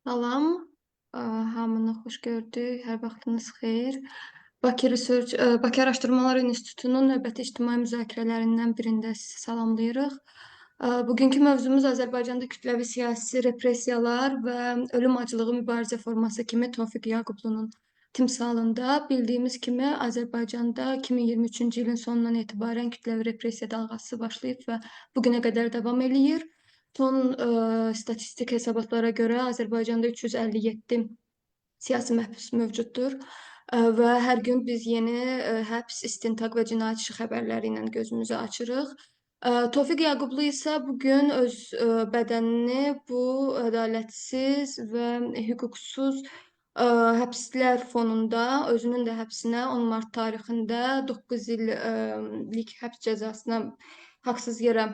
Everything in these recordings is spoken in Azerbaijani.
Salam, hamını xoş gördük. Hər vaxtınız xeyir. Bakı Research, Bakı Araşdırmalar İnstitutunun növbəti ictimai müzakirələrindən birində sizi salamlayırıq. Bugünkü mövzumuz Azərbaycanda kütləvi siyasi repressiyalar və ölüm acılığı mübarizə forması kimi Tofiq Yaqublunun timsalında. Bildiyimiz kimi Azərbaycanda 2023-cü ilin sonundan etibarən kütləvi repressiya dalğası başlayıb və bugünə qədər davam eləyir. Son statistik hesabatlara görə Azərbaycanda 357 siyasi məhbus mövcuddur və hər gün biz yeni həbs, istintaq və cinayət işi xəbərləri ilə gözümüzü açırıq. Tofiq Yaqublu isə bugün öz bədənini bu ədalətsiz və hüquqsuz həbslər fonunda özünün də həbsinə 10 mart tarixində 9 illik həbs cəzasına haqsız yerə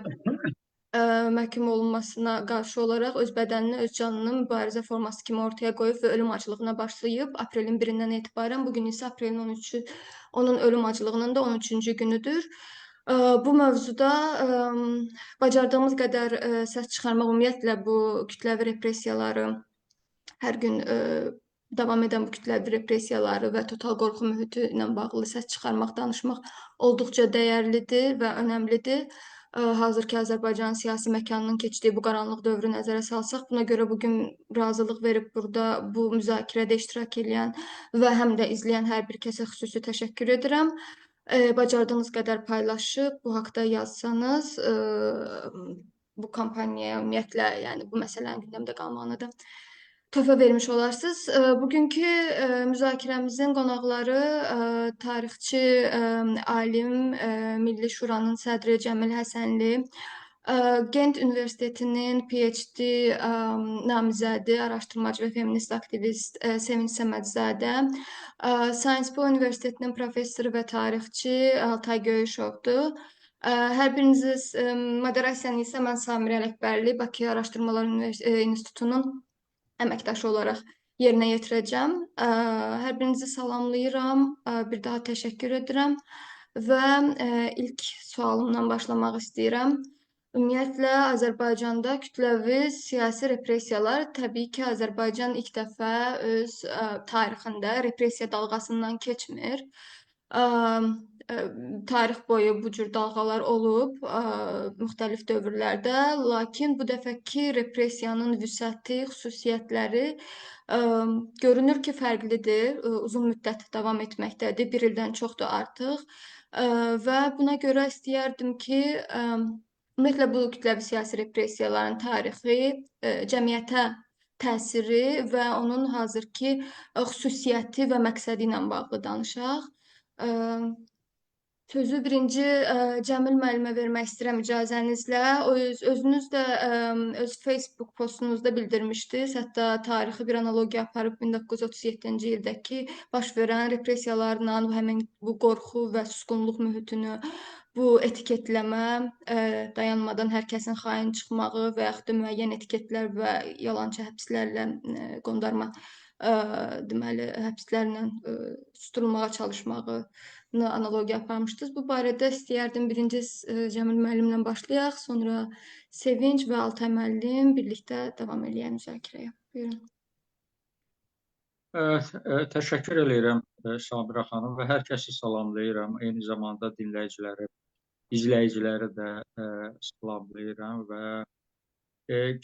məhkum olunmasına qarşı olaraq öz bədənini, öz canını mübarizə forması kimi ortaya qoyub və ölüm acılığına başlayıb aprelin 1-dən etibarən. Bugün isə aprelin 13-ü, onun ölüm acılığının da 13-cü günüdür. Bu mövzuda bacardığımız qədər səs çıxarmaq, ümumiyyətlə bu kütləvi repressiyaları, hər gün davam edən bu kütləvi repressiyaları və total qorxu mühiti ilə bağlı səs çıxarmaq, danışmaq olduqca dəyərlidir və önəmlidir. Hazırki Azərbaycan siyasi məkanının keçdiyi bu qaranlıq dövrü nəzərə salsaq, buna görə bugün razılıq verib burada bu müzakirədə iştirak eləyən və həm də izləyən hər bir kəsə xüsusi təşəkkür edirəm. Bacardığınız qədər paylaşıb bu haqda yazsanız, bu kampaniyaya ümumiyyətlə, yəni bu məsələnin gündəmdə qalmağına da töhfə vermiş olarsınız. Bugünkü müzakirəmizin qonaqları tarixçi, alim, Milli Şuranın sədri Cəmil Həsənli, Gent Universitetinin PhD namizədi, araşdırmacı və feminist aktivist Sevinç Səmədzadə, Sciences Po Universitetinin professoru və tarixçi Altay Göyüşovdur. Hər birinizi moderasiyanı isə mən Samirə Ələkbərli, Bakı Araşdırmalar İnstitutunun əməkdaşı olaraq yerinə yetirəcəm. Hər birinizi salamlayıram, bir daha təşəkkür edirəm və ilk sualımdan başlamaq istəyirəm. Ümumiyyətlə, Azərbaycanda kütləvi siyasi repressiyalar, təbii ki, Azərbaycan ilk dəfə öz tarixində repressiya dalğasından keçmir. Tarix boyu bu cür dalğalar olub müxtəlif dövrlərdə, lakin bu dəfəki repressiyanın vüsəti, xüsusiyyətləri görünür ki, fərqlidir, uzun müddət davam etməkdədir, bir ildən çoxdur artıq və buna görə istəyərdim ki, ümumiyyətlə bu kütləvi siyasi repressiyaların tarixi, cəmiyyətə təsiri və onun hazırki xüsusiyyəti və məqsədi ilə bağlı danışaq. Sözü birinci Cəmil müəllimə vermək istəyirəm icazənizlə. Özünüz də öz Facebook postunuzda bildirmişdiniz. Hətta tarixi bir analogiya aparıb 1937-ci ildəki baş verən repressiyalarla həmin bu qorxu və susqunluq mühitini, bu etiketləmə, dayanmadan hər kəsin xain çıxmağı və yaxud da müəyyən etiketlər və yalançı həbslərlə qondarma deməli, həbslərlə susturulmağa çalışmağını analogiya aparmışdınız. Bu barədə istəyərdim birinci Cəmil müəllimlə başlayaq, sonra Sevinç və Altay müəllim birlikdə davam eləyək müzakirəyə. Buyurun. Təşəkkür eləyirəm Samirə xanım və hər kəsi salamlayıram. Eyni zamanda dinləyiciləri, izləyiciləri də salamlayıram və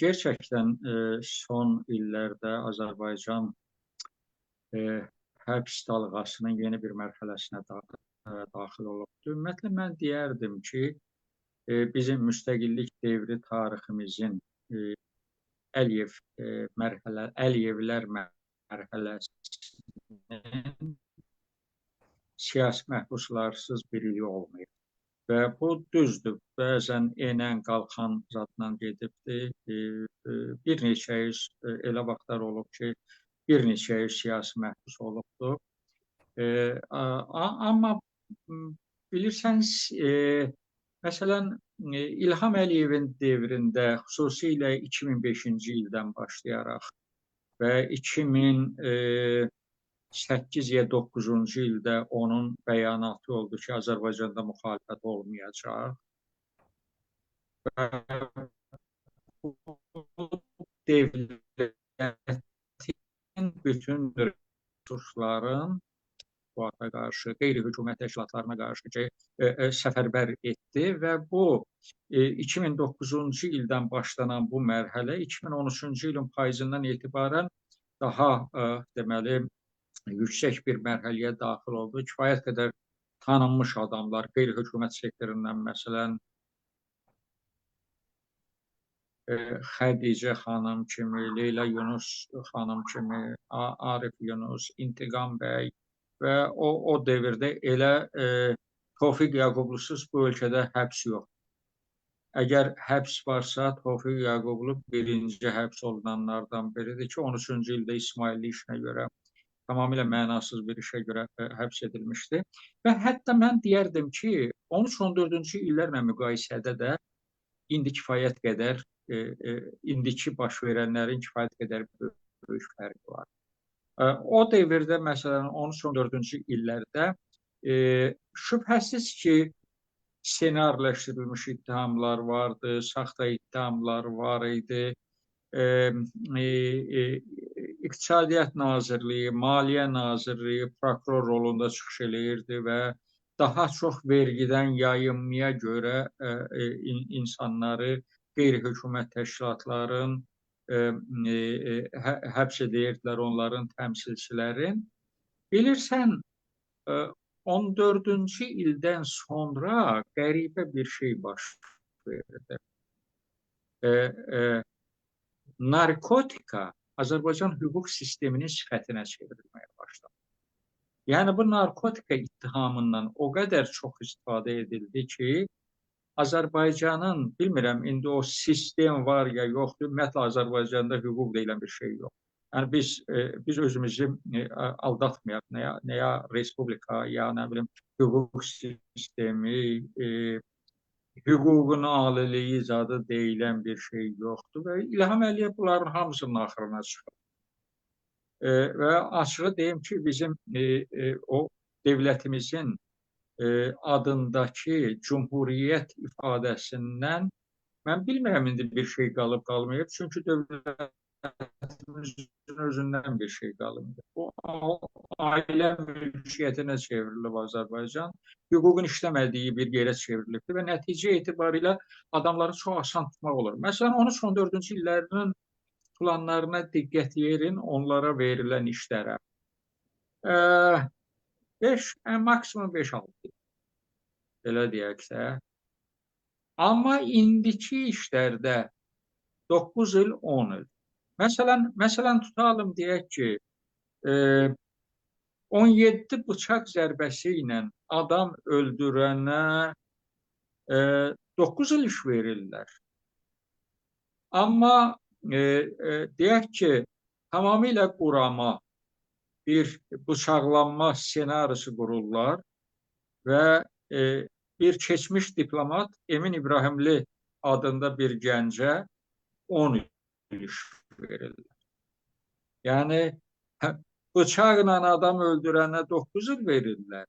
gerçəkdən son illərdə Azərbaycan həbs dalğasının yeni bir mərhələsinə daxil olubdur. Ümumiyyətlə, mən deyərdim ki, bizim müstəqillik devri tariximizin Əliyevlər mərhələsinin siyasi məhbuslarsız bir ili olmayıb. Və bu düzdür, bəzən enən, qalxan zadla gedibdir. Bir neçə yüz elə vaxtlar olub ki, bir neçə yüz siyasi məhbus olubdur. Amma bilirsəniz, məsələn, İlham Əliyevin devrində, xüsusilə 2005-ci ildən başlayaraq və 2008 ya 9-cu ildə onun bəyanatı oldu ki, Azərbaycanda müxalifət olmayacaq. Və bu devlət bütün resursların mətbuata qarşı, qeyri-hökumət təşkilatlarına qarşı ki, səfərbər etdi və bu 2009-cu ildən başlanan bu mərhələ 2013-cü ilin payızından etibarən daha deməli yüksək bir mərhələyə daxil oldu. Kifayət qədər tanınmış adamlar, qeyri-hökumət sektorundan məsələn Xədicə xanım kimi, Leyla Yunus xanım kimi, Arif Yunus, İntiqam bəy və o dövrdə elə Tofiq Yaqublusuz bu ölkədə həbs yox. Əgər həbs varsa, Tofiq Yaqublu birinci həbs olunanlardan biridir ki, 13-cü ildə İsmailli işinə görə, tamamilə mənasız bir işə görə həbs edilmişdi. Və hətta mən deyərdim ki, 13-14-cü illərlə müqayisədə də indi kifayət qədər, indiki baş verənlərin kifayət qədər böyük fərqi var. O dövrdə, məsələn, 13-14-cü illərdə şübhəsiz ki, ssenariləşdirilmiş ittihamlar vardı, saxta ittihamlar var idi. İqtisadiyyat Nazirliyi, Maliyyə Nazirliyi prokuror rolunda çıxış eləyirdi və daha çox vergidən yayınmaya görə insanları qeyri-hökumət təşkilatların həbs edirdilər, onların təmsilçilərin. Bilirsən, 14-cü ildən sonra qəribə bir şey baş verdi. Narkotika Azərbaycan hüquq sisteminin sifətinə çevrilməyə başladı. Yəni bu narkotika ittihamından o qədər çox istifadə edildi ki, Azərbaycanın, bilmirəm indi o sistem var ya yoxdur, ümumiyyətlə Azərbaycanda hüquq deyilən bir şey yox. Yəni biz özümüzü aldatmayaq, nəyə respublika ya nə bilim hüquq sistemi, hüququn aliliyi zadı deyilən bir şey yoxdur və İlham Əliyev bunların hamısının axırına çıxır. Və açığı deyim ki, bizim o devlətimizin adındakı cumhuriyyət ifadəsindən mən bilmirəm indi bir şey qalıb qalmayıb, çünki dövlətimizin özündən bir şey qalmayıb. Bu ailə mülkiyyətinə çevrilib Azərbaycan, hüququn işləmədiyi bir yerə çevrilibdir və nəticə etibarilə adamları çox asan tutmaq olur. Məsələn, 13-14-cü illərinin tutulanlarına diqqət yerin, onlara verilən işlərə. 5, maksimum 5-6 il. Belə deyək də. Amma indiki işlərdə 9 il, 10 il. Məsələn tutalım deyək ki, 17 bıçaq zərbəsi ilə adam öldürənə 9 il iş verirlər. Amma deyək ki, tamamilə qurama bir bıçaqlanma ssenarisi qururlar və bir keçmiş diplomat Emin İbrahimli adında bir gəncə 10 il iş verirlər. Yəni, bıçaqla adam öldürənə 9 il verirlər.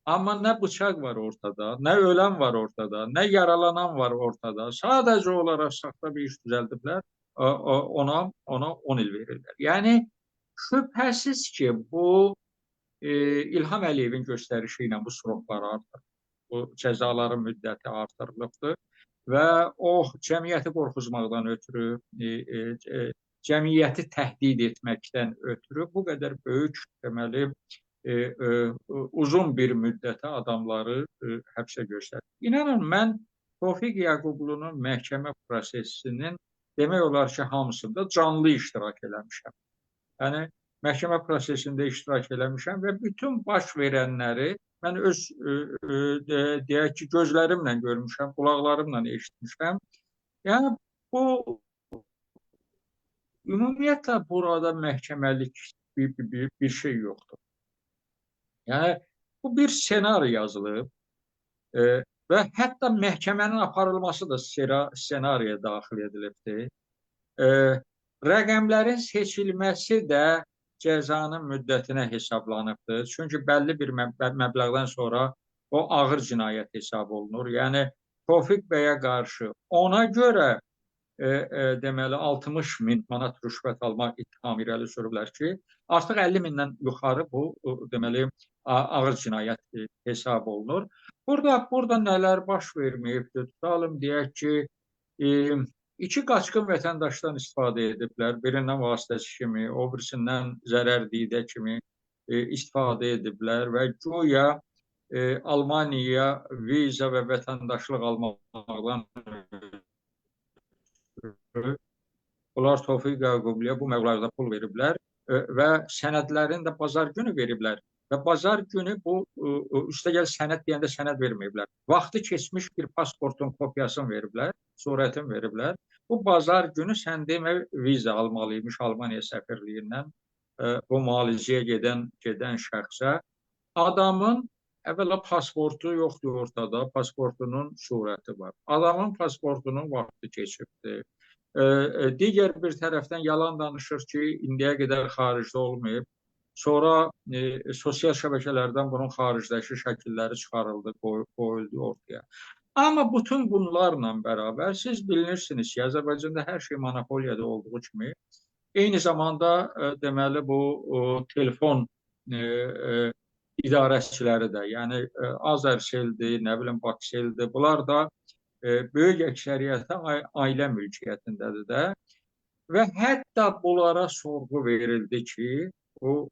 Amma nə bıçaq var ortada, nə ölən var ortada, nə yaralanan var ortada. Sadəcə olaraq saxta bir iş düzəldiblər, ona 10 il verirlər. Yəni, şübhəsiz ki, bu İlham Əliyevin göstərişi ilə bu sroklar artır. Bu cəzaların müddəti artırılıbdır və o cəmiyyəti qorxuzmaqdan ötürü, cəmiyyəti təhdid etməkdən ötürü bu qədər böyük, deməli, uzun bir müddətə adamları həbsə göstərir. İnanın, mən Tofiq Yaqublunun məhkəmə prosesinin demək olar ki, hamısında canlı iştirak eləmişəm. Yəni, məhkəmə prosesində iştirak eləmişəm və bütün baş verənləri mən öz, deyək ki, gözlərimlə görmüşəm, qulaqlarımla eşitmişəm. Yəni, bu, ümumiyyətlə, burada məhkəməlik bir şey yoxdur. Yəni, bu bir ssenari yazılıb və hətta məhkəmənin aparılması da ssenariyə daxil edilibdir. Rəqəmlərin seçilməsi də cəzanın müddətinə hesablanıbdır. Çünki bəlli bir məbləğdən sonra o ağır cinayət hesab olunur. Yəni, Tofiq bəyə qarşı ona görə deməli 60 min manat rüşvət almaq ittihamı irəli sürüblər ki, artıq 50 mindən yuxarı bu deməli ağır cinayət hesab olunur. Burada nələr baş verməyibdir? Tutalım deyək ki, iki qaçqın vətəndaşdan istifadə ediblər. Birindən vasitəçi kimi, o birisindən zərər didə kimi istifadə ediblər və güya Almaniyaya viza və vətəndaşlıq almaqdan bunlar Tofiq Yaqubliyə bu məbləğdə pul veriblər və sənədlərini də bazar günü veriblər. Və bazar günü bu üstəgəl sənəd deyəndə sənəd verməyiblər. Vaxtı keçmiş bir pasportun kopyasını veriblər, surətini veriblər. Bu bazar günü sən demə viza almalıymış Almaniya səfirliyindən bu müalicəyə gedən şəxsə. Adamın əvvəla pasportu yoxdur ortada, pasportunun surəti var. Adamın pasportunun vaxtı keçibdir. Digər bir tərəfdən yalan danışır ki, indiyə qədər xaricdə olmayıb. Sonra sosial şəbəkələrdən bunun xaricdəki şəkilləri çıxarıldı, qoyuldu ortaya. Amma bütün bunlarla bərabər siz bilirsiniz ki, Azərbaycanda hər şey monopoliyada olduğu kimi, eyni zamanda deməli bu telefon idarəçiləri də, yəni Azərseldir, nə bilim Bakseldir, bunlar da böyük əksəriyyəti ailə mülkiyyətindədir də. Və hətta bunlara sorğu verildi ki, o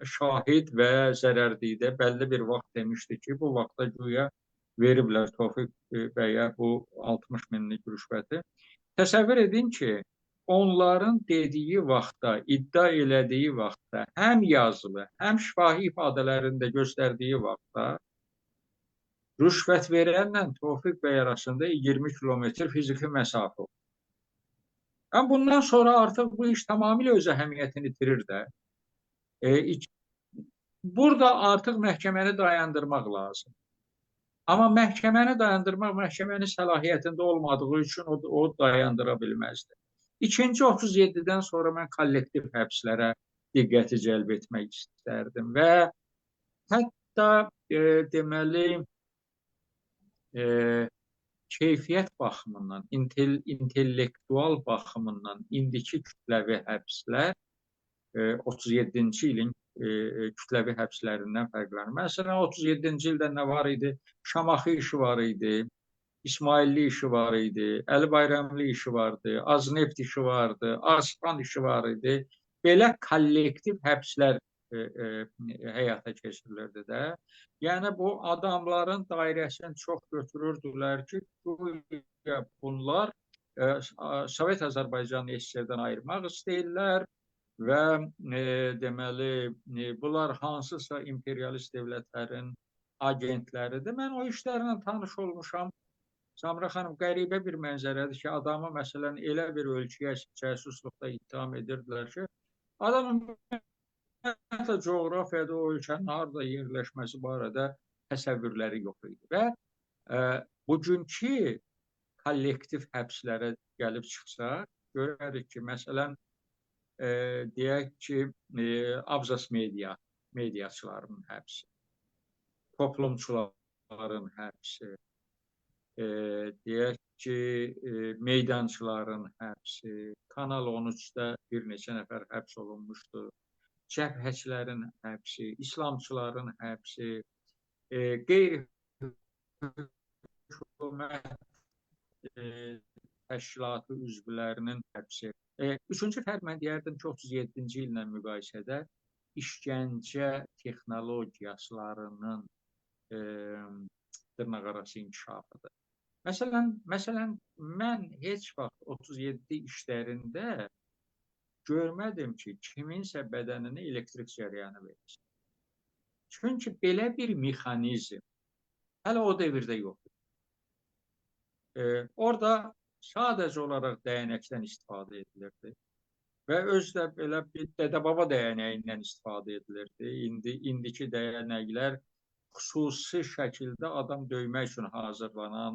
şahid və zərərdidə bəlli bir vaxt demişdi ki, bu vaxta güya veriblər Tofiq bəyə bu 60 minlik rüşvəti. Təsəvvür edin ki, onların dediyi vaxtda, iddia elədiyi vaxtda, həm yazılı, həm şifahi ifadələrində göstərdiyi vaxtda rüşvət verənlə Tofiq bəy arasında 20 kilometr fiziki məsafə olur. Yəni bundan sonra artıq bu iş tamamilə öz əhəmiyyətini itirir də. Burada artıq məhkəməni dayandırmaq lazım. Amma məhkəməni dayandırmaq məhkəmənin səlahiyyətində olmadığı üçün o dayandıra bilməzdi. İkinci 37-dən sonra mən kollektiv həbslərə diqqəti cəlb etmək istərdim və hətta deməli keyfiyyət baxımından, intellektual baxımından indiki kütləvi həbslər 37-ci ilin kütləvi həbslərindən fərqlənir. Məsələn, 37-ci ildə nə var idi? Şamaxı işi var idi, İsmailli işi var idi, Əli Bayramlı işi vardı, Azneft işi vardı, Arslan işi var idi. Belə kollektiv həbslər həyata keçirilirdi də. Yəni bu adamların dairəsini çox götürürdülər ki, bunlar Sovet Azərbaycanı SSR-dən ayırmaq istəyirlər və deməli bunlar hansısa imperialist dövlətlərin agentləridir. Mən o işlərlə tanış olmuşam. Samira xanım, qəribə bir mənzərədir ki, adamı məsələn elə bir ölkəyə cəsusluqda ittiham edirdilər ki, adam ümumiyyətlə coğrafiyada o ölkənin harada yerləşməsi barədə təsəvvürləri yox idi. Və bugünkü kollektiv həbslərə gəlib çıxsaq, görərik ki, məsələn, deyək ki, Abzas mediaçılarının həbsi, toplumçuların həbsi, deyək ki, meydançıların həbsi, Kanal 13-də bir neçə nəfər həbs olunmuşdu, cəbhəçilərin həbsi, islamçıların həbsi, qeyri-hökumət təşkilatı üzvlərinin həbsi. Üçüncü fərq mən deyərdim ki, 37-ci illə müqayisədə işgəncə texnologiyaslarının dırnaqarası inkişafıdır. Məsələn, mən heç vaxt 37 işlərində görmədim ki, kiminsə bədəninə elektrik cərəyanı verilsin. Çünki belə bir mexanizm hələ o dövrdə yoxdur. Orada sadəcə olaraq dəyənəkdən istifadə edilirdi və özü də belə bir dədə-baba dəyənəyindən istifadə edilirdi. İndiki dəyənəklər xüsusi şəkildə adam döymək üçün hazırlanan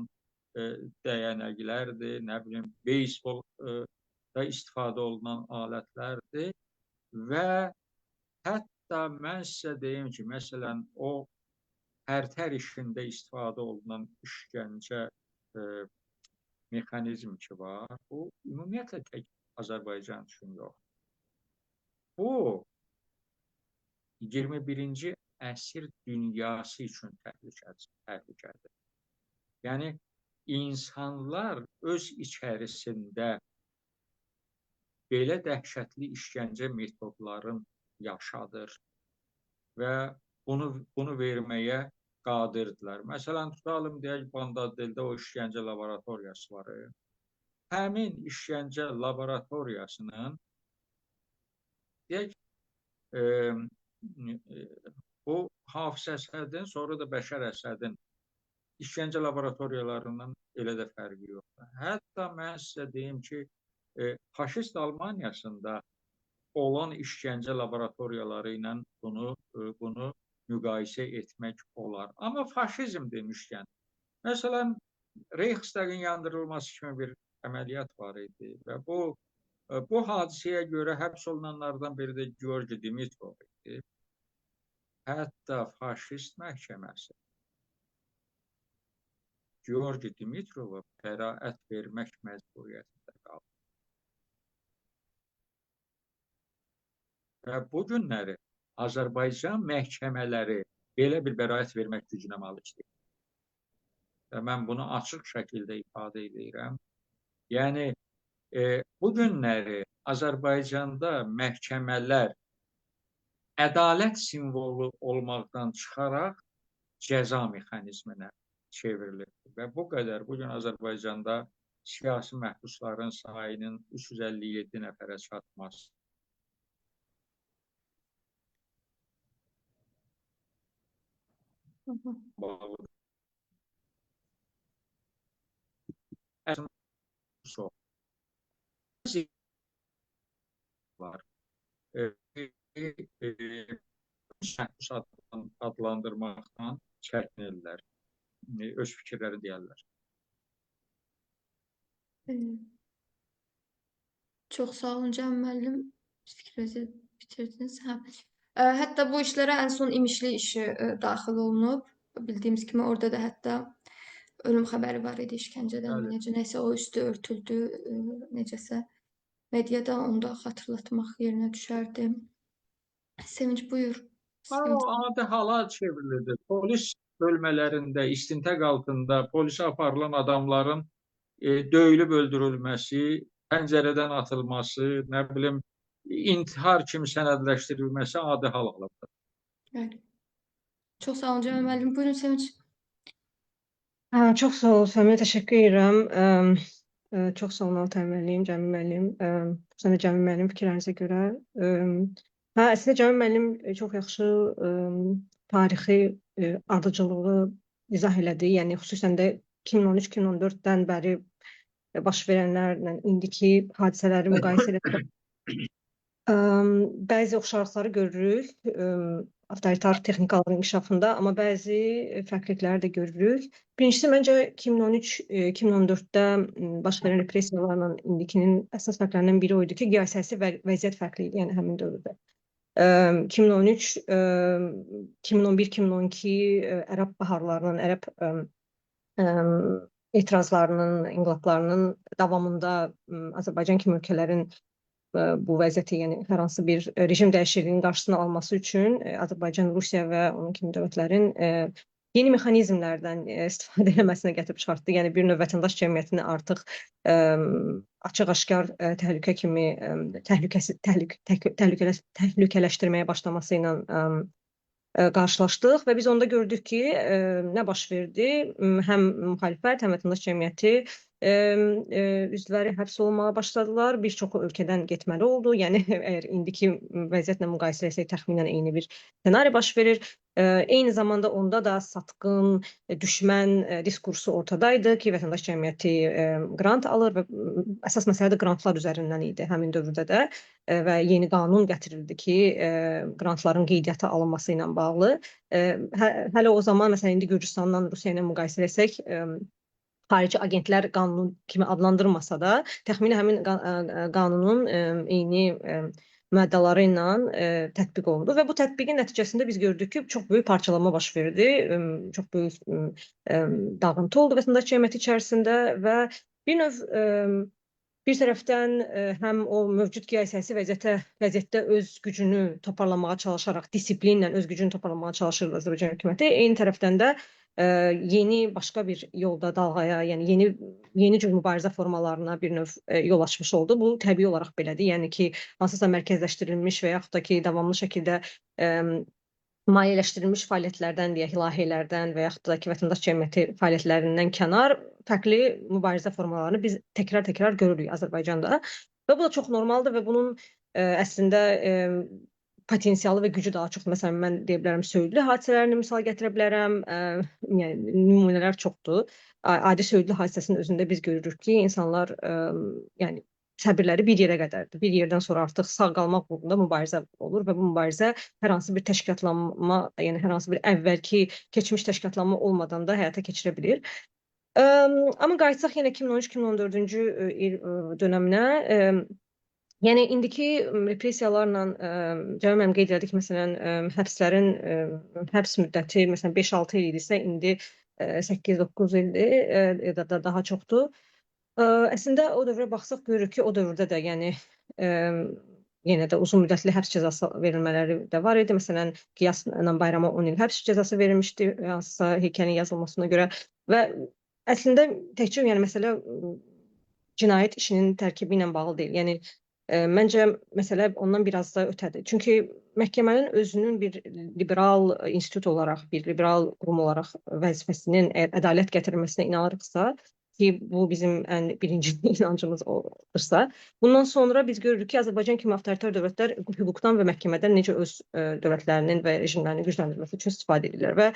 dəyənəklərdir, nə bilim, beysbol da istifadə olunan alətlərdir və hətta mən sizə deyim ki, məsələn, o Tərtər işində istifadə olunan işgəncə mexanizm ki var, bu ümumiyyətlə tək Azərbaycan üçün yox. Bu 21-ci əsr dünyası üçün təhlükədir. Yəni insanlar öz içərisində belə dəhşətli işgəncə metodlarını yaşadır və bunu verməyə qadirdirlər. Məsələn, tutalım deyək, Bandadeldə o işgəncə laboratoriyası var. Həmin işgəncə laboratoriyasının deyək, bu Hafiz Əsədin, sonra da Bəşər Əsədin işgəncə laboratoriyalarından elə də fərqi yoxdur. Hətta mən sizə deyim ki, faşist Almaniyasında olan işgəncə laboratoriyaları ilə bunu müqayisə etmək olar. Amma faşizm demişkən, məsələn, Reichstagın yandırılması kimi bir əməliyyat var idi və bu hadisəyə görə həbs olunanlardan biri də Georgi Dimitrov idi. Hətta faşist məhkəməsi Georgi Dimitrova bəraət vermək məcburiyyətində qaldı. Və bu günləri Azərbaycan məhkəmələri belə bir bəraət vermək gücünə malik deyil. Və mən bunu açıq şəkildə ifadə edirəm. Yəni, bu günləri Azərbaycanda məhkəmələr ədalət simvolu olmaqdan çıxaraq cəza mexanizminə çevrilir. Və bu qədər bugün Azərbaycanda siyasi məhbusların sayının 357 nəfərə çatması bağlı. Var. Məhbus adlandırmaqdan çəkinirlər. Öz fikirlərini deyərlər. Çox sağ olun Cəmil müəllim. Fikrinizi bitirdiniz. Hə. Hətta bu işlərə ən son İmişli işi daxil olunub. Bildiyimiz kimi orada da hətta ölüm xəbəri var idi işgəncədən. Bəli. Necə nəsə o üstü örtüldü, necəsə mediada onu da xatırlatmaq yerinə düşərdi. Sevinç, buyur. Sevinç. O adi hala çevrildi. Polis bölmələrində, istintaq altında polisə aparılan adamların döyülüb öldürülməsi, pəncərədən atılması, nə bilim, intihar kimi sənədləşdirilməsi adi hal alıbdır. Bəli. Çox sağ olun Cəmil müəllim. Buyurun Sevinç. Hə, çox sağ ol Səmir, təşəkkür edirəm. Çox sağ olun Altay müəllim, Cəmil müəllim. Xüsusən də Cəmil müəllim fikirlərinizə görə. Hə, əslində Cəmil müəllim çox yaxşı tarixi ardıcıllığı izah elədi. Yəni xüsusən də 2013-2014-dən bəri baş verənlərlə indiki hadisələri müqayisə elədi. Bəzi oxşarlıqları görürük avtoritar texnikaların inkişafında, amma bəzi fərqlilikləri də görürük. Birincisi, məncə 2013-2014-də baş verən repressiyalarla indikinin əsas fərqlərindən biri o idi ki, geosiyasi vəziyyət fərqli idi, yəni həmin dövrdə. 2013, 2011, 2012 Ərəb baharlarının, Ərəb etirazlarının, inqilablarının davamında Azərbaycan kimi ölkələrin bu vəziyyəti, yəni hər hansı bir rejim dəyişikliyinin qarşısını alması üçün Azərbaycan, Rusiya və onun kimi dövlətlərin yeni mexanizmlərdən istifadə eləməsinə gətirib çıxartdı. Yəni bir növ vətəndaş cəmiyyətini artıq açıq-aşkar təhlükə kimi təhlükələşdirməyə başlaması ilə qarşılaşdıq və biz onda gördük ki, nə baş verdi? Həm müxalifət, həm vətəndaş cəmiyyəti üzvləri həbs olunmağa başladılar. Bir çoxu ölkədən getməli oldu. Yəni əgər indiki vəziyyətlə müqayisə etsək, təxminən eyni bir ssenari baş verir. Eyni zamanda onda da satqın, düşmən diskursu ortadaydı ki, vətəndaş cəmiyyəti qrant alır və əsas məsələ də qrantlar üzərindən idi həmin dövrdə də və yeni qanun gətirildi ki, qrantların qeydiyyata alınması ilə bağlı. Hələ o zaman məsələn indi Gürcüstanla Rusiya ilə müqayisə etsək, xarici agentlər qanunu kimi adlandırmasa da, təxmini həmin qanunun eyni maddələri ilə tətbiq olundu və bu tətbiqin nəticəsində biz gördük ki, çox böyük parçalanma baş verdi, çox böyük dağıntı oldu vətəndaş cəmiyyəti içərisində və Bir növ bir tərəfdən həm o mövcud geosiyasi vəziyyətdə öz gücünü toparlamağa çalışaraq, disiplinlə öz gücünü toparlamağa çalışır Azərbaycan hökuməti. Eyni tərəfdən də yeni başqa bir yolda dalğaya, yəni yeni cür mübarizə formalarına bir növ yol açmış oldu. Bu təbii olaraq belədir. Yəni ki, hansısa mərkəzləşdirilmiş və yaxud da ki, davamlı şəkildə maliyyələşdirilmiş fəaliyyətlərdən, deyək, layihələrdən və yaxud da ki, vətəndaş cəmiyyəti fəaliyyətlərindən kənar fərqli mübarizə formalarını biz təkrar-təkrar görürük Azərbaycanda. Və bu da çox normaldır və bunun əslində potensialı və gücü daha çox, məsələn, mən deyə bilərəm, Söyüdlü hadisələrini misal gətirə bilərəm. Yəni nümunələr çoxdur. Adi Söyüdlü hadisəsinin özündə biz görürük ki, insanlar yəni səbirləri bir yerə qədərdir. Bir yerdən sonra artıq sağ qalmaq uğrunda mübarizə olur və bu mübarizə hər hansı bir təşkilatlanma, yəni hər hansı bir əvvəlki keçmiş təşkilatlanma olmadan da həyata keçirə bilir. Amma qayıtsaq yenə 2013-2014-cü il dönəminə, yəni indiki repressiyalarla Cəmil müəllim qeyd elədi ki, məsələn, həbslərin həbs müddəti məsələn 5-6 il idisə, indi 8-9 ildir ya da daha çoxdur. Əslində o dövrə baxsaq görürük ki, o dövrdə də yəni yenə də uzun müddətli həbs cəzası verilmələri də var idi. Məsələn, Qiyasla Bayrama 10 il həbs cəzası verilmişdi hansısa heykəlin yazılmasına görə və əslində təkcə yəni məsələ cinayət işinin tərkibi ilə bağlı deyil. Yəni məncə məsələ ondan biraz da ötədir. Çünki məhkəmənin özünün bir liberal institut olaraq, bir liberal qurum olaraq vəzifəsinin əgər ədalət gətirilməsinə inanırıqsa, ki bu bizim ən birinci inancımız olursa, bundan sonra biz görürük ki, Azərbaycan kimi avtoritar dövlətlər hüquqdan və məhkəmədən necə öz dövlətlərinin və rejimlərinin gücləndirilməsi üçün istifadə edirlər və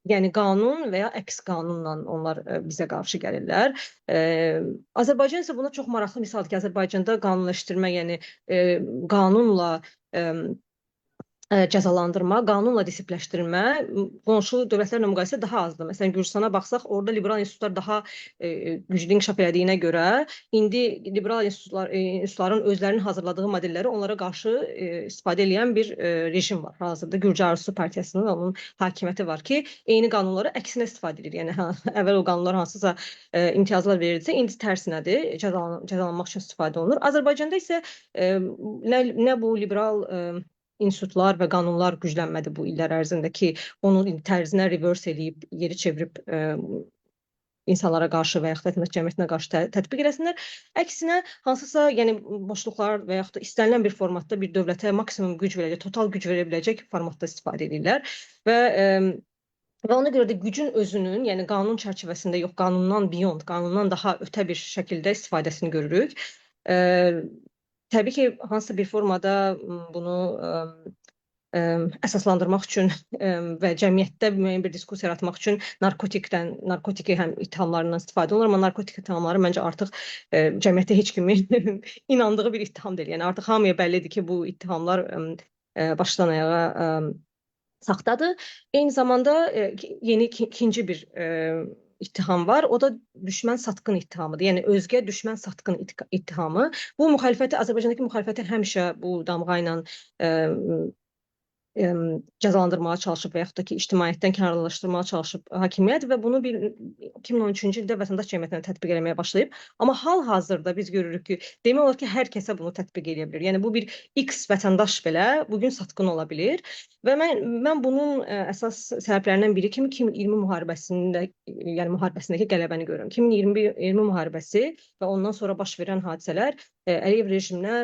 yəni qanun və ya əks qanunla onlar bizə qarşı gəlirlər. Azərbaycan isə buna çox maraqlı misaldır ki, Azərbaycanda qanunləşdirmə, yəni qanunla cəzalandırma, qanunla disiplinləşdirilmə qonşu dövlətlərlə müqayisədə daha azdır. Məsələn, Gürcüstana baxsaq, orada liberal institutlar daha güclü inkişaf elədiyinə görə indi liberal institutların özlərinin hazırladığı modelləri onlara qarşı istifadə edən bir rejim var. Hazırda Gürcü Arzusu Partiyasının onun hakimiyyəti var ki, eyni qanunları əksinə istifadə edir. Yəni əvvəl o qanunlar hansısa imtiyazlar verilirdisə, indi tərsinədir, cəzalanmaq üçün istifadə olunur. Azərbaycanda isə nə bu liberal institutlar və qanunlar güclənmədi bu illər ərzində ki, onu tərzinə reverse eləyib, geri çevirib insanlara qarşı və yaxud da vətəndaş cəmiyyətinə qarşı tətbiq eləsinlər. Əksinə, hansısa yəni boşluqlar və yaxud da istənilən bir formatda bir dövlətə maksimum güc verəcək, total güc verə biləcək formatda istifadə edirlər və ona görə də gücün özünün, yəni qanun çərçivəsində yox, qanundan beyond, qanundan daha ötə bir şəkildə istifadəsini görürük. Təbii ki, hansısa bir formada bunu əsaslandırmaq üçün və cəmiyyətdə müəyyən bir diskussiya yaratmaq üçün narkotiki həm ittihamlarından istifadə olunur, amma narkotik ittihamları məncə artıq cəmiyyətdə heç kimin inandığı bir ittiham deyil. Yəni artıq hamıya bəllidir ki, bu ittihamlar başdan ayağa saxtadır. Eyni zamanda yeni ikinci bir ittiham var. O da düşmən satqın ittihamıdır. Yəni özgə düşmən satqın ittihamı. Bu müxalifəti, Azərbaycandakı müxalifəti həmişə bu damğa ilə cəzalandırmağa çalışıb və yaxud da ki, ictimaiyyətdən kənarlaşdırmağa çalışıb hakimiyyət və bunu bir 2013-cü ildə vətəndaş cəmiyyətinə tətbiq eləməyə başlayıb. Amma hal-hazırda biz görürük ki, demək olar ki, hər kəsə bunu tətbiq eləyə bilər. Yəni bu bir X vətəndaş belə bugün satqın ola bilir və mən bunun əsas səbəblərindən biri kimi 2020 müharibəsində, yəni müharibəsindəki qələbəni görürəm. 2020 müharibəsi və ondan sonra baş verən hadisələr Əliyev rejiminə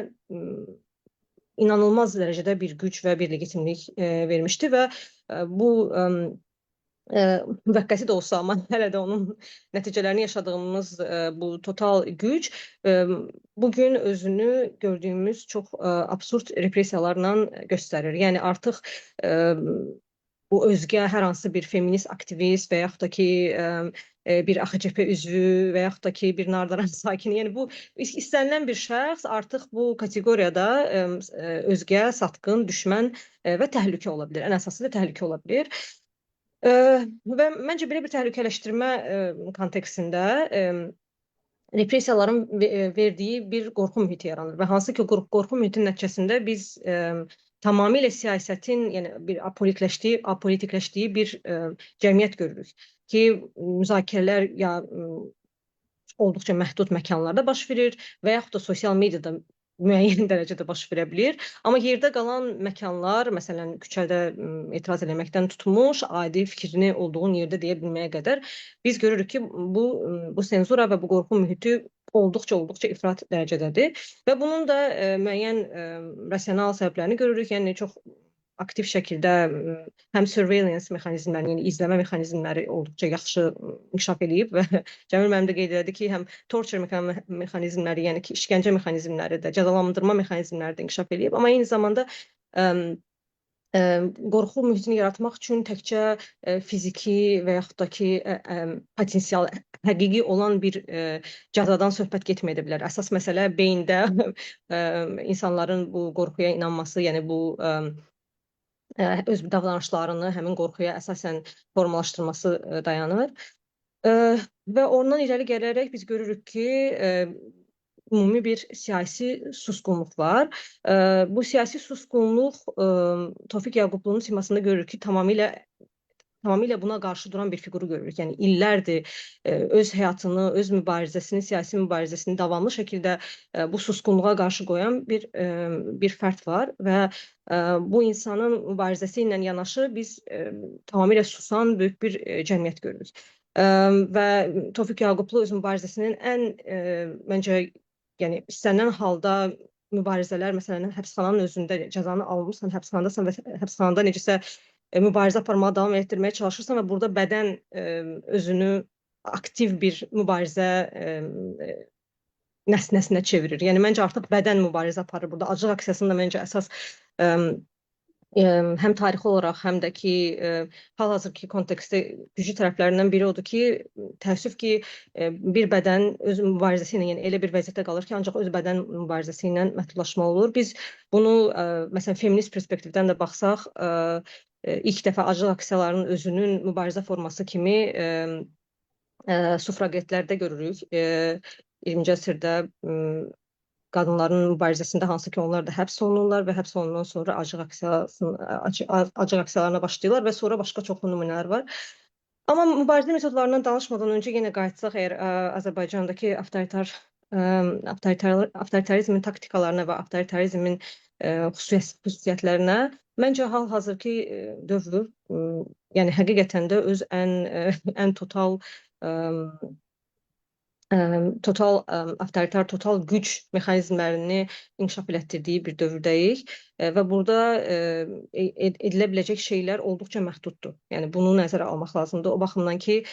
inanılmaz dərəcədə bir güc və bir legitimlik vermişdi və bu müvəqqəti də olsa, amma hələ də onun nəticələrini yaşadığımız bu total güc bugün özünü gördüyümüz çox absurd repressiyalarla göstərir. Yəni artıq bu özgə hər hansı bir feminist aktivist və yaxud da ki, bir AXCP üzvü və yaxud da ki, bir Nardaran sakini, yəni bu istənilən bir şəxs artıq bu kateqoriyada özgə, satqın, düşmən və təhlükə ola bilər. Ən əsası da təhlükə ola bilər. Və məncə belə bir təhlükələşdirmə kontekstində repressiyaların verdiyi bir qorxu mühiti yaranır və hansı ki, qorxu mühitinin nəticəsində biz tamamilə siyasətin, yəni bir apolitikləşdiyi bir cəmiyyət görürük ki, müzakirələr ya olduqca məhdud məkanlarda baş verir və yaxud da sosial mediada müəyyən dərəcədə baş verə bilir. Amma yerdə qalan məkanlar, məsələn, küçədə etiraz eləməkdən tutmuş, adi fikrini olduğun yerdə deyə bilməyə qədər biz görürük ki, bu senzura və bu qorxu mühiti olduqca ifrat dərəcədədir və bunun da müəyyən rasional səbəblərini görürük. Yəni çox aktiv şəkildə həm surveillance mexanizmləri, yəni izləmə mexanizmləri olduqca yaxşı inkişaf eləyib və Cəmil müəllim də qeyd elədi ki, həm torture mexanizmləri, yəni ki, işgəncə mexanizmləri də, cəzalandırma mexanizmləri də inkişaf eləyib, amma eyni zamanda qorxu mühitini yaratmaq üçün təkcə fiziki və yaxud da ki, potensial həqiqi olan bir cəzadan söhbət getməyə də bilər. Əsas məsələ beyində insanların bu qorxuya inanması, yəni bu öz davranışlarını həmin qorxuya əsasən formalaşdırması dayanır. Və ondan irəli gələrək biz görürük ki, ümumi bir siyasi susqunluq var. Bu siyasi susqunluq Tofiq Yaqublunun simasında görürük ki, tamamilə buna qarşı duran bir fiquru görürük. Yəni illərdir öz həyatını, öz mübarizəsini, siyasi mübarizəsini davamlı şəkildə bu susqunluğa qarşı qoyan bir fərd var və bu insanın mübarizəsi ilə yanaşı biz tamamilə susan böyük bir cəmiyyət görürük. Və Tofiq Yaqublu öz mübarizəsinin ən məncə, yəni istənilən halda mübarizələr, məsələn, həbsxananın özündə cəzanı almısan, həbsxanadasan və həbsxanada necəsə mübarizə aparmağa davam etdirməyə çalışırsan və burada bədən özünü aktiv bir mübarizə nəsnəsinə çevirir. Yəni məncə artıq bədən mübarizə aparır burada. Aclıq aksiyasında məncə əsas həm tarixi olaraq, həm də ki, hal-hazırki kontekstdə güclü tərəflərindən biri odur ki, təəssüf ki, bir bədən öz mübarizəsi ilə, yəni elə bir vəziyyətdə qalır ki, ancaq öz bədən mübarizəsi ilə məhdudlaşma olur. Biz bunu məsələn feminist perspektivdən də baxsaq, ilk dəfə aclıq aksiyalarının özünün mübarizə forması kimi sufragetlərdə görürük. 20-ci əsrdə qadınların mübarizəsində hansı ki, onlar da həbs olunurlar və həbs olunandan sonra aclıq aksiyalarına başlayırlar və sonra başqa çoxlu nümunələr var. Amma mübarizə metodlarından danışmadan öncə yenə qayıtsaq, əgər Azərbaycandakı avtoritarizmin taktikalarına və avtoritarizmin xüsusiyyətlərinə, məncə hal-hazırki dövr, yəni həqiqətən də öz ən total total avtoritar, total güc mexanizmlərini inkişaf elətdirdiyi bir dövrdəyik və burada edilə biləcək şeylər olduqca məhduddur. Yəni bunu nəzərə almaq lazımdır. O baxımdan ki,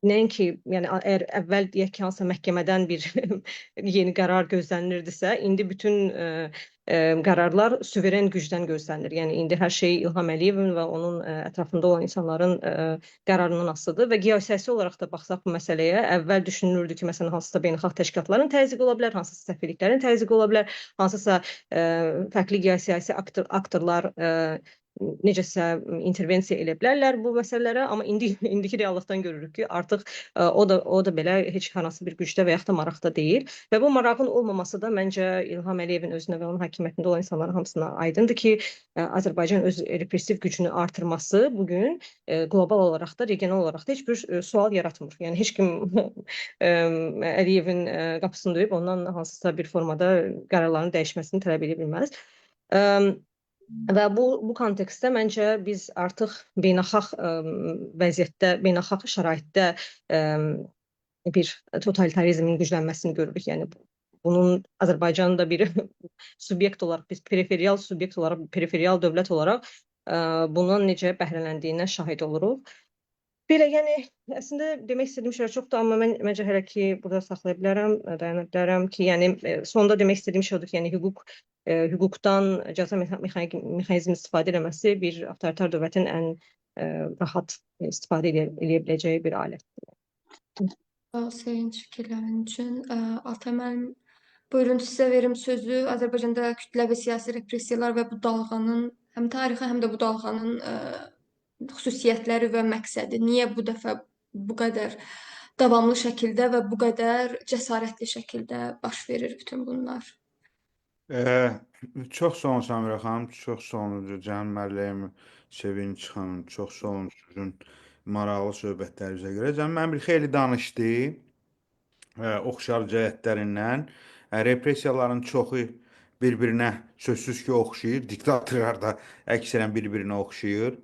nəinki, yəni əgər əvvəl deyək ki, hansısa məhkəmədən bir yeni qərar gözlənilirdisə, indi bütün qərarlar suveren gücdən gözlənilir. Yəni indi hər şey İlham Əliyevin və onun ətrafında olan insanların qərarından asılıdır və geosiyasi olaraq da baxsaq bu məsələyə, əvvəl düşünülürdü ki, məsələn, hansısa beynəlxalq təşkilatların təzyiqi ola bilər, hansısa səfirliklərin təzyiqi ola bilər, hansısa fərqli geosiyasi aktorlar necəsə intervensiya elə bilərlər bu məsələlərə, amma indiki reallıqdan görürük ki, artıq o da belə heç hansı bir gücdə və yaxud da maraqda deyil və bu marağın olmaması da məncə İlham Əliyevin özünə və onun hakimiyyətində olan insanların hamısına aydındır ki, Azərbaycan öz repressiv gücünü artırması bugün qlobal olaraq da, regional olaraq da heç bir sual yaratmır. Yəni heç kim Əliyevin qapısını döyüb ondan hansısa bir formada qərarların dəyişməsini tələb edə bilməz. Və bu kontekstdə məncə biz artıq beynəlxalq vəziyyətdə, beynəlxalq şəraitdə bir totalitarizmin güclənməsini görürük. Yəni bunun Azərbaycanın da bir subyekt olaraq, biz periferial subyekt olaraq, periferial dövlət olaraq bundan necə bəhrələndiyinə şahid oluruq. Belə, yəni əslində demək istədiyim şeylər çoxdur, amma mən məncə hələ ki burada saxlaya bilərəm, dayana bilərəm ki, yəni sonda demək istədiyim şey odur ki, yəni hüquqdan cəza mexanizmi istifadə eləməsi bir avtoritar dövlətin ən rahat istifadə eləyə biləcəyi bir alətdir. Sağ ol Sevinç fikirlərin üçün. Altay müəllim, buyurun sizə verim sözü. Azərbaycanda kütləvi siyasi repressiyalar və bu dalğanın həm tarixi, həm də bu dalğanın xüsusiyyətləri və məqsədi. Niyə bu dəfə bu qədər davamlı şəkildə və bu qədər cəsarətli şəkildə baş verir bütün bunlar? Çox sağ olun Samirə xanım, çox sağ olun Cəmil müəllim, Sevinç xanım, çox sağ olun sizin maraqlı söhbətlərinizə görə. Cəmil müəllim bir xeyli danışdı. Oxşar cəhətlərindən repressiyaların çoxu bir-birinə sözsüz ki, oxşayır. Diktatorlar da əksərən bir-birinə oxşayır.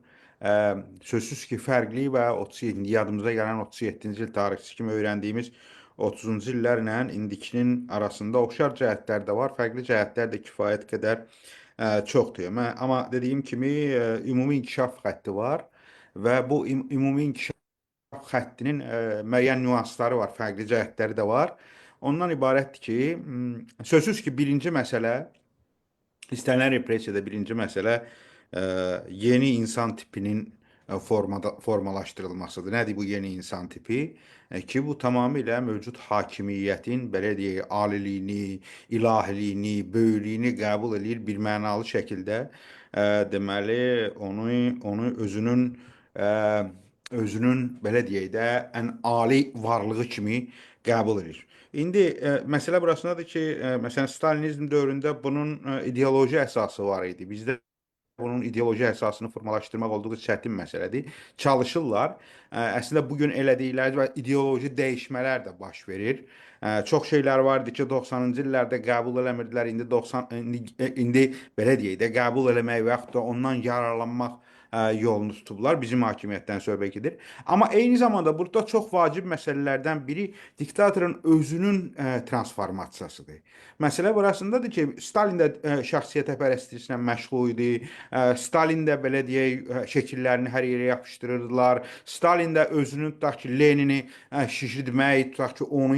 Sözsüz ki, fərqli və 37 yadımıza gələn 37-ci il tarixçi kimi öyrəndiyimiz 30-cu illərlə indikinin arasında oxşar cəhətlər də var, fərqli cəhətlər də kifayət qədər çoxdur. Amma dediyim kimi ümumi inkişaf xətti var və bu ümumi inkişaf xəttinin müəyyən nüansları var, fərqli cəhətləri də var. Ondan ibarətdir ki, sözsüz ki, birinci məsələ, istənilən repressiyada birinci məsələ yeni insan tipinin formalaşdırılmasıdır. Nədir bu yeni insan tipi? Ki bu tamamilə mövcud hakimiyyətin, belə deyək, aliliyini, ilahiliyini, böyüklüyünü qəbul eləyir bir mənalı şəkildə. Deməli, onu özünün özünün belə deyək də ən ali varlığı kimi qəbul edir. İndi məsələ burasındadır ki, məsələn Stalinizm dövründə bunun ideoloji əsası var idi. Bizdə bunun ideoloji əsasını formalaşdırmaq olduqca çətin məsələdir. Çalışırlar. Əslində bu gün elədikləri və ideoloji dəyişmələr də baş verir. Çox şeylər var idi ki, 90-cı illərdə qəbul eləmirdilər. İndi 90 indi belə deyək də qəbul eləmək və yaxud da ondan yararlanmaq yolunu tutublar. Bizim hakimiyyətdən söhbət gedir. Amma eyni zamanda burada çox vacib məsələlərdən biri diktatorun özünün transformasiyasıdır. Məsələ burasındadır ki, Stalin də şəxsiyyətə pərəstişlə məşğul idi. Stalin də belə deyək, şəkillərini hər yerə yapışdırırdılar. Stalin də özünü tutaq ki, Lenini şişirtmək, tutaq ki, onu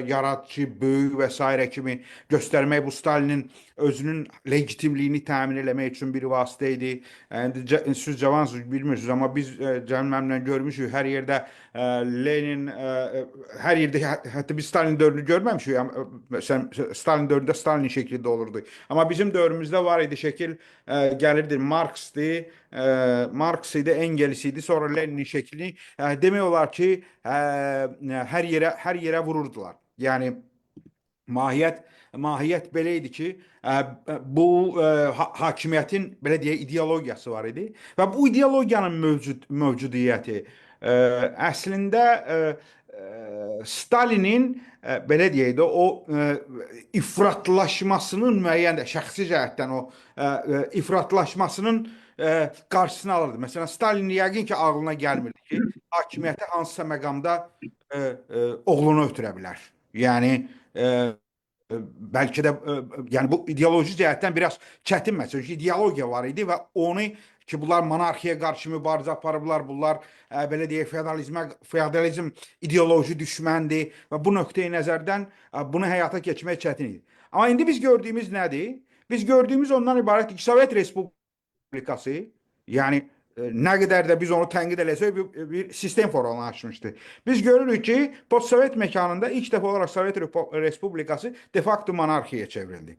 yaradıcı, böyük və sairə kimi göstərmək bu Stalinin özünün legitimliyini təmin eləmək üçün bir vasitə idi. İndi siz cavansınız, bilmirsiniz, amma biz Cəmil müəllimlə görmüşük hər yerdə Lenin, hər yerdə, hətta biz Stalin dövrünü görməmişik. Məsələn, Stalin dövründə Stalin şəkli də olurdu. Amma bizim dövrümüzdə var idi şəkil, gəlirdi Marksdı, Marks idi, Engels idi, sonra Leninin şəklini demək olar ki, hər yerə vururdular. Yəni mahiyyət belə idi ki, bu hakimiyyətin belə deyək ideologiyası var idi və bu ideologiyanın mövcudiyyəti əslində Stalinin belə deyək də o ifratlaşmasının müəyyən də şəxsi cəhətdən o ifratlaşmasının qarşısını alırdı. Məsələn, Stalin yəqin ki ağlına gəlmirdi ki, hakimiyyəti hansısa məqamda oğlunu ötürə bilər. Yəni bəlkə də yəni bu ideoloji cəhətdən biraz çətin məsələ. Çünki ideologiya var idi və onu ki bunlar monarxiyaya qarşı mübarizə aparıblar, bunlar belə deyək feodalizm ideoloji düşməndir və bu nöqteyi nəzərdən bunu həyata keçirmək çətin idi. Amma indi biz gördüyümüz nədir? Biz gördüyümüz ondan ibarətdir ki, Sovet Respublikası, yəni nə qədər də biz onu tənqid eləsək bir sistem formalaşmışdı. Biz görürük ki, postsovet məkanında ilk dəfə olaraq Sovet Respublikası de facto monarxiyaya çevrildi.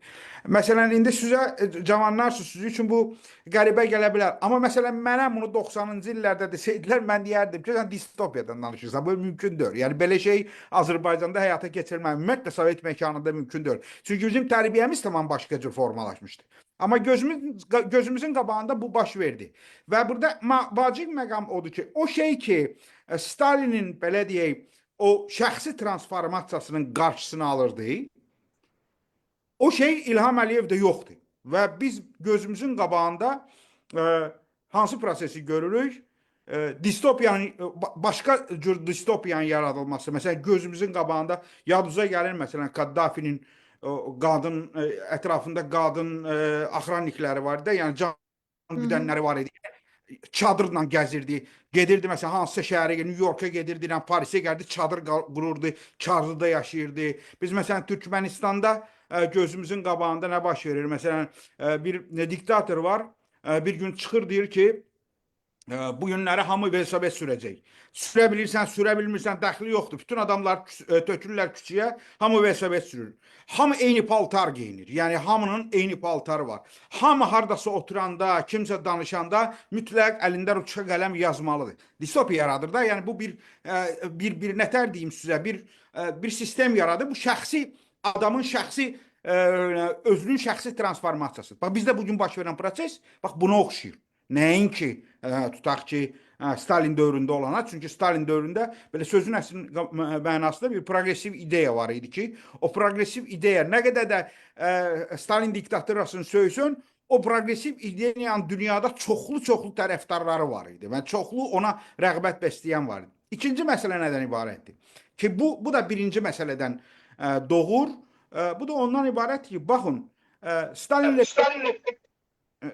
Məsələn, indi sizə cavanlarsınız, sizin üçün bu qəribə gələ bilər. Amma məsələn mənə bunu 90-cı illərdə desəydilər, mən deyərdim ki, sən distopiyadan danışırsan. Bu mümkün deyil. Yəni belə şey Azərbaycanda həyata keçirilməz. Ümumiyyətlə Sovet məkanında mümkün deyil. Çünki bizim tərbiyəmiz tamam başqa cür formalaşmışdı. Amma gözümüzün qabağında bu baş verdi. Və burada vacib məqam odur ki, o şey ki, Stalinin belə deyək, o şəxsi transformasiyasının qarşısını alırdı. O şey İlham Əliyevdə yoxdur. Və biz gözümüzün qabağında hansı prosesi görürük? Distopiyanın başqa cür distopiyanın yaradılması. Məsələn, gözümüzün qabağında yadınıza gəlir məsələn Kaddafinin o qadın ətrafında qadın axrannikləri var idi, yəni can güdənləri var idi. Çadırla gəzirdi. Gedirdi məsələn hansısa şəhərə, New Yorka gedirdi, ilə Parisə gəldi, çadır qururdu, çadırda yaşayırdı. Biz məsələn Türkmenistanda gözümüzün qabağında nə baş verir? Məsələn, bir diktator var, bir gün çıxır deyir ki, bu günləri hamı velosiped sürəcək. Sürə bilirsən, sürə bilmirsən, dəxli yoxdur. Bütün adamlar tökülürlər küçəyə, hamı velosiped sürür. Hamı eyni paltar geyinir. Yəni hamının eyni paltarı var. Hamı hardasa oturanda, kimsə danışanda mütləq əlində ruçka qələm yazmalıdır. Distopiya yaradır da. Yəni bu bir bir nətər deyim sizə, bir sistem yaradır. Bu şəxsi adamın şəxsi özünün şəxsi transformasiyası. Bax bizdə bu gün baş verən proses bax buna oxşayır. Nəinki tutaq ki, Stalin dövründə olana. Çünki Stalin dövründə belə sözün əsl mənasında bir proqressiv ideya var idi ki, o proqressiv ideya nə qədər də Stalin diktaturasını söysün, o proqressiv ideyanın dünyada çoxlu-çoxlu tərəfdarları var idi və çoxlu ona rəğbət bəsləyən var idi. İkinci məsələ nədən ibarətdir? Ki bu da birinci məsələdən doğur. Bu da ondan ibarətdir ki, baxın,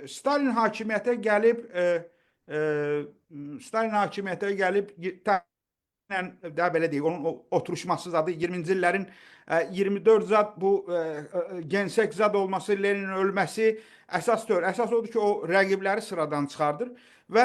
Stalin hakimiyyətə gəlib Stalin hakimiyyətə gəlib daha belə deyək, onun oturuşması zadı 20-ci illərin 24 zad bu gensek zad olması, Leninin ölməsi əsas deyil. Əsas odur ki, o rəqibləri sıradan çıxardır və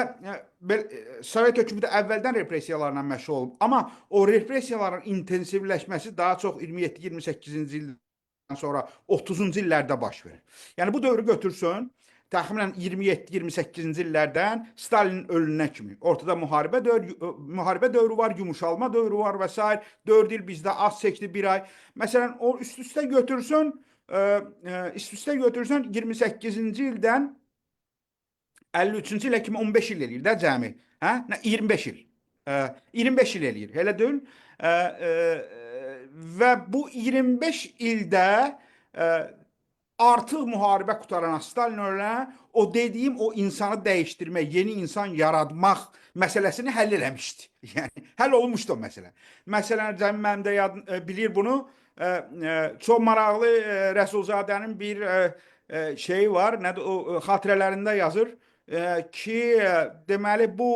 Sovet hökuməti əvvəldən repressiyalarla məşğul olub. Amma o repressiyaların intensivləşməsi daha çox 27-28-ci ildən sonra 30-cu illərdə baş verir. Yəni bu dövrü götürsün, təxminən 27-28-ci illərdən Stalinin ölümünə kimi. Ortada müharibə dövrü var, yumuşalma dövrü var və sair. 4 il bizdə az çəkdi, bir ay. Məsələn, o üst-üstə götürsün, üst-üstə götürsən 28-ci ildən 53-cü ilə kimi 15 il eləyir də cəmi. Hə? Nə 25 il. 25 il eləyir. Elə deyil. Və bu 25 ildə artıq müharibə qurtarana, Stalin ölənə o dediyim o insanı dəyişdirmək, yeni insan yaratmaq məsələsini həll eləmişdi. Yəni həll olunmuşdu o məsələ. Məsələn, Cəmil müəllim də bilir bunu. Çox maraqlı Rəsulzadənin bir şeyi var. Nədir o xatirələrində yazır ki, deməli bu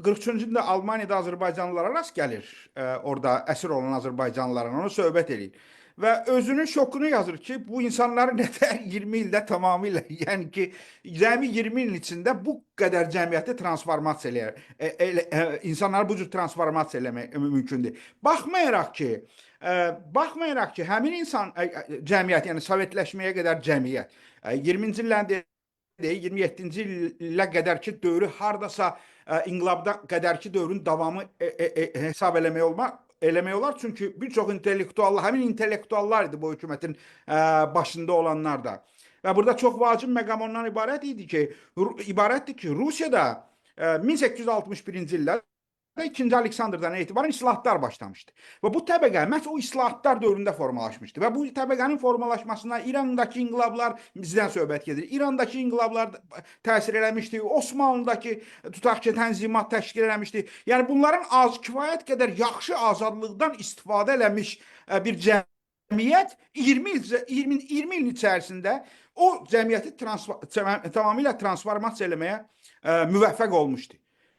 43-cü ildə Almaniyada Azərbaycanlılara rast gəlir. Orada əsir olan Azərbaycanlılara onu söhbət eləyir. Və özünün şokunu yazır ki, bu insanları nətər 20 ildə tamamilə, yəni ki, cəmi 20 ilin içində bu qədər cəmiyyəti transformasiya eləyər. İnsanları bu cür transformasiya eləmək mümkündür. Baxmayaraq ki, həmin insan cəmiyyət, yəni sovetləşməyə qədər cəmiyyət, 20-ci illərin deyil, 27-ci ilə qədərki dövrü hardasa inqilabda qədərki dövrün davamı hesab eləmək olmaz eləmək olar. Çünki bir çox intellektuallar, həmin intellektuallar idi bu hökumətin başında olanlar da. Və burada çox vacib məqam ondan ibarət idi ki, ibarətdir ki, Rusiyada 1861-ci ildə 2-ci Aleksandrdan etibarən islahatlar başlamışdı. Və bu təbəqə məhz o islahatlar dövründə formalaşmışdı. Və bu təbəqənin formalaşmasına İrandakı inqilablar, bizdən söhbət gedir. İrandakı inqilablar təsir eləmişdi. Osmanlıdakı tutaq ki, tənzimat təşkil eləmişdi. Yəni bunların az kifayət qədər yaxşı azadlıqdan istifadə eləmiş bir cəmiyyət 20 il 20 ilin içərisində o cəmiyyəti tamamilə transformasiya eləməyə müvəffəq olmuşdu.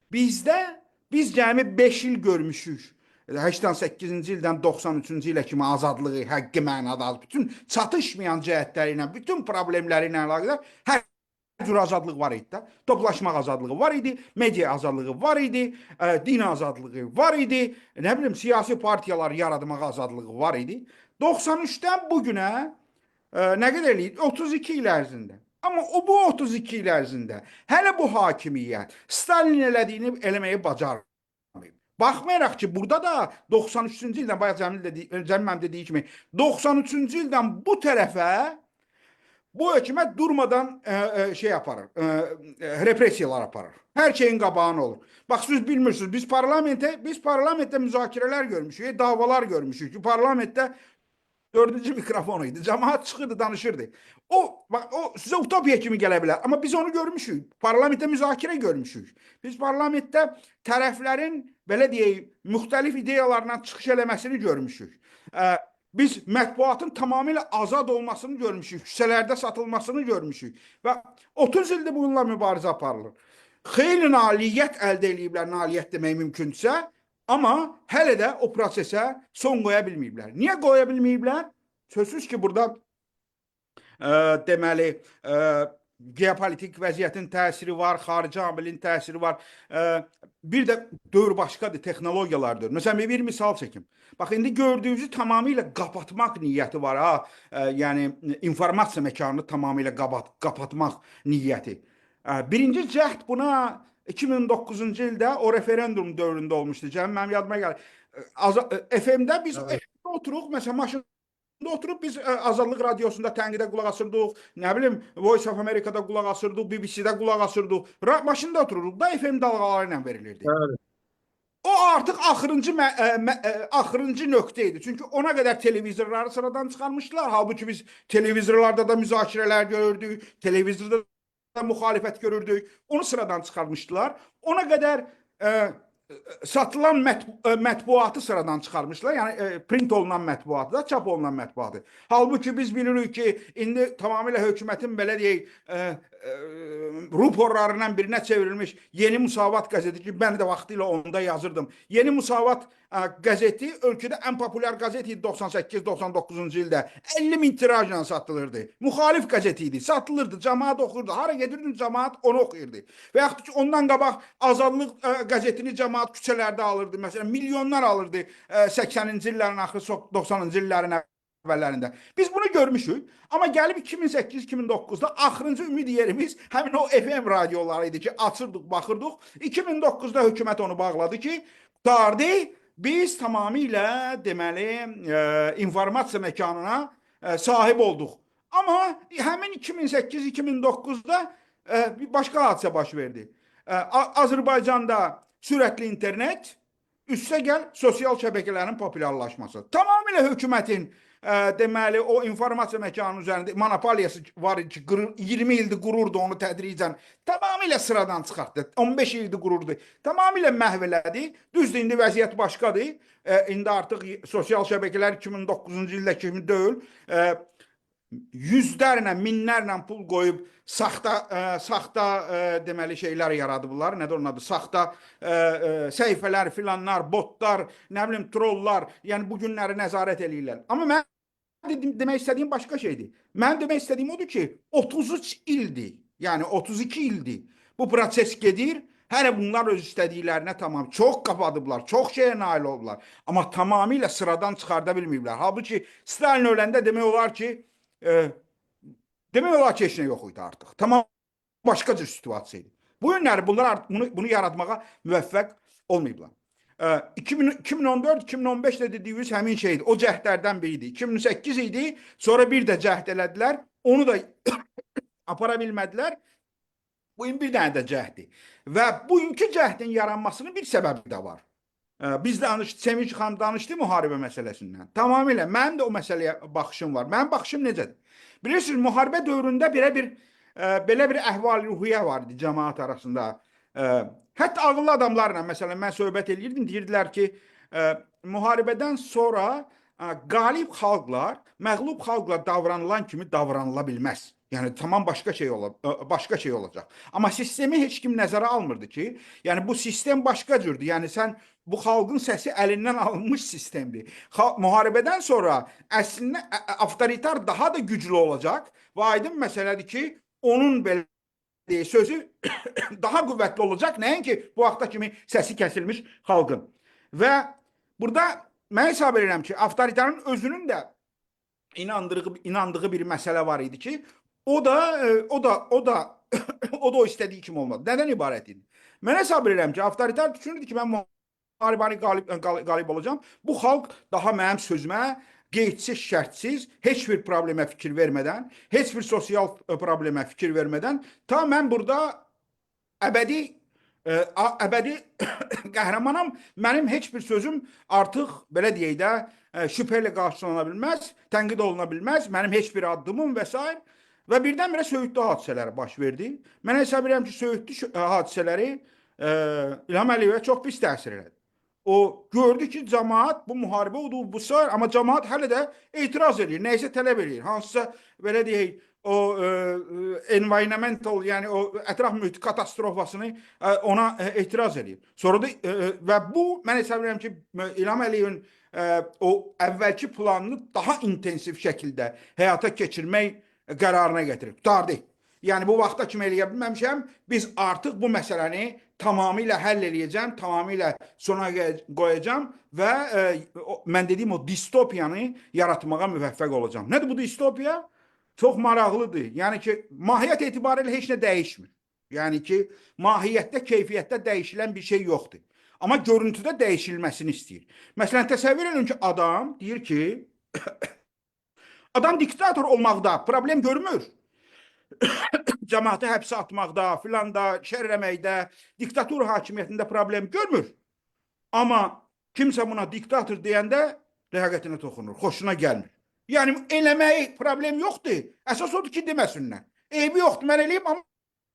Bizdə biz cəmi 5 il görmüşük. 88-ci ildən 93-cü ilə kimi azadlığı həqiqi mənada bütün çatışmayan cəhətləri ilə, bütün problemləri ilə əlaqədar hər cür azadlıq var idi də. Toplaşmaq azadlığı var idi, media azadlığı var idi, din azadlığı var idi, nə bilim siyasi partiyalar yaratmaq azadlığı var idi. 93-dən bu günə nə qədər eləyir? 32 il ərzində. Amma o bu 32 il ərzində hələ bu hakimiyyət Stalin elədiyini eləməyi bacarmayıb. Baxmayaraq ki, burada da 93-cü ildən bayaq Cəmil dedi, Cəmil müəllim dediyi kimi 93-cü ildən bu tərəfə bu hökumət durmadan şey aparır, repressiyalar aparır. Hər şeyin qabağını olur. Bax siz bilmirsiniz, biz parlamentdə müzakirələr görmüşük, davalar görmüşük ki, parlamentdə dördüncü mikrofon idi. Cəmaət çıxırdı, danışırdı. O, bax, o sizə utopiya kimi gələ bilər, amma biz onu görmüşük. Parlamentdə müzakirə görmüşük. Biz parlamentdə tərəflərin belə deyək, müxtəlif ideyalarla çıxış eləməsini görmüşük. Biz mətbuatın tamamilə azad olmasını görmüşük, küçələrdə satılmasını görmüşük və 30 ildir bununla mübarizə aparılır. Xeyli nailiyyət əldə eləyiblər, nailiyyət demək mümkündürsə, amma hələ də o prosesə son qoya bilməyiblər. Niyə qoya bilməyiblər? Sözsüz ki, burada deməli geopolitik vəziyyətin təsiri var, xarici amilin təsiri var. Bir də dövr başqadır, texnologiyalar dövrü. Məsələn, bir misal çəkim. Bax, indi gördüyünüzü tamamilə qapatmaq niyyəti var ha. Yəni informasiya məkanını tamamilə qapatmaq niyyəti. Birinci cəhd buna 2009-cu ildə o referendum dövründə olmuşdu. Cəmi mənim yadıma gəlir. FM-də biz FM-də oturuq, məsələn, maşın oturub biz Azadlıq Radiosunda tənqidə qulaq asırdıq, nə bilim Voice of America-da qulaq asırdıq, BBC-də qulaq asırdıq. Maşında otururuq da FM dalğaları ilə verilirdi. Bəli. O artıq axırıncı nöqtə idi. Çünki ona qədər televizorları sıradan çıxarmışdılar. Halbuki biz televizorlarda da müzakirələr görürdük, televizorda da müxalifət görürdük. Onu sıradan çıxarmışdılar. Ona qədər satılan mətbuatı sıradan çıxarmışlar. Yəni print olunan mətbuatı da, çap olunan mətbuatı. Halbuki biz bilirik ki, indi tamamilə hökumətin belə deyək, ruporlarından birinə çevrilmiş Yeni Müsavat qəzeti ki, mən də vaxtilə onda yazırdım. Yeni Müsavat qəzeti ölkədə ən populyar qəzet idi 98-99-cu ildə. 50 min tirajla satılırdı. Müxalif qəzeti idi. Satılırdı, cəmaət oxuyurdu. Hara gedirdin, cəmaət onu oxuyurdu. Və yaxud ki, ondan qabaq Azadlıq qəzetini cəmaət küçələrdə alırdı. Məsələn, milyonlar alırdı 80-ci illərin axırı, 90-cı illərin əvvəllərində. Biz bunu görmüşük. Amma gəlib 2008-2009-da axırıncı ümid yerimiz həmin o FM radioları idi ki, açırdıq, baxırdıq. 2009-da hökumət onu bağladı ki, qurtardı. Biz tamamilə deməli informasiya məkanına sahib olduq. Amma həmin 2008-2009-da bir başqa hadisə baş verdi. Azərbaycanda sürətli internet, üstə gəl sosial şəbəkələrin populyarlaşması. Tamamilə hökumətin deməli o informasiya məkanının üzərində monopoliyası var idi ki, 20 ildir qururdu onu tədricən. Tamamilə sıradan çıxartdı. 15 ildir qururdu. Tamamilə məhv elədi. Düzdür, indi vəziyyət başqadır. İndi artıq sosial şəbəkələr 2009-cu ildə kimi deyil. Yüzlərlə, minlərlə pul qoyub saxta deməli şeylər yaradıblar. Nədir onun adı? Saxta səhifələr filanlar, botlar, nə bilim trollar, yəni bu günləri nəzarət eləyirlər. Amma mən demək istədiyim başqa şeydir. Mənim demək istədiyim odur ki, 33 ildir. Yəni 32 ildir. Bu proses gedir. Hələ bunlar öz istədiklərinə tamam çox qapadıblar, çox şeyə nail olublar. Amma tamamilə sıradan çıxarda bilməyiblər. Halbuki Stalin öləndə demək olar ki, heç nə yox idi artıq. Tamam başqa cür situasiya idi. Bu günləri bunlar artıq bunu yaratmağa müvəffəq olmayıblar. 2014-2015-də dediyimiz həmin şeydi. O cəhdlərdən biri idi. 2008 idi. Sonra bir də cəhd elədilər. Onu da apara bilmədilər. Bugün bir dənə də cəhddir. Və bugünkü cəhdin yaranmasının bir səbəbi də var. Biz Sevinç xanım danışdı müharibə məsələsindən. Tamamilə mənim də o məsələyə baxışım var. Mənim baxışım necədir? Bilirsiniz, müharibə dövründə belə bir əhval-ruhiyyə var idi cəmaət arasında. Hətta ağıllı adamlarla məsələn mən söhbət eləyirdim, deyirdilər ki, müharibədən sonra qalib xalqlar məğlub xalqla davranılan kimi davranıla bilməz. Yəni tamam başqa şey olacaq. Amma sistemi heç kim nəzərə almırdı ki, yəni bu sistem başqa cürdür. Yəni sən bu xalqın səsi əlindən alınmış sistemdir. Müharibədən sonra əslində avtoritar daha da güclü olacaq və aydın məsələdir ki, onun belə deyək, sözü daha qüvvətli olacaq, nəinki bu vaxta kimi səsi kəsilmiş xalqın. Və burada mən hesab edirəm ki, avtoritarın özünün də inandığı bir məsələ var idi ki, o da e, o da o da o da o istədiyi kimi olmadı. Nədən ibarət idi? Mən hesab edirəm ki, avtoritar düşünürdü ki, mən müharibəni qalib olacağam. Bu xalq daha mənim sözümə qeydsiz, şərtsiz, heç bir problemə fikir vermədən, heç bir sosial problemə fikir vermədən, ta mən burada əbədi qəhrəmanam. Mənim heç bir sözüm artıq belə deyək də şübhə ilə qarşılana bilməz, tənqid oluna bilməz. Mənim heç bir addımım və sair. Və birdən-birə Söyüdlü hadisələri baş verdi. Mən hesab edirəm ki, Söyüdlü hadisələri İlham Əliyevə çox pis təsir elədi. O gördü ki, cəmaət bu müharibə oldu, bu sair, amma cəmaət hələ də etiraz eləyir, nəyisə tələb eləyir. Hansısa belə deyək, o environmental, yəni o ətraf mühit katastrofasını ona etiraz eləyir. Sonra da və bu mən hesab edirəm ki, İlham Əliyevin o əvvəlki planını daha intensiv şəkildə həyata keçirmək qərarına gətirib. Qurtardı. Yəni bu vaxta kimi eləyə bilməmişəm. Biz artıq bu məsələni tamamilə həll eləyəcəm, tamamilə sona qoyacağam və mən dediyim o distopiyanı yaratmağa müvəffəq olacağam. Nədir bu distopiya? Çox maraqlıdır. Yəni ki, mahiyyət etibarilə heç nə dəyişmir. Yəni ki, mahiyyətdə, keyfiyyətdə dəyişilən bir şey yoxdur. Amma görüntüdə dəyişilməsini istəyir. Məsələn, təsəvvür edin ki, adam deyir ki, Adam diktator olmaqda problem görmür. Cəmaatı həbsə atmaqda, filan da, şər eləməkdə, diktatura hakimiyyətində problem görmür. Amma kimsə buna diktator deyəndə ləyaqətinə toxunur, xoşuna gəlmir. Yəni eləməyi problem yoxdur. Əsas odur ki, deməsinlər. Eybi yoxdur, mən eləyim, amma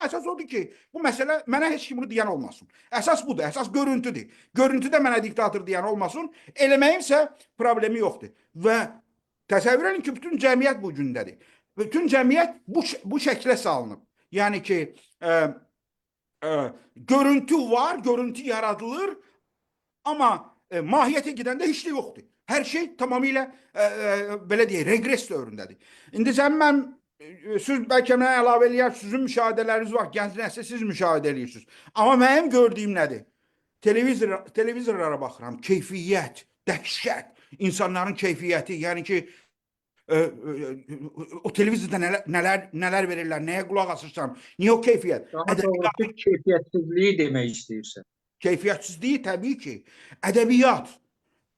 əsas odur ki, bu məsələ mənə heç kim bunu deyən olmasın. Əsas budur, əsas görüntüdür. Görüntüdə mənə diktator deyən olmasın, eləməyimsə problemi yoxdur. Və təsəvvür edin ki, bütün cəmiyyət bu gündədir. Bütün cəmiyyət bu şəklə salınıb. Yəni ki, görüntü var, görüntü yaradılır, amma mahiyyətə gedəndə heç də yoxdur. Hər şey tamamilə belə deyək, reqres dövründədir. İndi sən mən siz bəlkə mənə əlavə eləyər, sizin müşahidələriniz var, gənc nəsil siz müşahidə eləyirsiniz. Amma mənim gördüyüm nədir? Televizorlara baxıram, keyfiyyət, dəhşət, insanların keyfiyyəti, yəni ki, o televizorda nələr verirlər, nəyə qulaq asırsan, niyə o keyfiyyət? Daha doğrusu keyfiyyətsizliyi demək istəyirsən. Keyfiyyətsizliyi təbii ki, ədəbiyyat,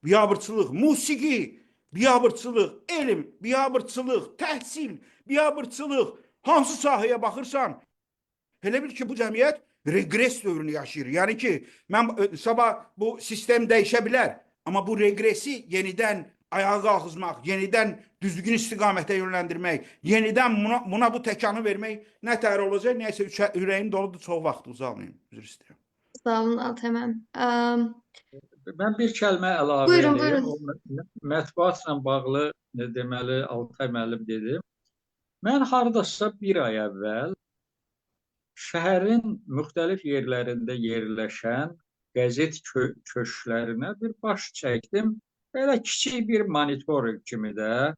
biabırçılıq, musiqi, biabırçılıq, elm, biabırçılıq, təhsil, biabırçılıq, hansı sahəyə baxırsan, elə bil ki, bu cəmiyyət reqres dövrünü yaşayır. Yəni ki, mən sabah bu sistem dəyişə bilər, amma bu reqresi yenidən ayağa qalxızmaq, yenidən düzgün istiqamətə yönləndirmək, yenidən buna bu təkanı vermək nə təhər olacaq? Nəysə ürəyim doludur, çox vaxt uzalmayım. Üzr istəyirəm. Sağ olun Altay müəllim. Mən bir kəlmə əlavə Buyurun, edeyim. buyurun. O mətbuatla bağlı deməli Altay müəllim dedi. Mən hardasa bir ay əvvəl şəhərin müxtəlif yerlərində yerləşən qəzet köşklərinə bir baş çəkdim. Belə kiçik bir monitorinq kimi də.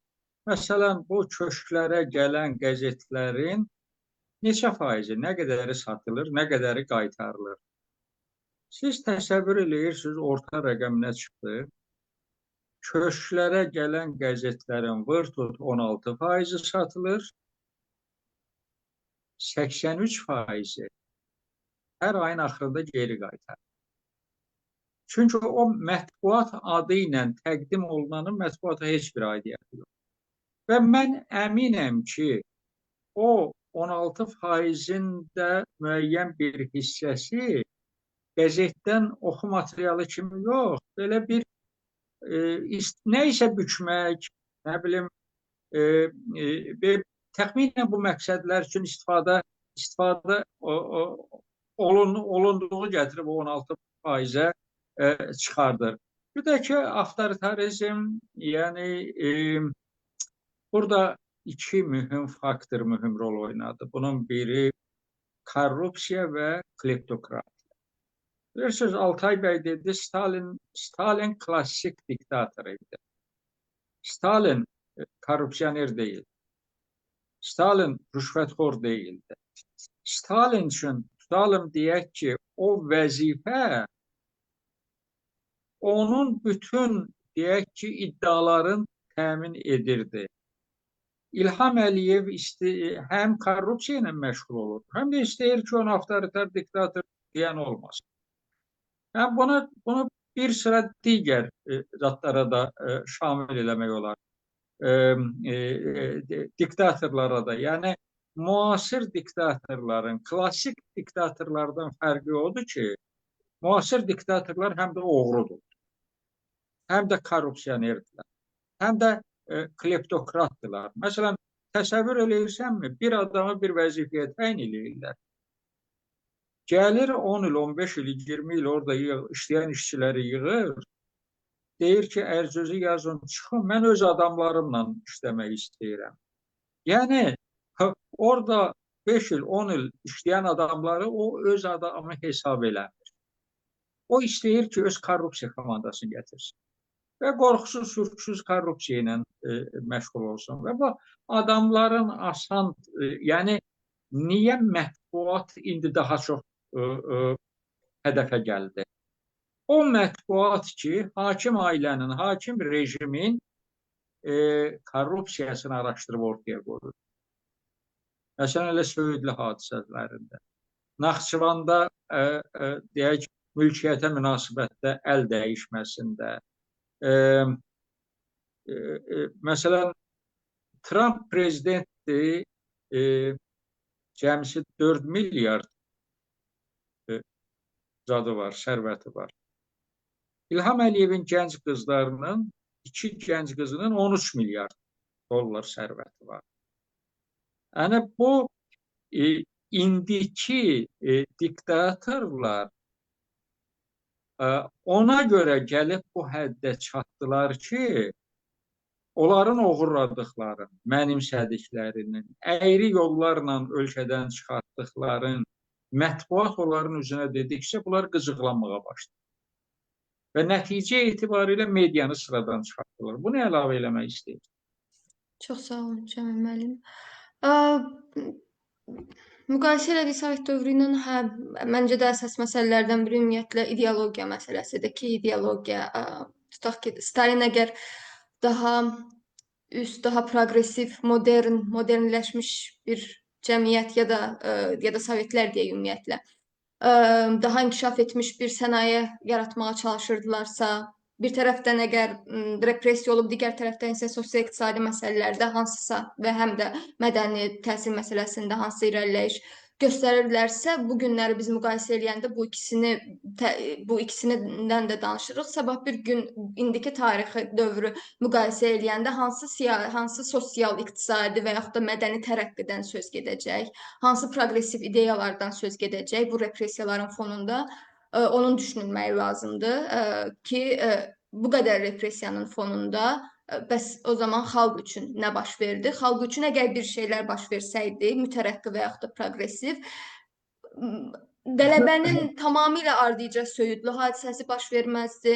Məsələn, bu köşklərə gələn qəzetlərin neçə faizi, nə qədəri satılır, nə qədəri qaytarılır. Siz təsəvvür eləyirsiniz, orta rəqəm nə çıxdı? Köşklərə gələn qəzetlərin vır tut 16 faizi satılır, 83 faizi hər ayın axırında geri qaytarılır. Çünki o mətbuat adı ilə təqdim olunanın mətbuata heç bir aidiyyəti yox. Və mən əminəm ki, o 16 faizin də müəyyən bir hissəsi qəzetdən oxu materialı kimi yox, belə bir nə isə bükmək, nə bilim, təxminən bu məqsədlər üçün istifadə olunduğu gətirib o 16 faizə çıxardır. Bir də ki, avtoritarizm, yəni burada iki mühüm faktor mühüm rol oynadı. Bunun biri korrupsiya və kleptokratiya. Bilirsiniz, Altay bəy dedi, Stalin klassik diktator idi. Stalin korrupsioner deyil. Stalin rüşvətxor deyildi. Stalin üçün, tutalım deyək ki, o vəzifə onun bütün, deyək ki, iddiaların təmin edirdi. İlham Əliyev həm korrupsiya ilə məşğul olur, həm də istəyir ki, onu avtoritar diktator deyən olmasın. Yəni bunu bir sıra digər zatlara da şamil eləmək olar. Diktatorlara da. Yəni müasir diktatorların klassik diktatorlardan fərqi odur ki, müasir diktatorlar həm də oğrudur, həm də korrupsionerdirlər, həm də kleptokratdırlar. Məsələn, təsəvvür eləyirsənmi? Bir adamı bir vəzifəyə təyin eləyirlər. Gəlir 10 il, 15 il, 20 il orada işləyən işçiləri yığır. Deyir ki, ərzözü yazın, çıxın, mən öz adamlarımla işləmək istəyirəm. Yəni, orada 5 il, 10 il işləyən adamları o öz adamı hesab eləmir. O istəyir ki, öz korrupsiya komandasını gətirsin. Və qorxusuz, sürksüz korrupsiya ilə məşğul olsun. Və bu adamların asan, yəni niyə mətbuat indi daha çox hədəfə gəldi? O mətbuat ki, hakim ailənin, hakim rejimin korrupsiyasını araşdırıb ortaya qoyur. Məsələn, elə Söyüdlü hadisələrində. Naxçıvanda, deyək, mülkiyyətə münasibətdə əl dəyişməsində. Məsələn, Trump prezidentdir, cəmisi 4 milyard zadı var, sərvəti var. İlham Əliyevin gənc qızlarının, iki gənc qızının 13 milyard dollar sərvəti var. Yəni bu indiki diktatorlar ona görə gəlib bu həddə çatdılar ki, onların oğurladıqlarının, mənimsədiklərinin, əyri yollarla ölkədən çıxartdıqların mətbuat onların üzünə dedikcə bunlar qıcıqlanmağa başladı. Və nəticə etibarilə medianı sıradan çıxartdılar. Bunu əlavə eləmək istəyirəm. Çox sağ olun Cəmil müəllim. Müqayisə elədik Sovet dövrü ilə, hə, məncə də əsas məsələlərdən biri ümumiyyətlə ideologiya məsələsidir ki, ideologiya, tutaq ki, Stalin əgər daha üst, daha proqressiv, modern, modernləşmiş bir cəmiyyət ya da Sovetlər deyək ümumiyyətlə, daha inkişaf etmiş bir sənaye yaratmağa çalışırdılarsa, bir tərəfdən əgər repressiya olub, digər tərəfdən isə sosial-iqtisadi məsələlərdə hansısa və həm də mədəni təhsil məsələsində hansısa irəliləyiş göstərirlərsə, bu günləri biz müqayisə eləyəndə bu ikisindən də danışırıq. Sabah bir gün indiki tarixi dövrü müqayisə eləyəndə hansı sosial, iqtisadi və yaxud da mədəni tərəqqidən söz gedəcək, hansı proqressiv ideyalardan söz gedəcək bu repressiyaların fonunda, onun düşünülməyi lazımdır ki, bu qədər repressiyanın fonunda bəs o zaman xalq üçün nə baş verdi? Xalq üçün əgər bir şeylər baş versəydi, mütərəqqi və yaxud da proqressiv, qələbənin tamamilə ardıca Söyüdlü hadisəsi baş verməzdi.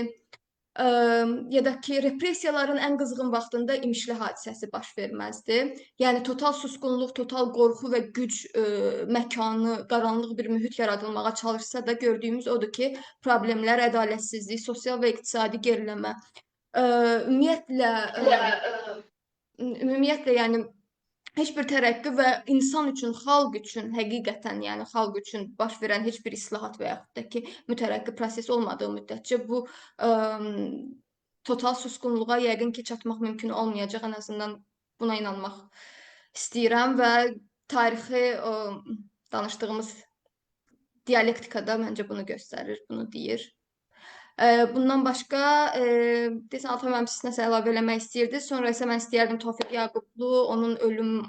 Ya da ki, repressiyaların ən qızğın vaxtında İmişli hadisəsi baş verməzdi. Yəni total susqunluq, total qorxu və güc məkanı, qaranlıq bir mühit yaradılmağa çalışsa da gördüyümüz odur ki, problemlər, ədalətsizlik, sosial və iqtisadi geriləmə, ümumiyyətlə yəni heç bir tərəqqi və insan üçün, xalq üçün, həqiqətən, yəni xalq üçün baş verən heç bir islahat və yaxud da ki, mütərəqqi proses olmadığı müddətcə bu total susqunluğa yəqin ki, çatmaq mümkün olmayacaq. Ən azından buna inanmaq istəyirəm və tarixi o danışdığımız dialektikada məncə bunu göstərir, bunu deyir. Bundan başqa, deyəsən Altay müəllim siz nəsə əlavə eləmək istəyirdiniz. Sonra isə mən istəyərdim Tofiq Yaqublu, onun ölüm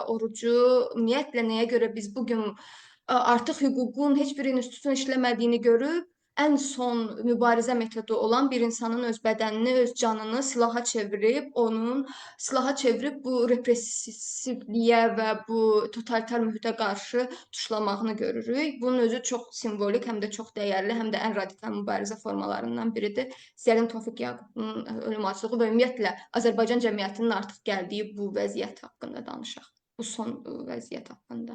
orucu, ümumiyyətlə nəyə görə biz bu gün artıq hüququn heç bir institutun işləmədiyini görüb, ən son mübarizə metodu olan bir insanın öz bədənini, öz canını silaha çevirib, onun silaha çevirib bu repressivliyə və bu totalitar mühitə qarşı tuşlamağını görürük. Bunun özü çox simvolik, həm də çox dəyərli, həm də ən radikal mübarizə formalarından biridir. İstəyərdim Tofiq Yaqublunun ölüm aclığı və ümumiyyətlə Azərbaycan cəmiyyətinin artıq gəldiyi bu vəziyyət haqqında danışaq. Bu son vəziyyət haqqında.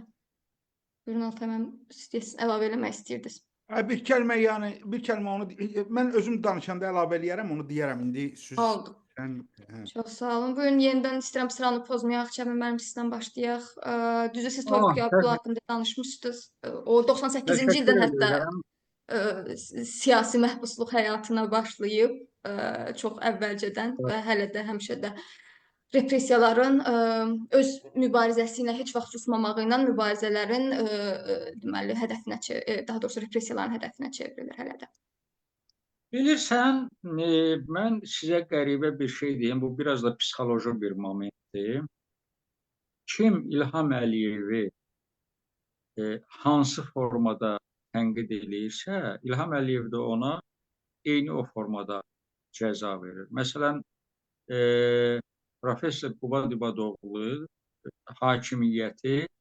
Buyurun Altay müəllim, siz əlavə eləmək istəyirdiniz. Bir kəlmə, yəni bir kəlmə onu mən özüm danışanda əlavə eləyərəm, onu deyərəm indi söz. Oldu. Sən, hə. Çox sağ olun. Buyurun yenidən istəyirəm sıranı pozmayaq. Cəmil müəllim sizdən başlayaq. Düzü siz Tofiq Yaqublu haqqında danışmışdınız. O 98-ci ildən hətta siyasi məhbusluq həyatına başlayıb çox əvvəlcədən və hələ də həmişə də repressiyaların öz mübarizəsi ilə heç vaxt susmamağı ilə mübarizələrin deməli hədəfinə, daha doğrusu repressiyaların hədəfinə çevrilir hələ də. Bilirsən, mən sizə qəribə bir şey deyim, bu biraz da psixoloji bir momentdir. Kim İlham Əliyevi hansı formada tənqid eləyirsə, İlham Əliyev də ona eyni o formada cəza verir. Məsələn, Professor Qubad İbadoğlu hakimiyyəti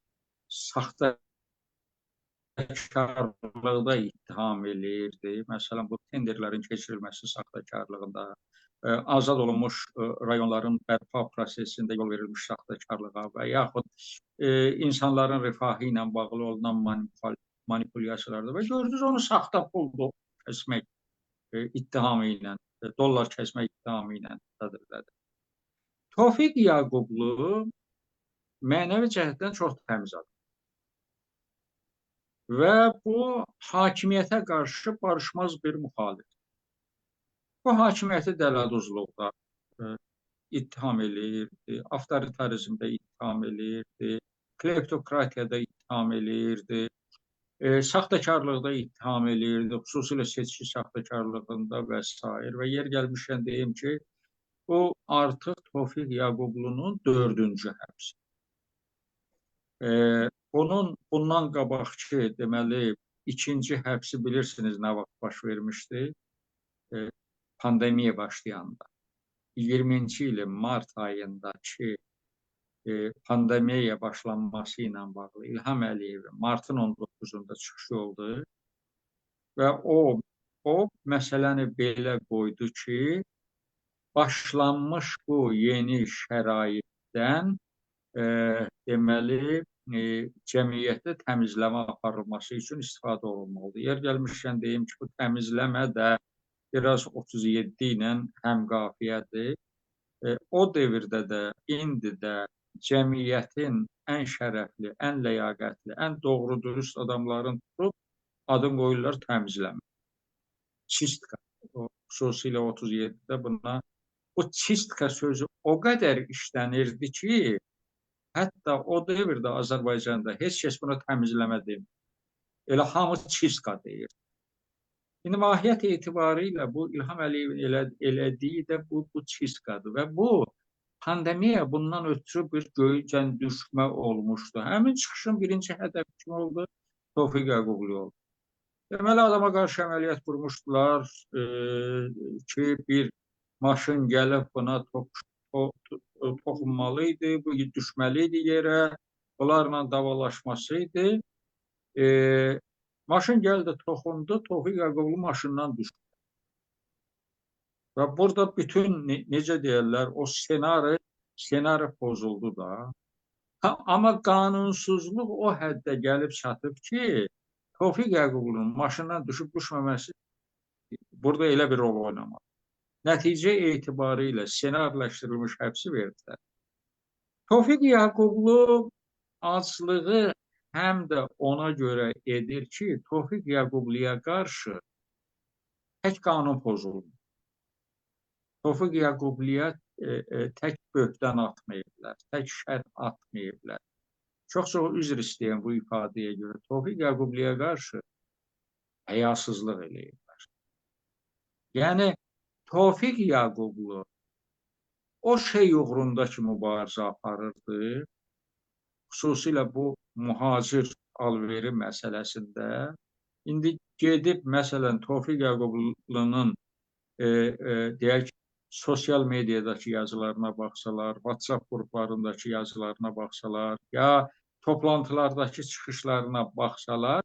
saxtakarlıqda ittiham eləyirdi. Məsələn, bu tenderlərin keçirilməsi saxtakarlığında, azad olunmuş rayonların bərpa prosesində yol verilmiş saxtakarlığa və yaxud insanların rifahı ilə bağlı olunan manipulyasiyalarda və gördünüz onu saxta pul kəsmək ittihamı ilə, dollar kəsmək ittihamı ilə tədbirlədi. Tofiq Yaqublu mənəvi cəhətdən çox təmiz adam. Və bu hakimiyyətə qarşı barışmaz bir müxalif. Bu hakimiyyəti dələduzluqda ittiham eləyirdi, avtoritarizmdə ittiham eləyirdi, kleptokratiyada ittiham eləyirdi, saxtakarlıqda ittiham eləyirdi, xüsusilə seçki saxtakarlığında və sair. Və yer gəlmişkən deyim ki, bu artıq Tofiq Yaqublunun 4-cü həbsi. Bundan qabaqki, deməli, 2-ci həbsi bilirsiniz nə vaxt baş vermişdi? Pandemiya başlayanda. 20-ci ilin mart ayındakı pandemiyaya başlanması ilə bağlı İlham Əliyevin martın 19-unda çıxışı oldu və o məsələni belə qoydu ki, başlanmış bu yeni şəraitdən deməli, cəmiyyətdə təmizləmə aparılması üçün istifadə olunmalıdır. Yer gəlmişkən deyim ki, bu təmizləmə də biraz 37 ilə həmqafiyədir. O dövrdə də, indi də cəmiyyətin ən şərəfli, ən ləyaqətli, ən doğru-dürüst adamların tutub adın qoyurlar təmizləmə. Çistka. O, xüsusilə 37-də buna bu çistka sözü o qədər işlənirdi ki, hətta o dövrdə Azərbaycanda heç kəs buna təmizləmə demir. Elə hamı çistka deyir. İndi mahiyyət etibarı ilə bu İlham Əliyevin elədiyi də bu çistkadır və bu pandemiya bundan ötürü bir göycən düşmə olmuşdu. Həmin çıxışın birinci hədəfi kim oldu? Tofiq Yaqublu oldu. Deməli, adama qarşı əməliyyat qurmuşdular ki, bir maşın gəlib buna toxunmalı idi, bu düşməli idi yerə, onlarla davalaşması idi. Maşın gəldi, toxundu, Tofiq Yaqublu maşından düşdü. Və burada bütün, necə deyərlər, o senaryo pozuldu da. Ha, amma qanunsuzluq o həddə gəlib çatıb ki, Tofiq Yaqublunun maşından düşüb düşməməsi burada elə bir rol oynamadı. Nəticə etibarı ilə senarləşdirilmiş həbsi verdilər. Tofiq Yaqublu aclığı həm də ona görə edir ki, Tofiq Yaqubluya qarşı tək qanun pozuldu. Tofiq Yaqubluya tək böhtan atmayıblar, tək şər atmayıblar. Çox-çox üzr istəyən bu ifadəyə görə Tofiq Yaqubluya qarşı həyasızlıq eləyiblər. Yəni, Tofiq Yaqublu o şey uğrunda ki mübarizə aparırdı, xüsusilə bu mühacir alveri məsələsində, indi gedib, məsələn, Tofiq Yaqublunun deyək, sosial mediadakı yazılarına baxsalar, WhatsApp qruplarındakı yazılarına baxsalar, ya toplantılardakı çıxışlarına baxsalar,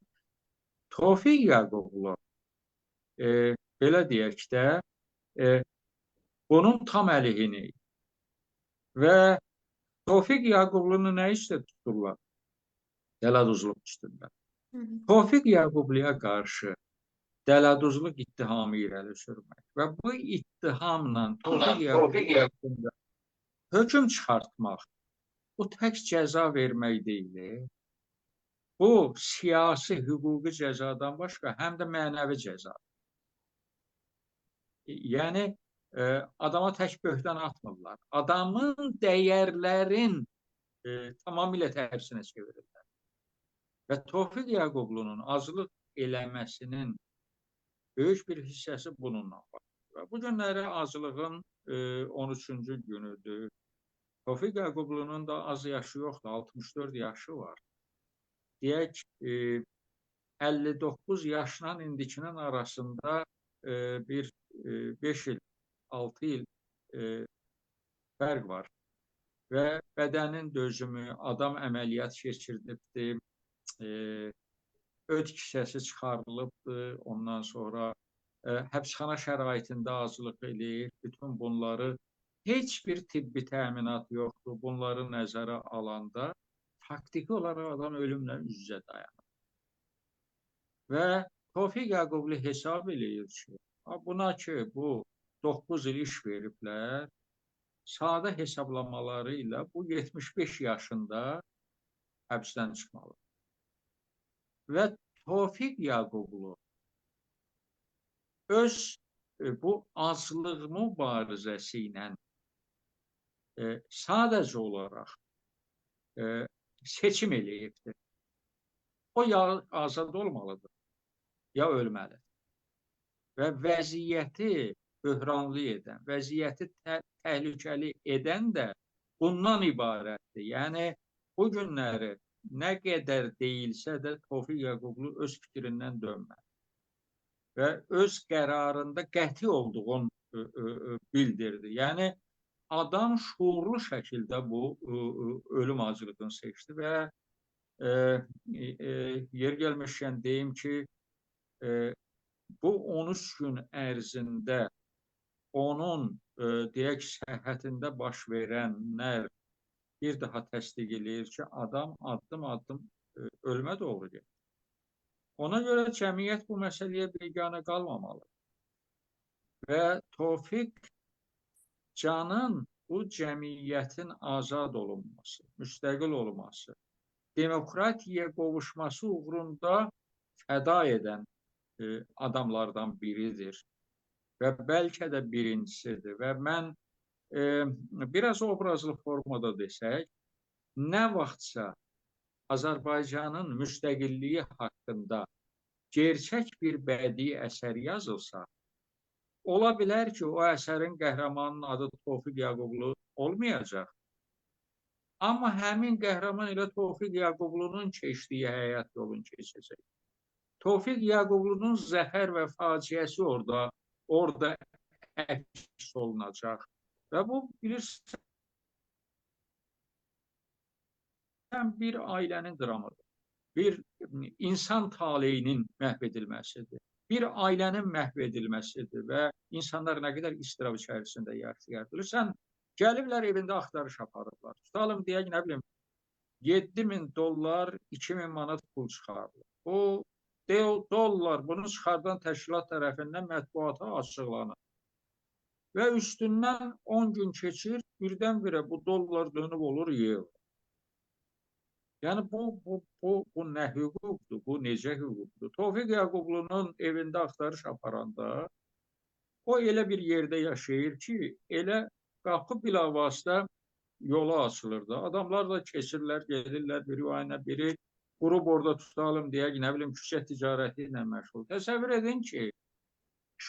Tofiq Yaqublu belə deyək də, bunun tam əleyhinə idi. Və Tofiq Yaqublunu nə üstə tuturlar? Dələduzluq üstündə. Tofiq Yaqubluya qarşı dələduzluq ittihamı irəli sürmək və bu ittihamla Tofiq Yaqublu haqqında hökm çıxartmaq, bu tək cəza vermək deyil. Bu siyasi, hüquqi cəzadan başqa həm də mənəvi cəzadır. Yəni, adama tək böhtan atmırlar. Adamın dəyərlərin tamamilə tərsinə çevirirlər. Və Tofiq Yaqublunun aclıq eləməsinin böyük bir hissəsi bununla var. Və bu günləri aclığın 13-cü günüdür. Tofiq Yaqublunun da az yaşı yoxdur, 64 yaşı var. Deyək, 59 yaşla indikinin arasında bir 5 il, 6 il fərq var. Və bədənin dözümü, adam əməliyyat keçirdibdir, öd kisəsi çıxarılıbdır, ondan sonra həbsxana şəraitində aclıq eləyir, bütün bunları heç bir tibbi təminat yoxdur. Bunları nəzərə alanda faktiki olaraq adam ölümlə üz-üzə dayanır. Və Tofiq Yaqublu hesab eləyir ki, buna ki, bu 9 il iş veriblər, sadə hesablamaları ilə bu 75 yaşında həbsdən çıxmalı. Və Tofiq Yaqublu öz bu aclıq mübarizəsi ilə Sadəcə olaraq seçim eləyibdir. O ya azad olmalıdır, ya ölməlidir. Və vəziyyəti böhranlı edən, vəziyyəti təhlükəli edən də bundan ibarətdir. Yəni, bu günləri nə qədər deyilsə də Tofiq Yaqublu öz fikrindən dönmədi və öz qərarında qəti olduğunu bildirdi. Yəni, adam şuurlu şəkildə bu ölüm acılığını seçdi və yer gəlmişkən deyim ki, bu 13 gün ərzində onun, deyək, səhhətində baş verənlər bir daha təsdiq eləyir ki, adam addım-addım ölümə doğru gedir. Ona görə cəmiyyət bu məsələyə biganə qalmamalıdır. Və Tofiq Canın bu cəmiyyətin azad olunması, müstəqil olması, demokratiyaya qovuşması uğrunda fəda edən adamlardan biridir və bəlkə də birincisidir. Və mən biraz obrazlı formada desək, nə vaxtsa Azərbaycanın müstəqilliyi haqqında gerçək bir bədii əsər yazılsa, ola bilər ki, o əsərin qəhrəmanının adı Tofiq Yaqublu olmayacaq. Amma həmin qəhrəman elə Tofiq Yaqublunun keçdiyi həyat yolunu keçəcək. Tofiq Yaqublunun zəfər və faciəsi orada əks olunacaq. Və bu, bilirsən, bir ailənin dramıdır. Bir insan taleyinin məhv edilməsidir. Bir ailənin məhv edilməsidir və insanlar nə qədər istirab içərisində yaşayır. Bilirsən, gəliblər evində axtarış aparıblar. Tutalım deyək, nə bilim, 7.000 dollar, 2.000 manat pul çıxarılır. Bu dollar bunu çıxardan təşkilat tərəfindən mətbuata açıqlanır. Və üstündən 10 gün keçir, birdən-birə bu dollar dönüb olur euro. Yəni bu nə hüquqdur, bu necə hüquqdur? Tofiq Yaqublunun evində axtarış aparanda o elə bir yerdə yaşayır ki, elə qapı bilavasitə yola açılırdı. Adamlar da keçirlər, gedirlər, biri o ayına, biri qurub orada tutalım deyək, nə bilim, küçə ticarəti ilə məşğul. Təsəvvür edin ki,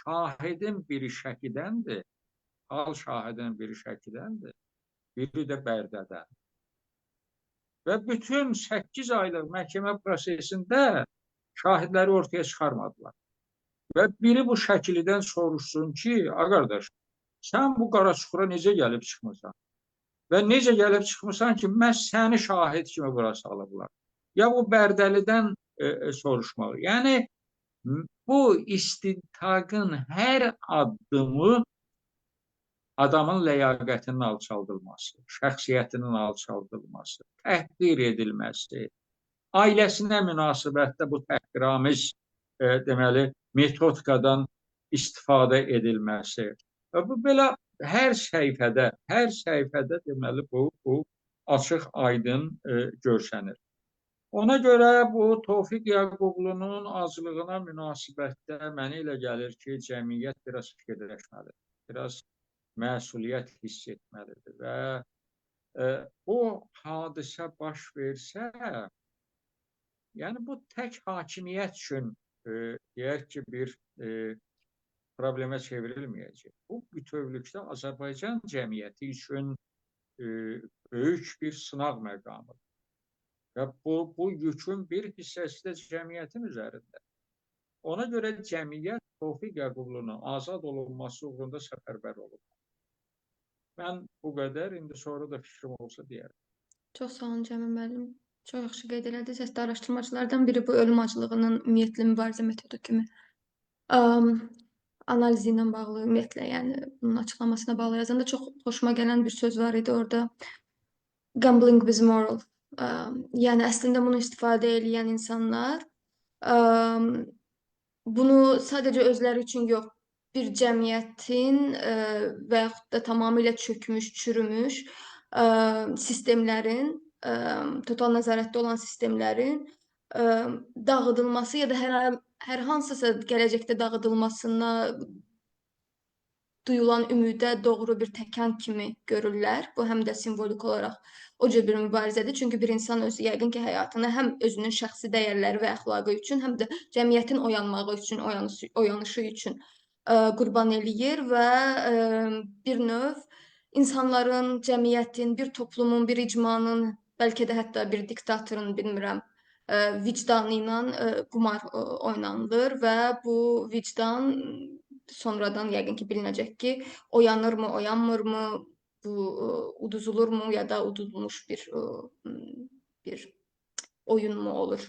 şahidin biri Şəkidəndir, hal şahidin biri Şəkidəndir, biri də Bərdədən. Və bütün 8 aylıq məhkəmə prosesində şahidləri ortaya çıxarmadılar. Və biri bu Şəkilidən soruşsun ki, a qardaş, sən bu Qaraçuxura necə gəlib çıxmısan? Və necə gəlib çıxmısan ki, məhz səni şahid kimi bura salıblar? Ya bu Bərdəlidən soruşmalı. Yəni, bu istintaqın hər addımı adamın ləyaqətinin alçaldılması, şəxsiyyətinin alçaldılması, təhqir edilməsi, ailəsinə münasibətdə bu təhqiramiz deməli, metodikadan istifadə edilməsi. Və bu belə hər səhifədə deməli bu açıq, aydın görsənir. Ona görə bu Tofiq Yaqublunun aclığına münasibətdə mənə elə gəlir ki, cəmiyyət biraz fikirləşməlidir, biraz məsuliyyət hiss etməlidir və bu hadisə baş versə, yəni bu tək hakimiyyət üçün deyək ki, bir problemə çevrilməyəcək. Bu bütövlükdə Azərbaycan cəmiyyəti üçün böyük bir sınaq məqamıdır. Və bu yükün bir hissəsi də cəmiyyətin üzərində. Ona görə cəmiyyət Tofiq Yaqublunun azad olunması uğrunda səfərbər olub. Mən bu qədər, indi sonra da fikrim olsa deyərəm. Çox sağ olun Cəmil müəllim. Çox yaxşı qeyd elədiniz. Hətta araşdırmacılardan biri bu ölüm aclığının ümumiyyətlə mübarizə metodu kimi analizi ilə bağlı, ümumiyyətlə, yəni bunun açıqlamasına bağlı yazanda çox xoşuma gələn bir söz var idi orada. Gambling with moral. Yəni əslində bunu istifadə eləyən insanlar bunu sadəcə özləri üçün yox, bir cəmiyyətin və yaxud da tamamilə çökmüş, çürümüş sistemlərin, total nəzarətdə olan sistemlərin dağıdılması ya da hər hansısa gələcəkdə dağıdılmasına duyulan ümidə doğru bir təkan kimi görürlər. Bu həm də simvolik olaraq o cür bir mübarizədir. Çünki bir insan özü yəqin ki, həyatını həm özünün şəxsi dəyərləri və əxlaqı üçün, həm də cəmiyyətin oyanmağı üçün, oyanışı üçün qurban eləyir və bir növ insanların, cəmiyyətin, bir toplumun, bir icmanın, bəlkə də hətta bir diktatorun, bilmirəm, vicdanı ilə qumar oynanılır və bu vicdan sonradan yəqin ki, bilinəcək ki, oyanırmı, oyanmırmı, bu uduzulurmu ya da uduzulmuş bir oyun mu olur.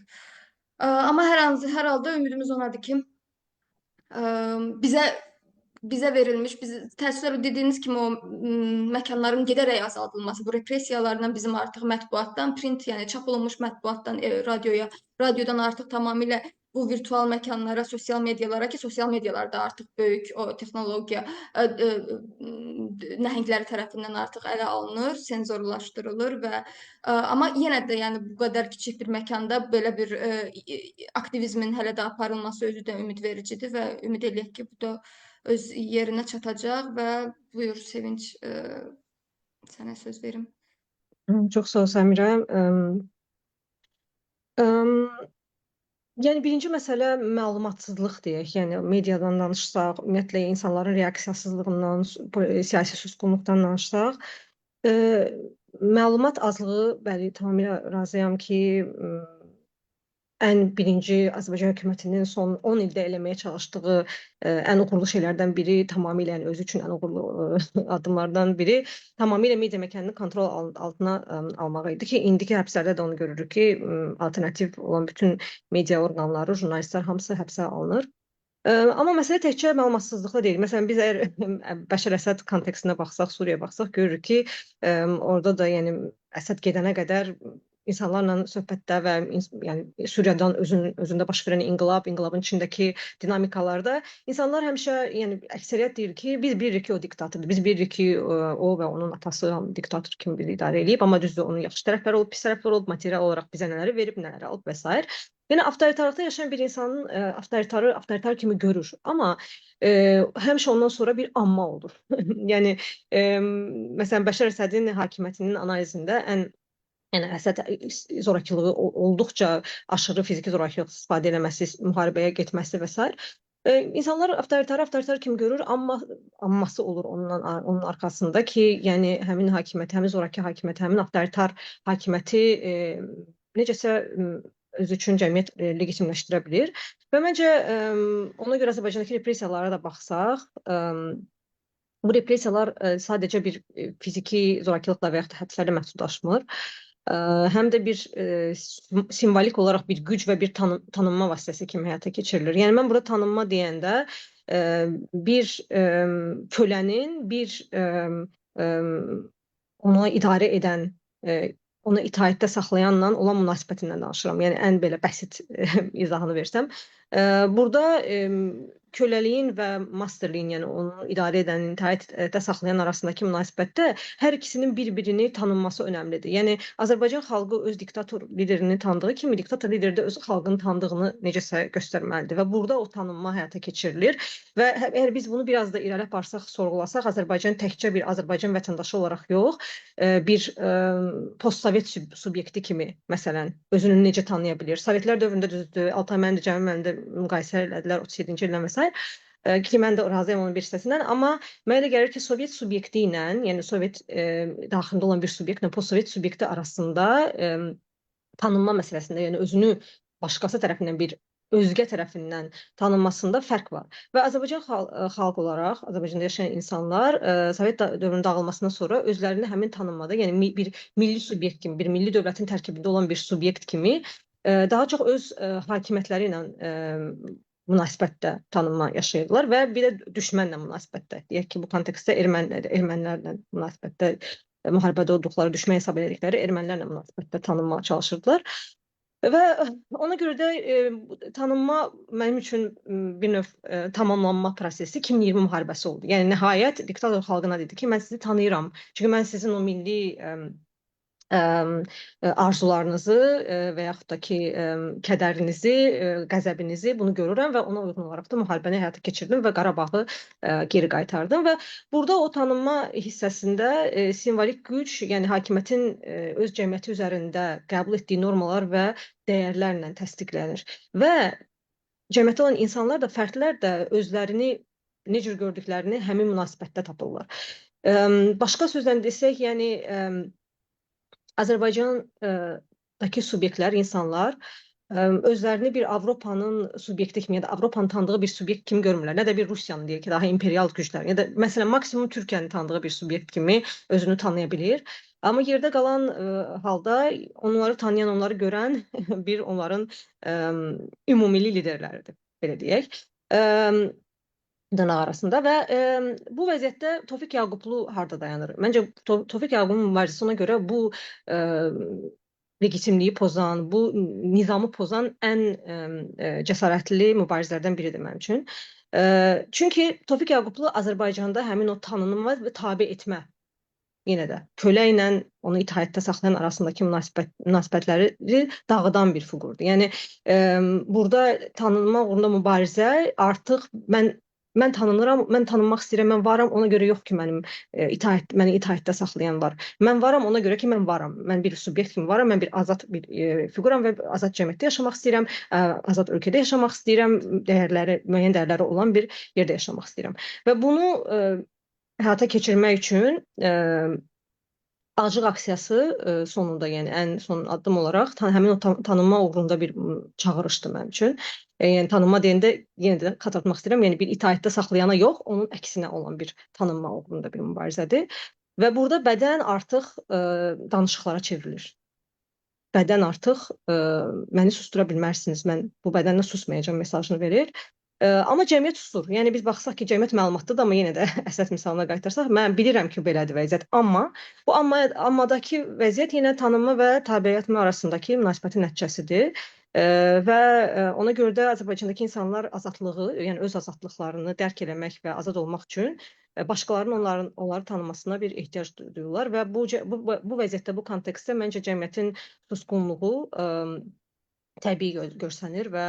Amma hər halda ümidimiz onadır ki, bizə verilmiş, təəssüflər dediyiniz kimi o məkanların gedərək azaldılması, bu repressiyalarla bizim artıq mətbuatdan, print, yəni çap olunmuş mətbuatdan radioya, radiodan artıq tamamilə bu virtual məkanlara, sosial medialara ki, sosial medialarda artıq böyük o texnologiya nəhəngləri tərəfindən artıq ələ alınır, senzorlaşdırılır və amma yenə də yəni bu qədər kiçik bir məkanda belə bir aktivizmin hələ də aparılması özü də ümidvericidir və ümid eləyək ki, bu da öz yerinə çatacaq və buyur Sevinç, sənə söz verim. Çox sağ ol Səmirə. Yəni birinci məsələ məlumatsızlıq deyək. Yəni mediadan danışsaq, ümumiyyətlə insanların reaksiyasızlığından, siyasi susqunluqdan danışsaq, məlumat azlığı, bəli, tamamilə razıyam ki, ən birinci Azərbaycan hökumətinin son 10 ildə eləməyə çalışdığı ən uğurlu şeylərdən biri, tamamilə yəni özü üçün ən uğurlu addımlardan biri tamamilə media məkanını kontrol altına almaq idi ki, indiki həbslərdə də onu görürük ki, alternativ olan bütün media orqanları, jurnalistlər hamısı həbsə alınır. Amma məsələ təkcə məlumatsızlıqda deyil. Məsələn, biz əgər Bəşər Əsəd kontekstinə baxsaq, Suriyaya baxsaq, görürük ki, orada da yəni Əsəd gedənə qədər insanlarla söhbətdə və yəni Suriyadan özündə baş verən inqilab, inqilabın içindəki dinamikalarda insanlar həmişə, yəni əksəriyyət deyir ki, biz bilirik ki, o diktatordur. Biz bilirik ki, o və onun atası diktator kimi bizi idarə eləyib, amma düzdür, onun yaxşı tərəfləri olub, pis tərəfləri olub, material olaraq bizə nələri verib, nələri alıb və s. Yəni avtoritarlıqda yaşayan bir insanın avtoritarı avtoritar kimi görür, amma həmişə ondan sonra bir amma olur. Yəni məsələn Bəşər Əsədin hakimiyyətinin analizində ən yəni Əsəd zorakılığı olduqca aşırı fiziki zorakılıq istifadə eləməsi, müharibəyə getməsi və s. İnsanlar avtoritarı avtoritar kimi görür, amma amması olur onun arxasında ki, yəni həmin hakimiyyəti, həmin zoraki hakimiyyəti, həmin avtoritar hakimiyyəti necəsə özü üçün cəmiyyət legitimləşdirə bilir. Və məncə ona görə Azərbaycandakı repressiyalara da baxsaq, bu repressiyalar sadəcə bir fiziki zorakılıqla və yaxud da həbslərlə məhdudlaşmır. Həm də bir simvolik olaraq bir güc və bir tanınma vasitəsi kimi həyata keçirilir. Yəni mən burada tanınma deyəndə bir kölənin, bir onu idarə edən, onu itaətdə saxlayanla olan münasibətindən danışıram. Yəni ən belə bəsit izahını versəm. Burada köləliyin və masterliyin, yəni onu idarə edən, itaətdə saxlayan arasındakı münasibətdə hər ikisinin bir-birini tanınması önəmlidir. Yəni Azərbaycan xalqı öz diktator liderini tanıdığı kimi, diktator lideri də öz xalqını tanıdığını necəsə göstərməlidir və burada o tanınma həyata keçirilir və əgər biz bunu biraz da irəli aparsaq, sorğulasaq, Azərbaycan təkcə bir Azərbaycan vətəndaşı olaraq yox, bir postsovet subyekti kimi məsələn özünü necə tanıya bilir? Sovetlər dövründə düzdür, Altay müəllim də, Cəmil müəllim də müqayisə elədilər 37-ci ildən və s. Ki mən də razıyam onun bir hissəsindən, amma mənə elə gəlir ki, Sovet subyekti ilə, yəni Sovet daxilində olan bir subyektlə postsovet subyekti arasında tanınma məsələsində, yəni özünü başqası tərəfindən, bir özgə tərəfindən tanınmasında fərq var. Və Azərbaycan xalq olaraq, Azərbaycanda yaşayan insanlar Sovet dövrünün dağılmasından sonra özlərini həmin tanınmada, yəni bir milli subyekt kimi, bir milli dövlətin tərkibində olan bir subyekt kimi daha çox öz hakimiyyətləri ilə münasibətdə tanınma yaşayırdılar və bir də düşmənlə münasibətdə. Deyək ki, bu kontekstdə ermənilərlə münasibətdə, müharibədə olduqları, düşmən hesab edildikləri ermənilərlə münasibətdə tanınma çalışırdılar. Və ona görə də tanınma mənim üçün bir növ tamamlanma prosesi 2020 müharibəsi oldu. Yəni nəhayət diktator xalqına dedi ki, mən sizi tanıyıram. Çünki mən sizin o milli arzularınızı və yaxud da ki, kədərinizi, qəzəbinizi, bunu görürəm və ona uyğun olaraq da müharibəni həyata keçirdim və Qarabağı geri qaytardım və burada o tanınma hissəsində simvolik güc, yəni hakimiyyətin öz cəmiyyəti üzərində qəbul etdiyi normalar və dəyərlərlə təsdiqlənir və cəmiyyətdə olan insanlar da, fərdlər də özlərini nə cür gördüklərini həmin münasibətdə tapırlar. Başqa sözlə desək, yəni Azərbaycandakı subyektlər, insanlar özlərini bir Avropanın subyekti kimi ya da Avropanın tanıdığı bir subyekt kimi görmürlər. Nə də bir Rusiyanın, deyək ki, daha imperial güclərin ya da məsələn maksimum Türkiyənin tanıdığı bir subyekt kimi özünü tanıya bilir. Amma yerdə qalan halda onları tanıyan, onları görən bir onların ümumilli liderləridir, belə deyək. Dırnaq arasında və bu vəziyyətdə Tofiq Yaqublu harda dayanır? Məncə Tofiq Yaqublunun mübarizəsi ona görə bu legitimliyi pozan, bu nizamı pozan ən cəsarətli mübarizələrdən biridir mənim üçün. Çünki Tofiq Yaqublu Azərbaycanda həmin o tanınma və tabe etmə, yenə də kölə ilə onu itaətdə saxlayan arasındakı münasibətləri dağıdan bir fiqurdur. Yəni burada tanınma uğrunda mübarizə artıq mən tanınıram, mən tanınmaq istəyirəm, mən varam, ona görə yox ki, mənim məni itaətdə saxlayan var. Mən varam ona görə ki, mən varam. Mən bir subyekt kimi varam, mən bir azad bir fiquram və azad cəmiyyətdə yaşamaq istəyirəm, azad ölkədə yaşamaq istəyirəm, dəyərləri, müəyyən dəyərləri olan bir yerdə yaşamaq istəyirəm. Və bunu həyata keçirmək üçün acıq aksiyası sonunda, yəni ən son addım olaraq həmin o tanınma uğrunda bir çağırışdır mənim üçün. Yəni tanınma deyəndə yenə də xatırlatmaq istəyirəm, yəni bir itaətdə saxlayana yox, onun əksinə olan bir tanınma uğrunda bir mübarizədir. Və burada bədən artıq danışıqlara çevrilir. Bədən artıq məni susdura bilməzsiniz, mən bu bədənlə susmayacağam mesajını verir. Amma cəmiyyət susur. Yəni biz baxsaq ki, cəmiyyət məlumatlıdır, amma yenə də Əsəd misalına qaytarsaq, mən bilirəm ki, belədir vəziyyət. Amma bu ammadakı vəziyyət yenə tanınma və tabe etmə arasındakı münasibətin nəticəsidir. Və ona görə də Azərbaycandakı insanlar azadlığı, yəni öz azadlıqlarını dərk eləmək və azad olmaq üçün başqalarının onları tanımasına bir ehtiyac duyurlar və bu vəziyyətdə, bu kontekstdə məncə cəmiyyətin susqunluğu təbii görsənir və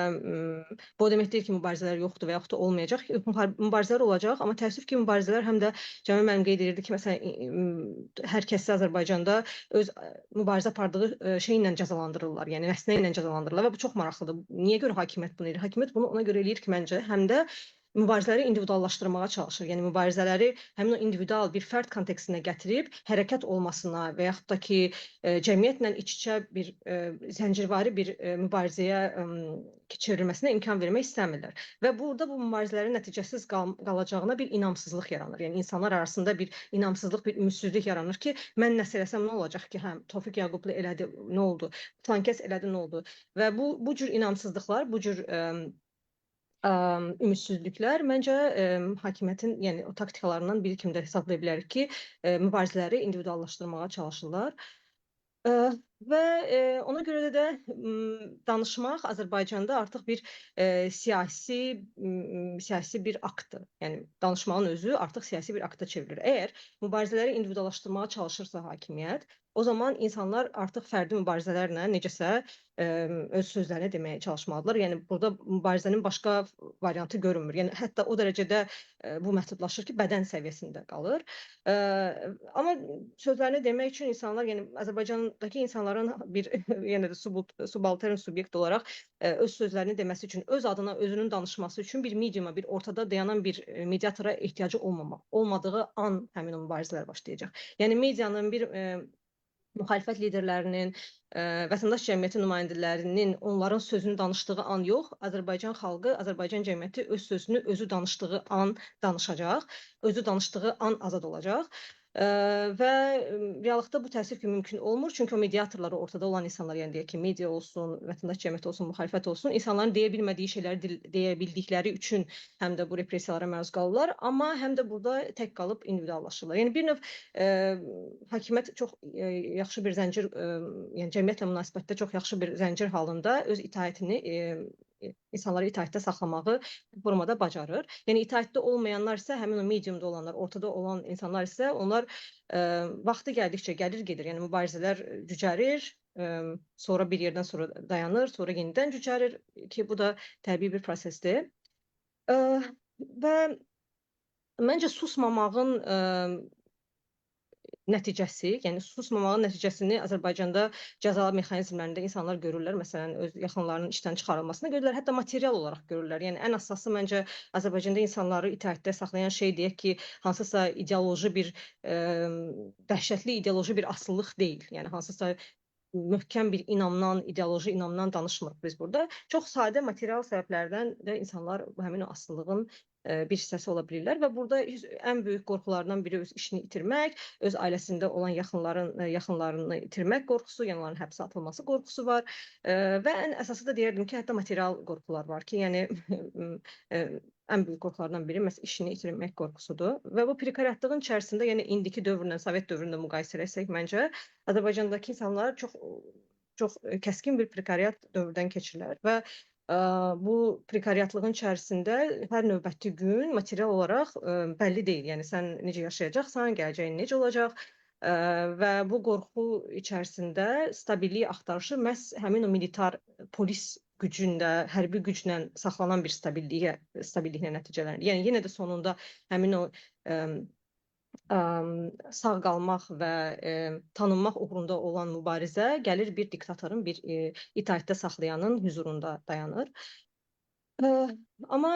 bu o demək deyil ki, mübarizələr yoxdur və yaxud da olmayacaq. Mübarizələr olacaq, amma təəssüf ki, mübarizələr həm də Cəmil müəllim qeyd edirdi ki, məsələn, hər kəsi Azərbaycanda öz mübarizə apardığı şeylə cəzalandırırlar, yəni nəsnə ilə cəzalandırırlar və bu çox maraqlıdır. Niyə görə hakimiyyət bunu edir? Hakimiyyət bunu ona görə eləyir ki, məncə, həm də mübarizələri individuallaşdırmağa çalışır. Yəni mübarizələri həmin o individual bir fərd kontekstinə gətirib hərəkət olmasına və yaxud da ki, cəmiyyətlə iç-içə bir zəncirvari bir mübarizəyə çevrilməsinə imkan vermək istəmirlər. Və burada bu mübarizələrin nəticəsiz qalacağına bir inamsızlıq yaranır. Yəni insanlar arasında bir inamsızlıq, bir ümidsizlik yaranır ki, mən nəsə eləsəm nə olacaq ki, hə, Tofiq Yaqublu elədi, nə oldu? Filan kəs elədi, nə oldu? Və bu cür inamsızlıqlar, bu cür ümidsizliklər məncə hakimiyyətin, yəni o taktikalarından biri kimi də hesablaya bilərik ki, mübarizələri individuallaşdırmağa çalışırlar. Və ona görə də danışmaq Azərbaycanda artıq bir siyasi bir aktdır. Yəni danışmağın özü artıq siyasi bir akta çevrilir. Əgər mübarizələri individuallaşdırmağa çalışırsa hakimiyyət, o zaman insanlar artıq fərdi mübarizələrlə necəsə öz sözlərini deməyə çalışmalıdırlar. Yəni burada mübarizənin başqa variantı görünmür. Yəni hətta o dərəcədə bu məhdudlaşır ki, bədən səviyyəsində qalır. Amma sözlərini demək üçün insanlar, yəni Azərbaycandakı insanların bir yenə də subaltern subyekt olaraq öz sözlərini deməsi üçün, öz adına özünün danışması üçün bir mediuma, bir ortada dayanan bir mediatora ehtiyacı olmadığı an həmin o mübarizələr başlayacaq. Yəni medianın bir müxalifət liderlərinin, vətəndaş cəmiyyəti nümayəndələrinin onların sözünü danışdığı an yox, Azərbaycan xalqı, Azərbaycan cəmiyyəti öz sözünü özü danışdığı an danışacaq, özü danışdığı an azad olacaq. Və reallıqda bu təəssüf ki, mümkün olmur. Çünki o mediatorları ortada olan insanlar, yəni deyək ki, media olsun, vətəndaş cəmiyyəti olsun, müxalifət olsun, insanların deyə bilmədiyi şeyləri deyə bildikləri üçün həm də bu repressiyalara məruz qalırlar, amma həm də burada tək qalıb individuallaşırlar. Yəni bir növ hakimiyyət çox yaxşı bir zəncir, yəni cəmiyyətlə münasibətdə çox yaxşı bir zəncir halında öz itaətini insanları itaətdə saxlamağı bu formada bacarır. Yəni itaətdə olmayanlar isə həmin o mediumda olanlar, ortada olan insanlar isə onlar vaxtı gəldikcə gəlir gedir. Yəni mübarizələr cücərir, sonra bir yerdən sonra dayanır, sonra yenidən cücərir ki, bu da təbii bir prosesdir. Və məncə susmamağın nəticəsi, yəni susmamağın nəticəsini Azərbaycanda cəza mexanizmlərində insanlar görürlər. Məsələn, öz yaxınlarının işdən çıxarılmasını görürlər, hətta material olaraq görürlər. Yəni ən əsası məncə Azərbaycanda insanları itaətdə saxlayan şey deyək ki, hansısa ideoloji bir dəhşətli ideoloji bir asılılıq deyil. Yəni hansısa möhkəm bir inamdan, ideoloji inamdan danışmırıq biz burada. Çox sadə material səbəblərdən də insanlar həmin o asılılığın bir hissəsi ola bilirlər və burada ən böyük qorxulardan biri öz işini itirmək, öz ailəsində olan yaxınlarını itirmək qorxusu, yəni onların həbsə atılması qorxusu var. Və ən əsası da deyərdim ki, hətta material qorxular var ki, yəni ən böyük qorxulardan biri məhz işini itirmək qorxusudur. Və bu prekariatlığın içərisində, yəni indiki dövrlə, Sovet dövründə müqayisə etsək, məncə Azərbaycandakı insanlar çox çox kəskin bir prekariat dövrdən keçirlər və bu prekariatlığın içərisində hər növbəti gün material olaraq bəlli deyil. Yəni sən necə yaşayacaqsan, gələcəyin necə olacaq və bu qorxu içərisində stabillik axtarışı məhz həmin o militar polis gücündə, hərbi güclə saxlanan bir stabilliklə nəticələnir. Yəni yenə də sonunda həmin o sağ qalmaq və tanınmaq uğrunda olan mübarizə gəlir bir diktatorun, bir itaətdə saxlayanın hüzurunda dayanır. Amma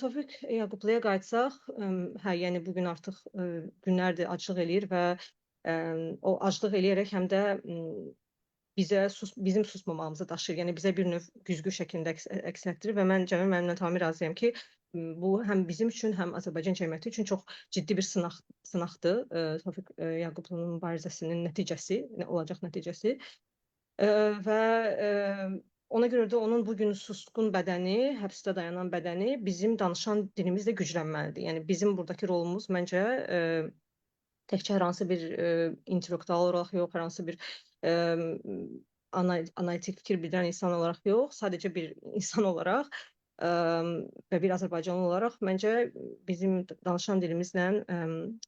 Tofiq Yaqubluya qayıtsaq, hə, yəni bu gün artıq günlərdir aclıq eləyir və o aclıq eləyərək həm də bizə bizim susmamağımızı daşıyır. Yəni bizə bir növ güzgü şəklində əks etdirir və mən Cəmil müəllimlə tamamilə razıyam ki, bu həm bizim üçün, həm Azərbaycan cəmiyyəti üçün çox ciddi bir sınaqdır. Tofiq Yaqublunun mübarizəsinin nəticəsi, olacaq nəticəsi. Və ona görə də onun bu gün susqun bədəni, həbsdə dayanan bədəni bizim danışan dilimizlə güclənməlidir. Yəni bizim buradakı rolumuz məncə təkcə hər hansı bir intellektual olaraq yox, hər hansı bir analitik fikir bildirən insan olaraq yox, sadəcə bir insan olaraq və bir Azərbaycanlı olaraq məncə bizim danışan dilimizlə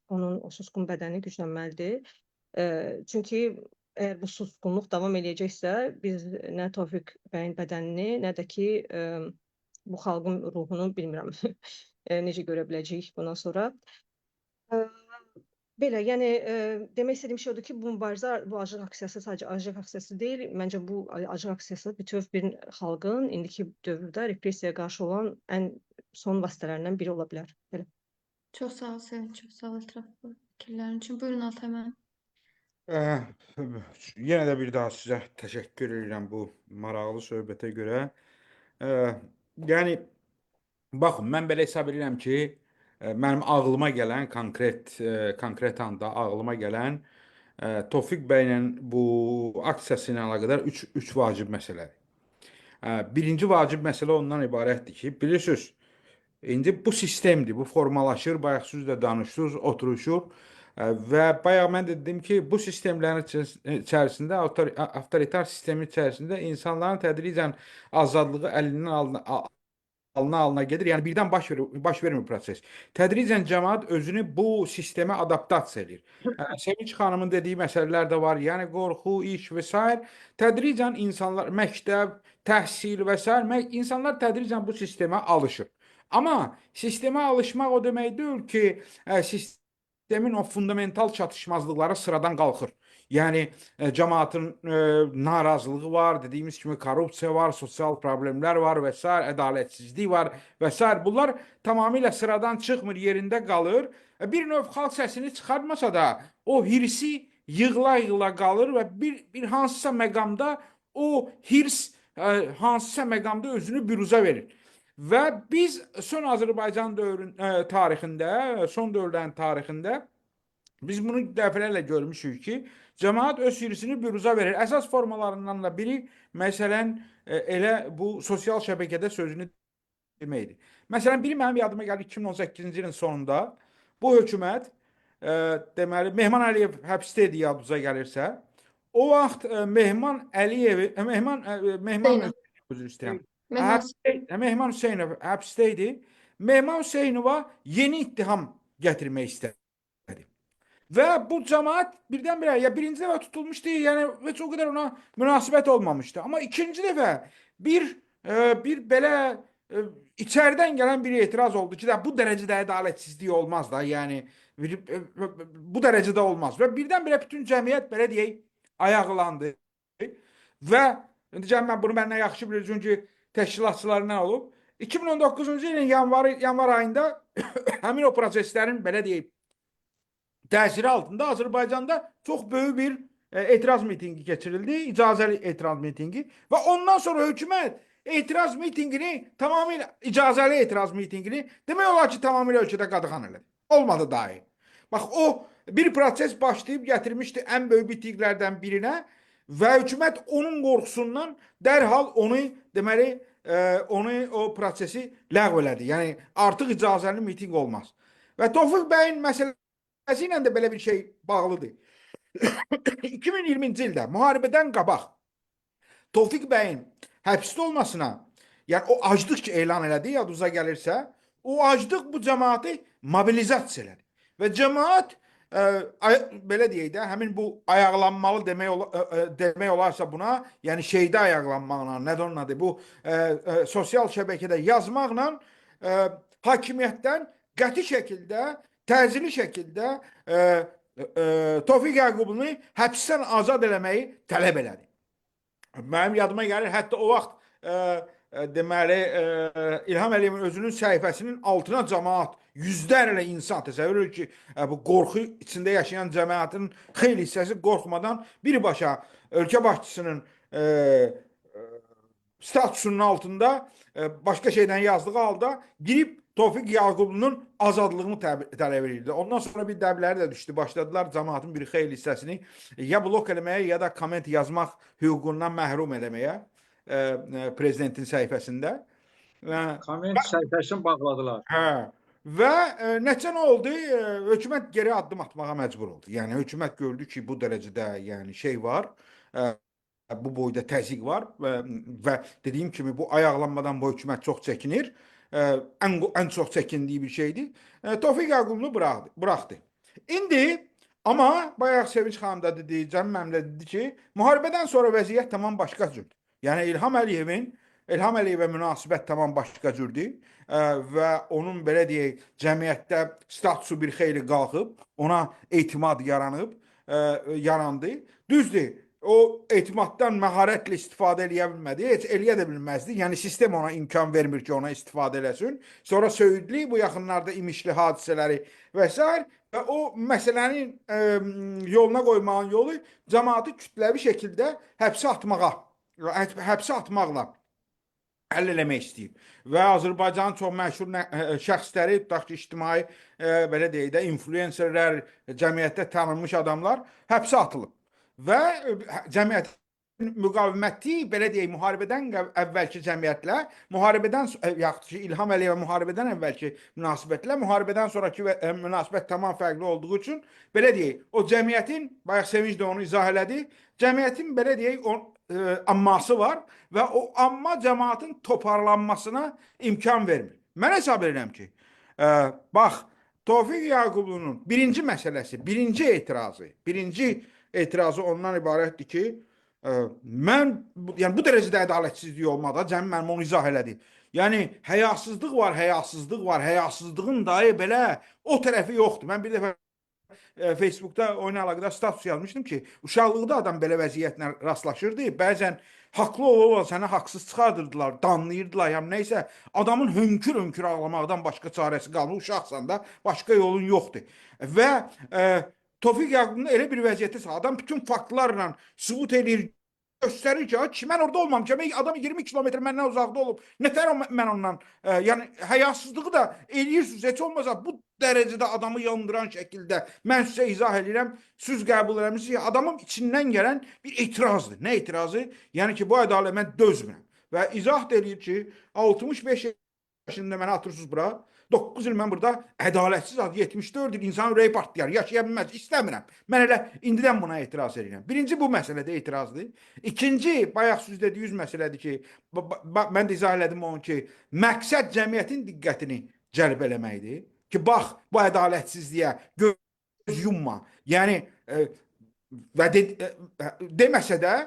onun o susqun bədəni güclənməlidir. Çünki əgər bu susqunluq davam eləyəcəksə, biz nə Tofiq bəyin bədənini, nə də ki bu xalqın ruhunu bilmirəm necə görə biləcəyik bundan sonra. Belə, yəni demək istədiyim şey odur ki, bu mübarizə, bu aclıq aksiyası sadəcə aclıq aksiyası deyil. Məncə bu aclıq aksiyası bütöv bir xalqın indiki dövrdə repressiyaya qarşı olan ən son vasitələrindən biri ola bilər. Belə. Çox sağ ol Sevinç, çox sağ ol ətraflı fikirlərin üçün. Buyurun Altay müəllim. Yenə də bir daha sizə təşəkkür edirəm bu maraqlı söhbətə görə. Yəni baxın, mən belə hesab edirəm ki, mənim ağlıma gələn konkret anda ağlıma gələn Tofiq bəylə bu aksiyası ilə əlaqədar üç vacib məsələdir. Birinci vacib məsələ ondan ibarətdir ki, bilirsiniz, indi bu sistemdir, bu formalaşır, bayaq siz də danışdınız, oturuşur və bayaq mən də dedim ki, bu sistemlərin içərisində, avtoritar sistemin içərisində insanların tədricən azadlığı əlindən alına gedir. Yəni birdən baş vermir proses. Tədricən cəmaət özünü bu sistemə adaptasiya edir. Sevinç xanımın dediyi məsələlər də var. Yəni qorxu, iş və sair. Tədricən insanlar məktəb, təhsil və sair, insanlar tədricən bu sistemə alışır. Amma sistemə alışmaq o demək deyil ki, sistemin o fundamental çatışmazlıqları sıradan qalxır. Yəni cəmaatın narazılığı var, dediyimiz kimi korrupsiya var, sosial problemlər var və sair, ədalətsizlik var və sair. Bunlar tamamilə sıradan çıxmır, yerində qalır. Bir növ xalq səsini çıxartmasa da o hirsi yığıla-yığıla qalır və bir hansısa məqamda o hirs hansısa məqamda özünü büruzə verir. Və biz son Azərbaycan dövrün tarixində, son dövrlərin tarixində biz bunu dəfələrlə görmüşük ki, cəmaət öz hirsini büruzə verir. Əsas formalarından da biri, məsələn, elə bu sosial şəbəkədə sözünü deməkdir. Məsələn, biri mənim yadıma gəlir 2018-ci ilin sonunda bu hökumət, deməli, Mehman Əliyev həbsdə idi yadınıza gəlirsə. O vaxt Mehman Əliyev, Mehman üzr istəyirəm. Mehman Mehman Hüseynov həbsdə idi. Mehman Hüseynova yeni ittiham gətirmək istədi. Və bu cəmaət birdən-birə ya birinci dəfə tutulmuşdu, yəni heç o qədər ona münasibət olmamışdı. Amma ikinci dəfə bir belə içəridən gələn bir etiraz oldu ki, də bu dərəcədə ədalətsizlik olmaz da, yəni bu dərəcədə olmaz. Və birdən-birə bütün cəmiyyət belə deyək ayaqlandı. Və indi Cəmil mən bunu məndən yaxşı bilir, çünki təşkilatçılarından olub. 2019-cu ilin yanvar ayında həmin o proseslərin belə deyək təsiri altında Azərbaycanda çox böyük bir etiraz mitinqi keçirildi, icazəli etiraz mitinqi və ondan sonra hökumət etiraz mitinqini tamamilə icazəli etiraz mitinqini demək olar ki, tamamilə ölkədə qadağan elədi. Olmadı dahi. Bax o bir proses başlayıb gətirmişdi ən böyük mitinqlərdən birinə və hökumət onun qorxusundan dərhal onu deməli onu o prosesi ləğv elədi. Yəni artıq icazəli mitinq olmaz. Və Tofiq bəyin məsələsi ilə də belə bir şey bağlıdır. 2020-ci ildə müharibədən qabaq Tofiq bəyin həbsdə olmasına, yəni o aclıq ki elan elədi, yadınıza gəlirsə, o aclıq bu cəmaatı mobilizasiya elədi. Və cəmaat belə deyək də, həmin bu ayaqlanmalı demək olarsa buna, yəni şeydə ayaqlanmaqla, nədir onun adı, bu sosial şəbəkədə yazmaqla hakimiyyətdən qəti şəkildə, təcili şəkildə Tofiq Yaqubunu həbsdən azad eləməyi tələb elədi. Mənim yadıma gəlir, hətta o vaxt deməli İlham Əliyevin özünün səhifəsinin altına cəmaat, yüzlərlə insan təsəvvür edin ki, bu qorxu içində yaşayan cəmaatın xeyli hissəsi qorxmadan birbaşa ölkə başçısının statusunun altında başqa şeydən yazdığı halda girib Tofiq Yaqublunun azadlığını tələb edirdi. Ondan sonra bir dəbləri də düşdü. Başladılar cəmaatın bir xeyli hissəsini ya blok eləməyə, ya da komment yazmaq hüququndan məhrum eləməyə prezidentin səhifəsində. Və Komment səhifəsini bağladılar. Hə. Və nəticə nə oldu? Hökumət geri addım atmağa məcbur oldu. Yəni hökumət gördü ki, bu dərəcədə yəni şey var. Bu boyda təzyiq var və dediyim kimi bu ayaqlanmadan bu hökumət çox çəkinir. Ən çox çəkindiyi bir şeydir. Tofiq Yaqublu buraxdı. İndi amma bayaq Sevinç xanım da dedi, Cəmil müəllim də dedi ki, müharibədən sonra vəziyyət tamam başqa cürdür. Yəni İlham Əliyevə münasibət tamam başqa cürdür və onun belə deyək, cəmiyyətdə statusu bir xeyli qalxıb, ona etimad yaranıb, yarandı. Düzdür, o etimaddan məharətlə istifadə eləyə bilmədi, heç eləyə də bilməzdi. Yəni sistem ona imkan vermir ki, ona istifadə eləsin. Sonra söyüdlü bu yaxınlarda imişli hadisələri və sair və o məsələnin yoluna qoymağın yolu cəmaatı kütləvi şəkildə həbsə atmağa, həbsə atmaqla həll eləmək istəyib. Və Azərbaycanın çox məşhur şəxsləri, tutaq ki, ictimai belə deyək də, influencerlər, cəmiyyətdə tanınmış adamlar həbsə atılıb. Və cəmiyyətin müqaviməti, belə deyək, müharibədən əvvəlki cəmiyyətlə, müharibədən yaxud ki, İlham Əliyevə müharibədən əvvəlki münasibətlə, müharibədən sonrakı münasibət tamam fərqli olduğu üçün, belə deyək, o cəmiyyətin, bayaq Sevinç də onu izah elədi, cəmiyyətin belə deyək, o, amması var və o amma cəmaatın toparlanmasına imkan vermir. Mən hesab edirəm ki, bax, Tofiq Yaqublunun birinci məsələsi, birinci etirazı ondan ibarətdir ki, mən yəni bu dərəcədə ədalətsizlik olmadı. Cəmil müəllim onu izah elədi. Yəni həyasızlıq var, həyasızlıq var, həyasızlığın dahi belə o tərəfi yoxdur. Mən bir dəfə Facebookda oyuna əlaqədar status yazmışdım ki, uşaqlıqda adam belə vəziyyətlə rastlaşırdı. Bəzən haqlı ola-ola səni haqsız çıxardırdılar, danlayırdılar, yəni nə isə adamın hönkür-hönkür ağlamaqdan başqa çarəsi qalmır. Uşaqsan da başqa yolun yoxdur. Və Tofiq Yaqublu elə bir vəziyyətdə adam bütün faktlarla sübut eləyir, göstərir ki, ki mən orada olmamışam, adam 20 kilometr məndən uzaqda olub. Nətər mən ondan, yəni həyasızlığı da eləyirsiniz, heç olmasa bu dərəcədə adamı yandıran şəkildə mən sizə izah eləyirəm, söz qəbul eləmisiniz ki, adamın içindən gələn bir etirazdır. Nə etirazı? Yəni ki, bu ədalət mən dözmürəm. Və izah da eləyir ki, 65 yaşında məni atırsınız bura. 9 il mən burada ədalətsiz ad 74 il insan ürəyi partlayar, yaşaya bilməz, istəmirəm. Mən elə indidən buna etiraz edirəm. Birinci bu məsələdə etirazdır. İkinci, bayaq siz dediyiniz məsələdir ki, mən də izah elədim onu ki, məqsəd cəmiyyətin diqqətini cəlb eləməkdir. Ki, bax, bu ədalətsizliyə göz yumma. Yəni, və deməsə də,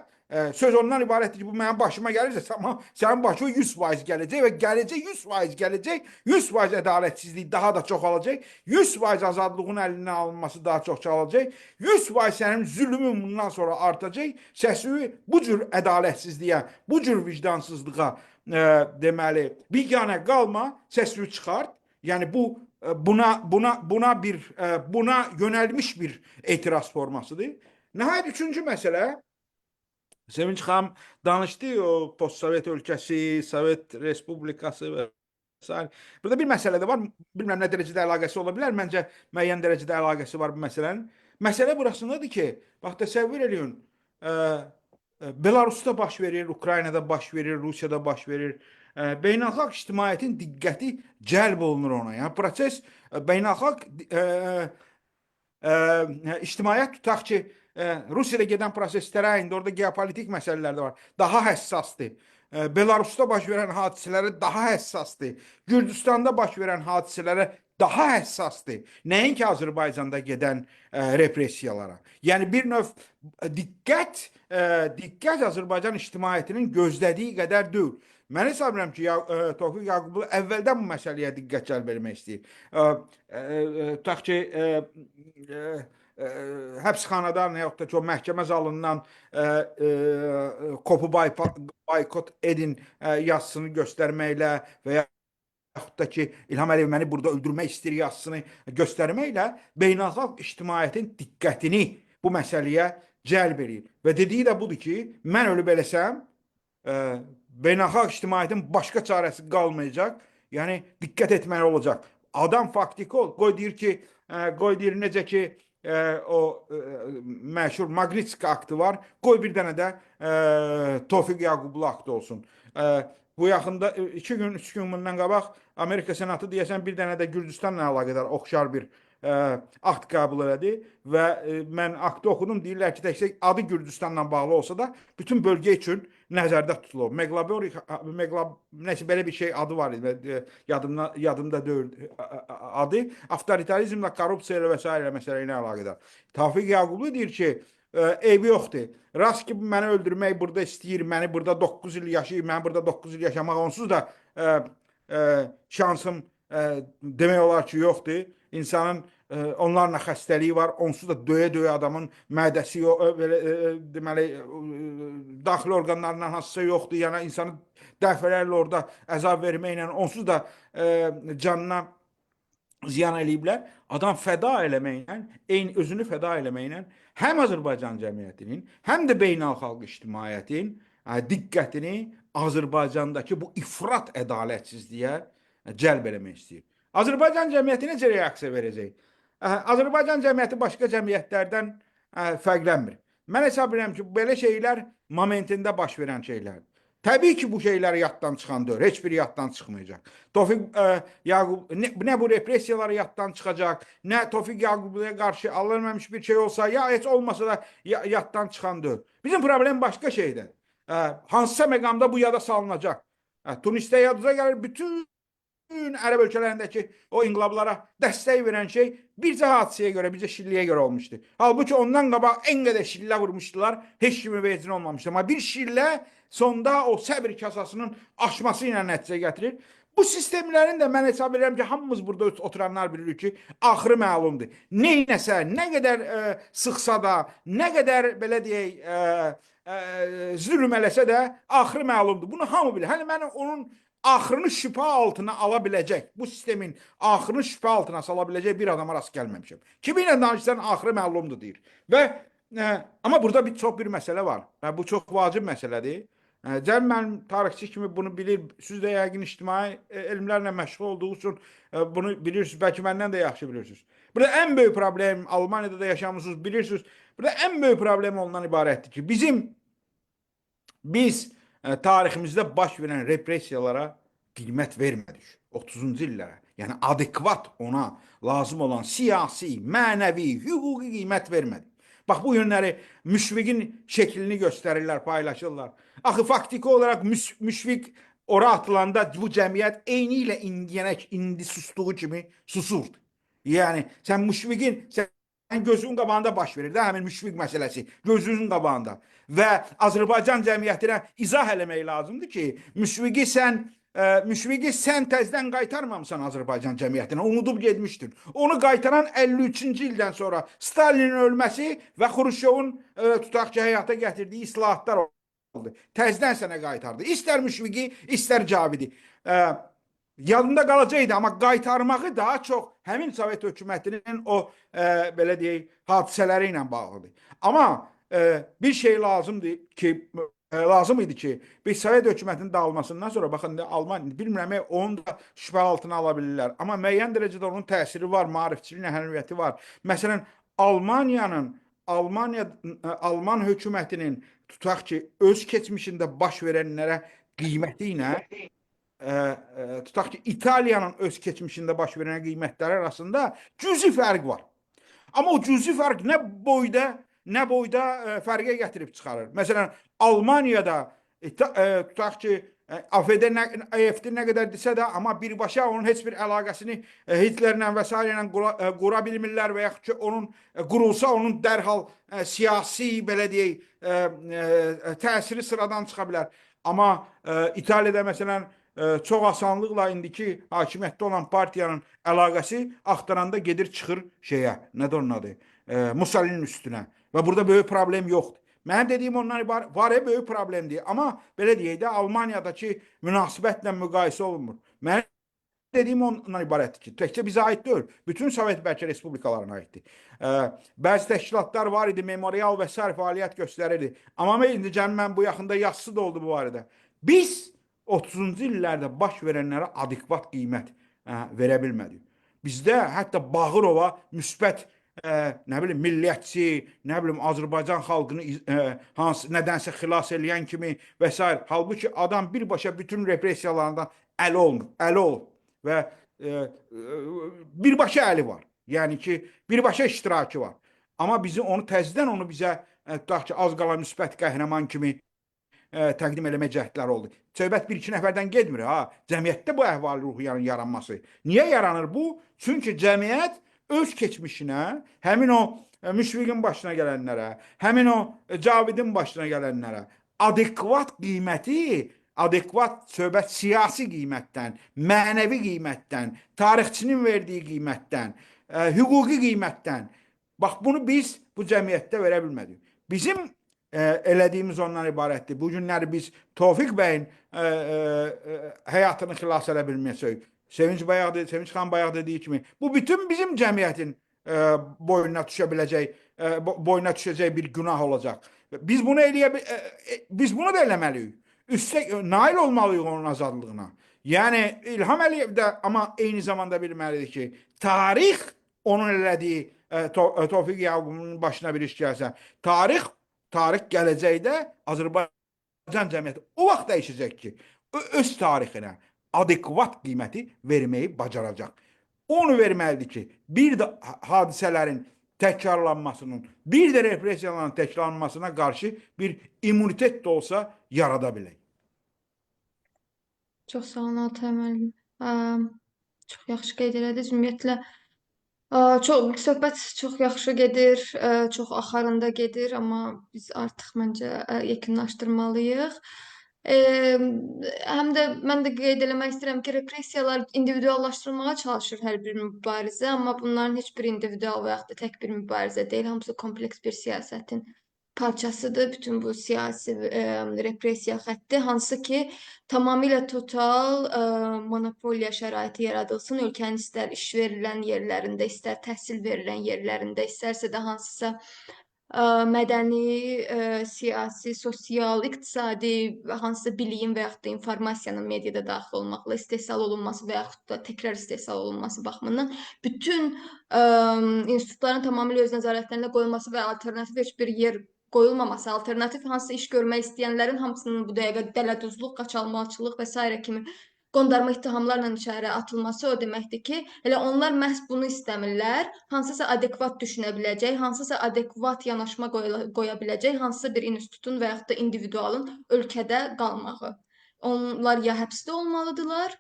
söz ondan ibarətdir ki, bu mənim başıma gəlirsə, amma sənin başına 100% gələcək və gələcək 100% gələcək, 100% ədalətsizlik daha da çoxalacaq, 100% azadlığın əlindən alınması daha çox çoxalacaq, 100% sənin zülmün bundan sonra artacaq, səsini bu cür ədalətsizliyə, bu cür vicdansızlığa deməli, biganə qalma, səsini çıxart. Yəni bu buna bir buna yönəlmiş bir etiraz formasıdır. Nəhayət üçüncü məsələ, Sevinç xanım danışdı o postsovet ölkəsi, Sovet Respublikası və sair. Burada bir məsələ də var. Bilmirəm nə dərəcədə əlaqəsi ola bilər. Məncə müəyyən dərəcədə əlaqəsi var bu məsələnin. Məsələ burasındadır ki, bax təsəvvür eləyin. Belarusda baş verir, Ukraynada baş verir, Rusiyada baş verir. Beynəlxalq ictimaiyyətin diqqəti cəlb olunur ona. Yəni proses beynəlxalq ictimaiyyət tutaq ki, Rusiyada gedən proseslərə indi orada geopolitik məsələlər də var. Daha həssasdır. Belarusda baş verən hadisələrə daha həssasdır. Gürcüstanda baş verən hadisələrə daha həssasdır. Nəinki Azərbaycanda gedən repressiyalara. Yəni bir növ diqqət Azərbaycan ictimaiyyətinin gözlədiyi qədər deyil. Mən hesab edirəm ki, Tofiq Yaqublu əvvəldən bu məsələyə diqqət cəlb etmək istəyir. Tutaq ki, həbsxanadan yaxud da ki, o məhkəmə zalından kopu boykot edin yazısını göstərməklə və yaxud da ki, İlham Əliyev məni burada öldürmək istəyir yazısını göstərməklə beynəlxalq ictimaiyyətin diqqətini bu məsələyə cəlb eləyir. Və dediyi də budur ki, mən ölüb eləsəm, beynəlxalq ictimaiyyətin başqa çarəsi qalmayacaq. Yəni diqqət etməli olacaq. Adam faktiki ol. Qoy deyir ki, qoy deyir necə ki o məşhur Magnitski aktı var. Qoy bir dənə də Tofiq Yaqublu aktı olsun. Bu yaxında 2 gün, 3 gün bundan qabaq Amerika Senatı deyəsən bir dənə də Gürcüstanla əlaqədar oxşar bir akt qəbul elədi və mən aktı oxudum. Deyirlər ki, təkcə adı Gürcüstanla bağlı olsa da bütün bölgə üçün nəzərdə tutulub. Meglabori, nəsə belə bir şey adı var idi. Yadımda deyil adı. Avtoritarizmlə, korrupsiya ilə və sairə məsələ ilə əlaqədar. Tofiq Yaqublu deyir ki, eybi yoxdur. Rast ki, məni öldürmək burada istəyir, məni burada 9 il yaşayır, məni burada 9 il yaşamaq onsuz da şansım demək olar ki, yoxdur. İnsanın onlarla xəstəliyi var, onsuz da döyə-döyə adamın mədəsi yox, belə deməli daxili orqanlarından hansısa yoxdur. Yəni insanı dəfələrlə orada əzab verməklə onsuz da canına ziyan eləyiblər. Adam fəda eləməklə, eyni özünü fəda eləməklə həm Azərbaycan cəmiyyətinin, həm də beynəlxalq ictimaiyyətin diqqətini Azərbaycandakı bu ifrat ədalətsizliyə cəlb eləmək istəyir. Azərbaycan cəmiyyəti necə reaksiya verəcək? Azərbaycan cəmiyyəti başqa cəmiyyətlərdən fərqlənmir. Mən hesab edirəm ki, belə şeylər momentində baş verən şeylərdir. Təbii ki, bu şeylər yaddan çıxan deyil. Heç biri yaddan çıxmayacaq. Tofiq Yaqub nə bu repressiyalar yaddan çıxacaq, nə Tofiq Yaqubluya qarşı alınmamış bir şey olsa, ya heç olmasa da yaddan çıxan deyil. Bizim problem başqa şeydir. Hansısa məqamda bu yada salınacaq. Tunisdə yadıza gəlir bütün ərəb ölkələrindəki o inqilablara dəstək verən şey bircə hadisəyə görə, bircə şilliyə görə olmuşdu. Halbuki ondan qabaq en qədər şillə vurmuşdular, heç kimin vecinə olmamışdı. Amma bir şillə sonda o səbir kasasının aşması ilə nəticə gətirir. Bu sistemlərin də mən hesab edirəm ki, hamımız burada oturanlar bilirik ki, axırı məlumdur. Neynəsə, nə qədər sıxsa da, nə qədər belə deyək, zülm eləsə də axırı məlumdur. Bunu hamı bilir. Hələ mən onun axırını şübhə altına ala biləcək, bu sistemin axırını şübhə altına sala biləcək bir adama rast gəlməmişəm. Kimi ilə danışsan axırı məlumdur deyir. Və amma burada bir çox bir məsələ var. Və bu çox vacib məsələdir. Cəmil müəllim tarixçi kimi bunu bilir. Siz də yəqin ictimai elmlərlə məşğul olduğu üçün bunu bilirsiniz. Bəlkə məndən də yaxşı bilirsiniz. Burada ən böyük problem Almaniyada da yaşamısınız, bilirsiniz. Burada ən böyük problem ondan ibarətdir ki, biz tariximizdə baş verən repressiyalara qiymət vermədik. 30-cu illərə. Yəni adekvat ona lazım olan siyasi, mənəvi, hüquqi qiymət vermədi. Bax bu günləri Müşfiqin şəklini göstərirlər, paylaşırlar. Axı faktiki olaraq Müşfiq ora atılanda bu cəmiyyət eyni ilə indiyənək indi sustuğu kimi susurdu. Yəni sən Müşfiqin sən gözünün qabağında baş verir də həmin Müşfiq məsələsi gözünün qabağında və Azərbaycan cəmiyyətinə izah eləmək lazımdır ki, Müşfiqi sən təzədən qaytarmamısan Azərbaycan cəmiyyətinə, unudub getmişdin. Onu qaytaran 53-cü ildən sonra Stalinin ölməsi və Xruşovun tutaq ki, həyata gətirdiyi islahatlar oldu. Təzədən sənə qaytardı. İstər Müşfiqi, istər Cavidi. Yadında qalacaqdı, amma qaytarmağı daha çox həmin Sovet hökumətinin o belə deyək, hadisələri ilə bağlıdır. Amma bir şey lazımdır ki, lazım idi ki, biz Sovet hökumətinin dağılmasından sonra baxın Alman bilmirəm onu da şübhə altına ala bilirlər. Amma müəyyən dərəcədə onun təsiri var, maarifçiliyin əhəmiyyəti var. Məsələn, Almaniyanın Almaniya Alman hökumətinin tutaq ki, öz keçmişində baş verənlərə qiyməti ilə tutaq ki, İtaliyanın öz keçmişində baş verən qiymətləri arasında cüzi fərq var. Amma o cüzi fərq nə boyda fərqə gətirib çıxarır. Məsələn, Almaniyada tutaq ki, AFD nə, AFD nə qədər desə də, amma birbaşa onun heç bir əlaqəsini Hitlerlə və sairə ilə qura bilmirlər və yaxud ki, onun qurulsa onun dərhal siyasi belə deyək, təsiri sıradan çıxa bilər. Amma İtaliyada məsələn çox asanlıqla indiki hakimiyyətdə olan partiyanın əlaqəsi axtaranda gedir çıxır şeyə, nədir onun adı? Mussolinin üstünə. Və burada böyük problem yoxdur. Mənim dediyim ondan ibarət var, böyük problemdir. Amma belə deyək də Almaniyadakı münasibətlə müqayisə olunmur. Mənim dediyim ondan ibarətdir ki, təkcə bizə aid deyil, bütün Sovet bəlkə respublikalarına aiddir. Bəzi təşkilatlar var idi, memorial və sair fəaliyyət göstərirdi. Amma indi mən bu yaxında yazısı da oldu bu barədə. Biz 30-cu illərdə baş verənlərə adekvat qiymət verə bilmədik. Bizdə hətta Bağırova müsbət nə bilim milliyyətçi, nə bilim Azərbaycan xalqını hansı nədənsə xilas eləyən kimi və sair. Halbuki adam birbaşa bütün repressiyalardan əli olmur, əli olub və birbaşa əli var. Yəni ki, birbaşa iştirakı var. Amma bizi onu təzədən onu bizə tutaq ki, az qala müsbət qəhrəman kimi təqdim eləmə cəhdləri oldu. Söhbət bir-iki nəfərdən getmir ha. Cəmiyyətdə bu əhval-ruhiyyənin yaranması. Niyə yaranır bu? Çünki cəmiyyət öz keçmişinə, həmin o Müşfiqin başına gələnlərə, həmin o Cavidin başına gələnlərə adekvat qiyməti, adekvat söhbət siyasi qiymətdən, mənəvi qiymətdən, tarixçinin verdiyi qiymətdən, hüquqi qiymətdən. Bax bunu biz bu cəmiyyətdə verə bilmədik. Bizim elədiyimiz ondan ibarətdir. Bu günləri biz Tofiq bəyin həyatını xilas edə bilməyəcəyik. Sevinç bayaq dedi, Sevinç xan bayaq dediyi kimi bu bütün bizim cəmiyyətin boynuna düşə biləcək, boynuna düşəcək bir günah olacaq. Biz bunu eləyə biz bunu da eləməliyik. Üstə nail olmalıyıq onun azadlığına. Yəni İlham Əliyev də amma eyni zamanda bilməlidir ki, tarix onun elədiyi Tofiq Yaqubun başına bir iş gəlsə, tarix gələcəkdə Azərbaycan cəmiyyəti o vaxt dəyişəcək ki, öz tarixinə adekvat qiyməti verməyi bacaracaq. Onu verməlidir ki, bir də hadisələrin təkrarlanmasının, bir də repressiyaların təkrarlanmasına qarşı bir immunitet də olsa yarada bilək. Çox sağ olun Altay müəllim. Çox yaxşı qeyd elədiniz. Ümumiyyətlə çox söhbət çox yaxşı gedir, çox axarında gedir, amma biz artıq məncə yekunlaşdırmalıyıq. Həm də mən də qeyd eləmək istəyirəm ki, repressiyalar individuallaşdırılmağa çalışır hər bir mübarizə, amma bunların heç biri individual və yaxud da tək bir mübarizə deyil, hamısı kompleks bir siyasətin parçasıdır. Bütün bu siyasi repressiya xətti, hansı ki tamamilə total monopoliya şəraiti yaradılsın, ölkənin istər iş verilən yerlərində, istər təhsil verilən yerlərində, istərsə də hansısa mədəni, siyasi, sosial, iqtisadi hansısa biliyin və yaxud da informasiyanın mediada daxil olmaqla istehsal olunması və yaxud da təkrar istehsal olunması baxımından bütün institutların tamamilə öz nəzarətlərində qoyulması və alternativ heç bir yer qoyulmaması, alternativ hansısa iş görmək istəyənlərin hamısının bu dəqiqə dələduzluq, qaçaqmalçılıq və sairə kimi Qondarma ittihamlarla içəri atılması o deməkdir ki, elə onlar məhz bunu istəmirlər. Hansısa adekvat düşünə biləcək, hansısa adekvat yanaşma qoya biləcək, hansısa bir institutun və yaxud da individualın ölkədə qalmağı. Onlar ya həbsdə olmalıdırlar,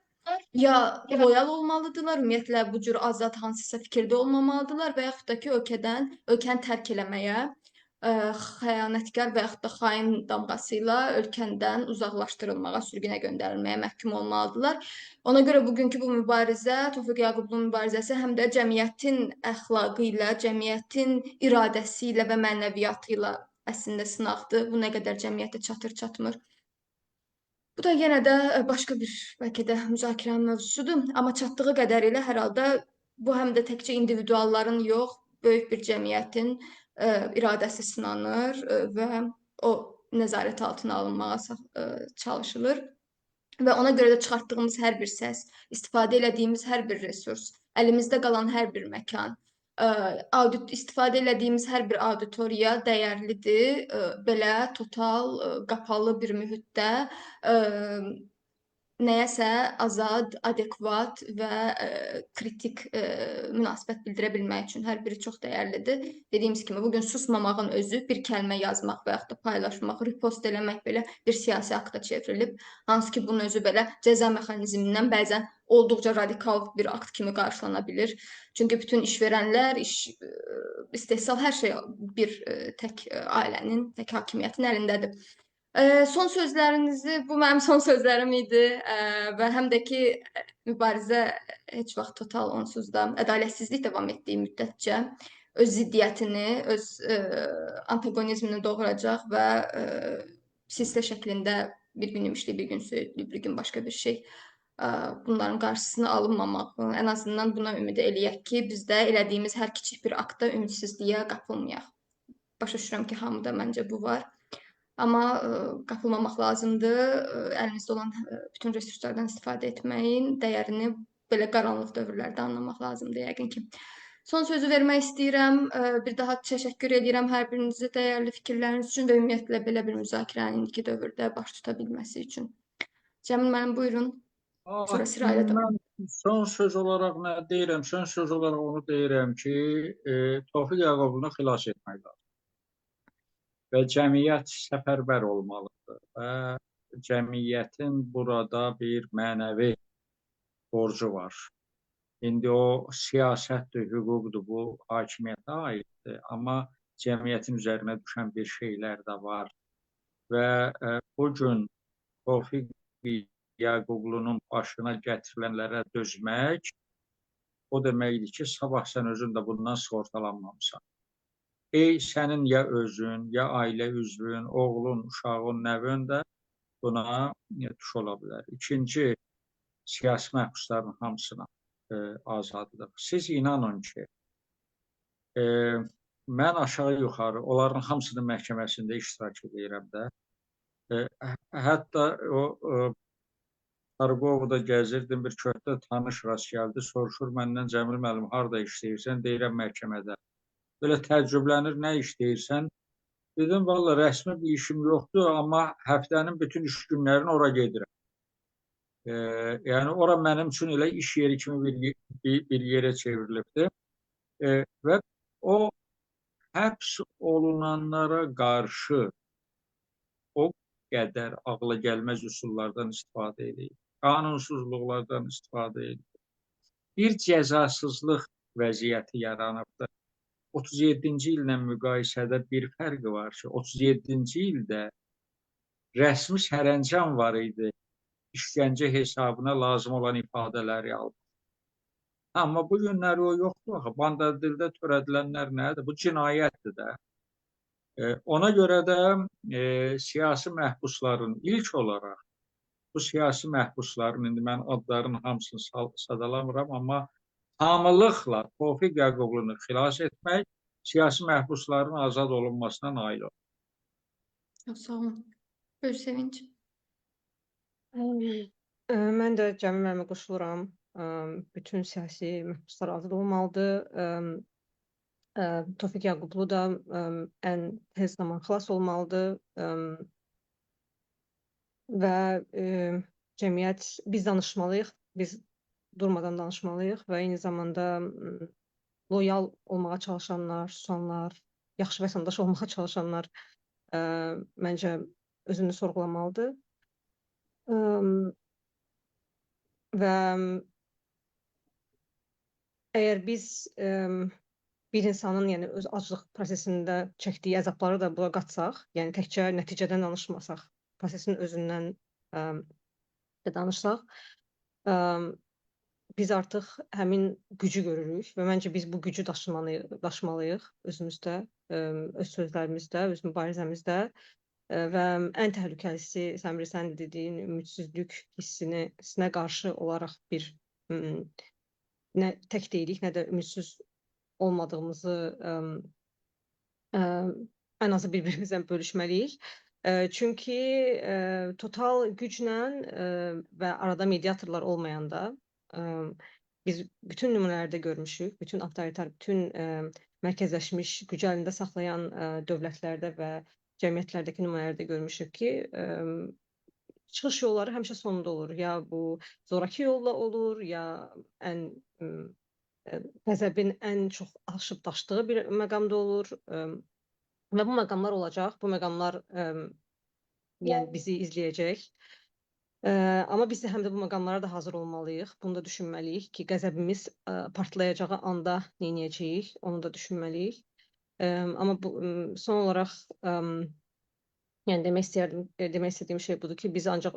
ya loyal olmalıdırlar, ümumiyyətlə bu cür azad hansısa fikirdə olmamalıdırlar və yaxud da ki, ölkəni tərk eləməyə, xəyanətkar və yaxud da xain damğası ilə ölkədən uzaqlaşdırılmağa, sürgünə göndərilməyə məhkum olmalıdırlar. Ona görə bugünkü bu mübarizə, Tofiq Yaqublunun mübarizəsi həm də cəmiyyətin əxlaqı ilə, cəmiyyətin iradəsi ilə və mənəviyyatı ilə əslində sınaqdır. Bu nə qədər cəmiyyətə çatır, çatmır. Bu da yenə də başqa bir bəlkə də müzakirənin mövzusudur. Amma çatdığı qədərilə hər halda bu həm də təkcə individualların yox, böyük bir cəmiyyətin iradəsi sınanır və o nəzarət altına alınmağa çalışılır. Və ona görə də çıxartdığımız hər bir səs, istifadə elədiyimiz hər bir resurs, əlimizdə qalan hər bir məkan, istifadə elədiyimiz hər bir auditoriya dəyərlidir. Belə total, qapalı bir mühitdə nəyəsə azad, adekvat və kritik münasibət bildirə bilmək üçün hər biri çox dəyərlidir. Dediyimiz kimi, bugün susmamağın özü bir kəlmə yazmaq və yaxud da paylaşmaq, repost eləmək belə bir siyasi akta çevrilib. Hansı ki, bunun özü belə cəza mexanizmindən bəzən olduqca radikal bir akt kimi qarşılana bilir. Çünki bütün işverənlər, istehsal, hər şey bir tək ailənin, tək hakimiyyətin əlindədir. Son sözlərinizi, bu mənim son sözlərim idi və həm də ki, mübarizə heç vaxt total onsuz da ədalətsizlik davam etdiyi müddətcə öz ziddiyyətini, öz antagonizmini doğuracaq və silsilə şəklində bir gün Ümişli, bir gün Söyüdlü, bir gün başqa bir şey, bunların qarşısını alınmamaq, ən azından buna ümid eləyək ki, biz də elədiyimiz hər kiçik bir aktda ümidsizliyə qapılmayaq. Başa düşürəm ki, hamıda məncə bu var. Amma qapılmamaq lazımdır. Əlimizdə olan bütün resurslardan istifadə etməyin dəyərini belə qaranlıq dövrlərdə anlamaq lazımdır yəqin ki. Son sözü vermək istəyirəm. Bir daha təşəkkür edirəm hər birinizə dəyərli fikirləriniz üçün və ümumiyyətlə belə bir müzakirənin indiki dövrdə baş tuta bilməsi üçün. Cəmil müəllim, buyurun. Sonra sırayla davam. Mən son söz olaraq nə deyirəm? Son söz olaraq onu deyirəm ki, Tofiq Yaqublunu xilas etmək lazımdır. Və cəmiyyət səfərbər olmalıdır və cəmiyyətin burada bir mənəvi borcu var. İndi o siyasətdir, hüquqdur, bu hakimiyyətə aiddir, amma cəmiyyətin üzərinə düşən bir şeylər də var. Və bu gün Tofiq Yaqublunun başına gətirilənlərə dözmək, o deməkdir ki, sabah sən özün də bundan sığortalanmamısan. Ey, sənin ya özün, ya ailə üzvün, oğlun, uşağın, nəvən də buna tuş ola bilər. İkinci, siyasi məhbusların hamısına azadlıq. Siz inanın ki, mən aşağı-yuxarı onların hamısının məhkəməsində iştirak edirəm də. Hətta o Targovda gəzirdim, bir köhdə tanış rast gəldi, soruşur məndən Cəmil müəllim, harada işləyirsən? Deyirəm, məhkəmədə. Belə təəccüblənir, nə işləyirsən? Dedim, valla rəsmi bir işim yoxdur, amma həftənin bütün iş günlərini ora gedirəm. Yəni, ora mənim üçün elə iş yeri kimi bir yerə çevrilibdir. Və o həbs olunanlara qarşı o qədər ağla gəlməz üsullardan istifadə edir, qanunsuzluqlardan istifadə edir. Bir cəzasızlıq vəziyyəti yaranıbdır. 37-ci illə müqayisədə bir fərqi var ki, 37-ci ildə rəsmi sərəncam var idi, işgəncə hesabına lazım olan ifadələri almaq. Amma bu günləri o yoxdur axı. Bandadildə törədilənlər nədir? Bu cinayətdir də. Ona görə də siyasi məhbusların ilk olaraq, bu siyasi məhbusların, indi mən adların hamısını sadalamıram, amma tamamlıqla Tofiq Yaqublunu xilas etmək, siyasi məhbusların azad olunmasına nail olur. Çox sağ olun. Buyur Sevinç. Mən də Cəmil müəllimə qoşuluram. Bütün siyasi məhbuslar azad olmalıdır. Tofiq Yaqublu da ən tez zaman xilas olmalıdır. Və Cəmiyyət, biz danışmalıyıq, biz durmadan danışmalıyıq və eyni zamanda loyal olmağa çalışanlar, susanlar, yaxşı vətəndaş olmağa çalışanlar məncə özünü sorğulamalıdır. Və əgər biz bir insanın, yəni öz aclıq prosesində çəkdiyi əzabları da bura qatsaq, yəni təkcə nəticədən danışmasaq, prosesin özündən də danışsaq, biz artıq həmin gücü görürük və məncə biz bu gücü daşımalıyıq özümüzdə, öz sözlərimizdə, öz mübarizəmizdə və ən təhlükəlisi, sən bilirsən dediyin ümidsizlik hissinə qarşı olaraq bir nə tək deyilik, nə də ümidsiz olmadığımızı ən azı bir-birimizlə bölüşməliyik. Çünki total güclə və arada mediatorlar olmayanda biz bütün nümunələrdə görmüşük, bütün avtoritar, bütün mərkəzləşmiş gücü əlində saxlayan dövlətlərdə və cəmiyyətlərdəki nümunələrdə görmüşük ki, çıxış yolları həmişə sonunda olur. Ya bu zoraki yolla olur, ya ən qəzəbin ən çox aşıb daşdığı bir məqamda olur. Və bu məqamlar olacaq. Bu məqamlar yəni bizi izləyəcək. Amma biz də həm də bu məqamlara da hazır olmalıyıq. Bunu da düşünməliyik ki, qəzəbimiz partlayacağı anda nə edəcəyik, onu da düşünməliyik. Amma bu son olaraq yəni demək istəyərdim, demək istədiyim şey budur ki, biz ancaq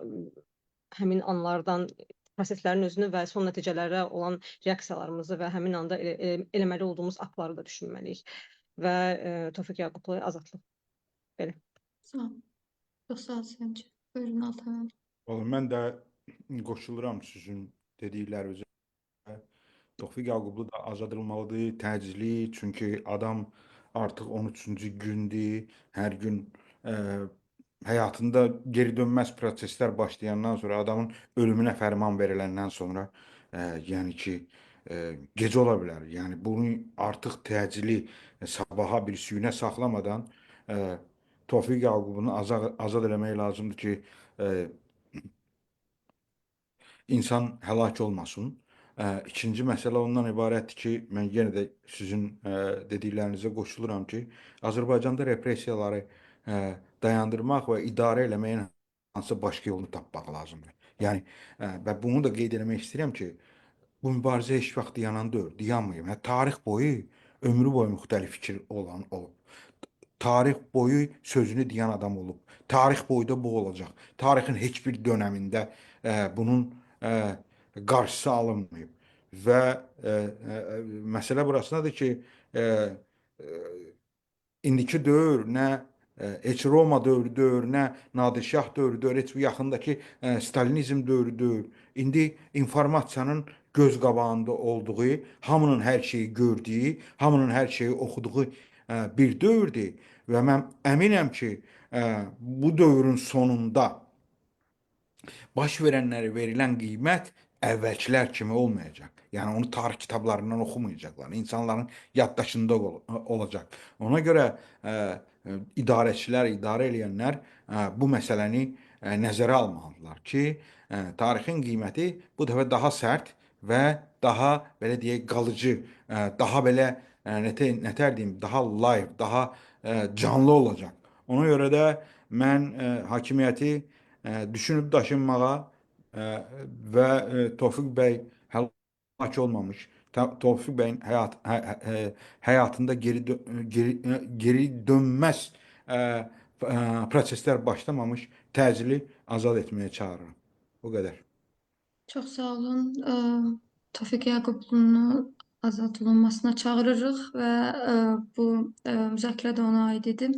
həmin anlardan proseslərin özünü və son nəticələrə olan reaksiyalarımızı və həmin anda eləməli olduğumuz aktları da düşünməliyik. Və Tofiq Yaqublu azadlıq. Belə. Sağ ol. Çox sağ ol Sevinç. Buyurun Altan müəllim. Vallahi mən də qoşuluram sizin dediklərinizə. Tofiq Yaqublu da azad olmalıdır, təcili, çünki adam artıq 13-cü gündür. Hər gün həyatında geri dönməz proseslər başlayandan sonra, adamın ölümünə fərman veriləndən sonra, yəni ki, gec ola bilər. Yəni bunu artıq təcili sabaha bir günə saxlamadan Tofiq Yaqubunu azad eləmək lazımdır ki, insan həlak olmasın. İkinci məsələ ondan ibarətdir ki, mən yenə də sizin dediklərinizə qoşuluram ki, Azərbaycanda repressiyaları dayandırmaq və idarə eləməyin hansısa başqa yolunu tapmaq lazımdır. Yəni və bunu da qeyd eləmək istəyirəm ki, bu mübarizə heç vaxt dayanan deyil, dayanmayıb. Yəni, tarix boyu, ömrü boyu müxtəlif fikir olan olub. Tarix boyu sözünü deyən adam olub. Tarix boyu da bu olacaq. Tarixin heç bir dönəmində bunun qarşısı alınmayıb. Və məsələ burasındadır ki, indiki dövr nə heç Roma dövrü deyil, nə Nadir Şah dövrü deyil, heç bu yaxındakı Stalinizm dövrü deyil. İndi informasiyanın göz qabağında olduğu, hamının hər şeyi gördüyü, hamının hər şeyi oxuduğu bir dövrdür və mən əminəm ki, bu dövrün sonunda baş verənlərə verilən qiymət əvvəlkilər kimi olmayacaq. Yəni onu tarix kitablarından oxumayacaqlar. İnsanların yaddaşında olacaq. Ona görə idarəçilər, idarə eləyənlər bu məsələni nəzərə almalıdırlar ki, tarixin qiyməti bu dəfə daha sərt və daha belə deyək qalıcı, daha belə nətər deyim, daha live, daha canlı olacaq. Ona görə də mən hakimiyyəti düşünüb daşınmağa və Tofiq bəy həlak olmamış, Tofiq bəyin həyatında geri dönməz proseslər başlamamış təcili azad etməyə çağırıram. O qədər. Çox sağ olun. Tofiq Yaqublunu azad olunmasına çağırırıq və bu müzakirə də ona aid idi.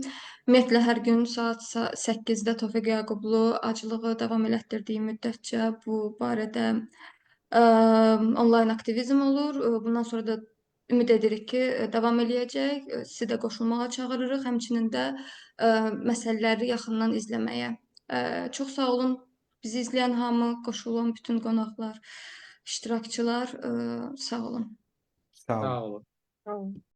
Ümumiyyətlə hər gün saat 8-də Tofiq Yaqublu aclığı davam elətdirdiyi müddətcə bu barədə onlayn aktivizm olur. Bundan sonra da ümid edirik ki, davam eləyəcək. Sizi də qoşulmağa çağırırıq. Həmçinin də məsələləri yaxından izləməyə. Çox sağ olun. Bizi izləyən hamı, qoşulan bütün qonaqlar, iştirakçılar, sağ olun. Sağ olun. Sağ olun. Sağ olun.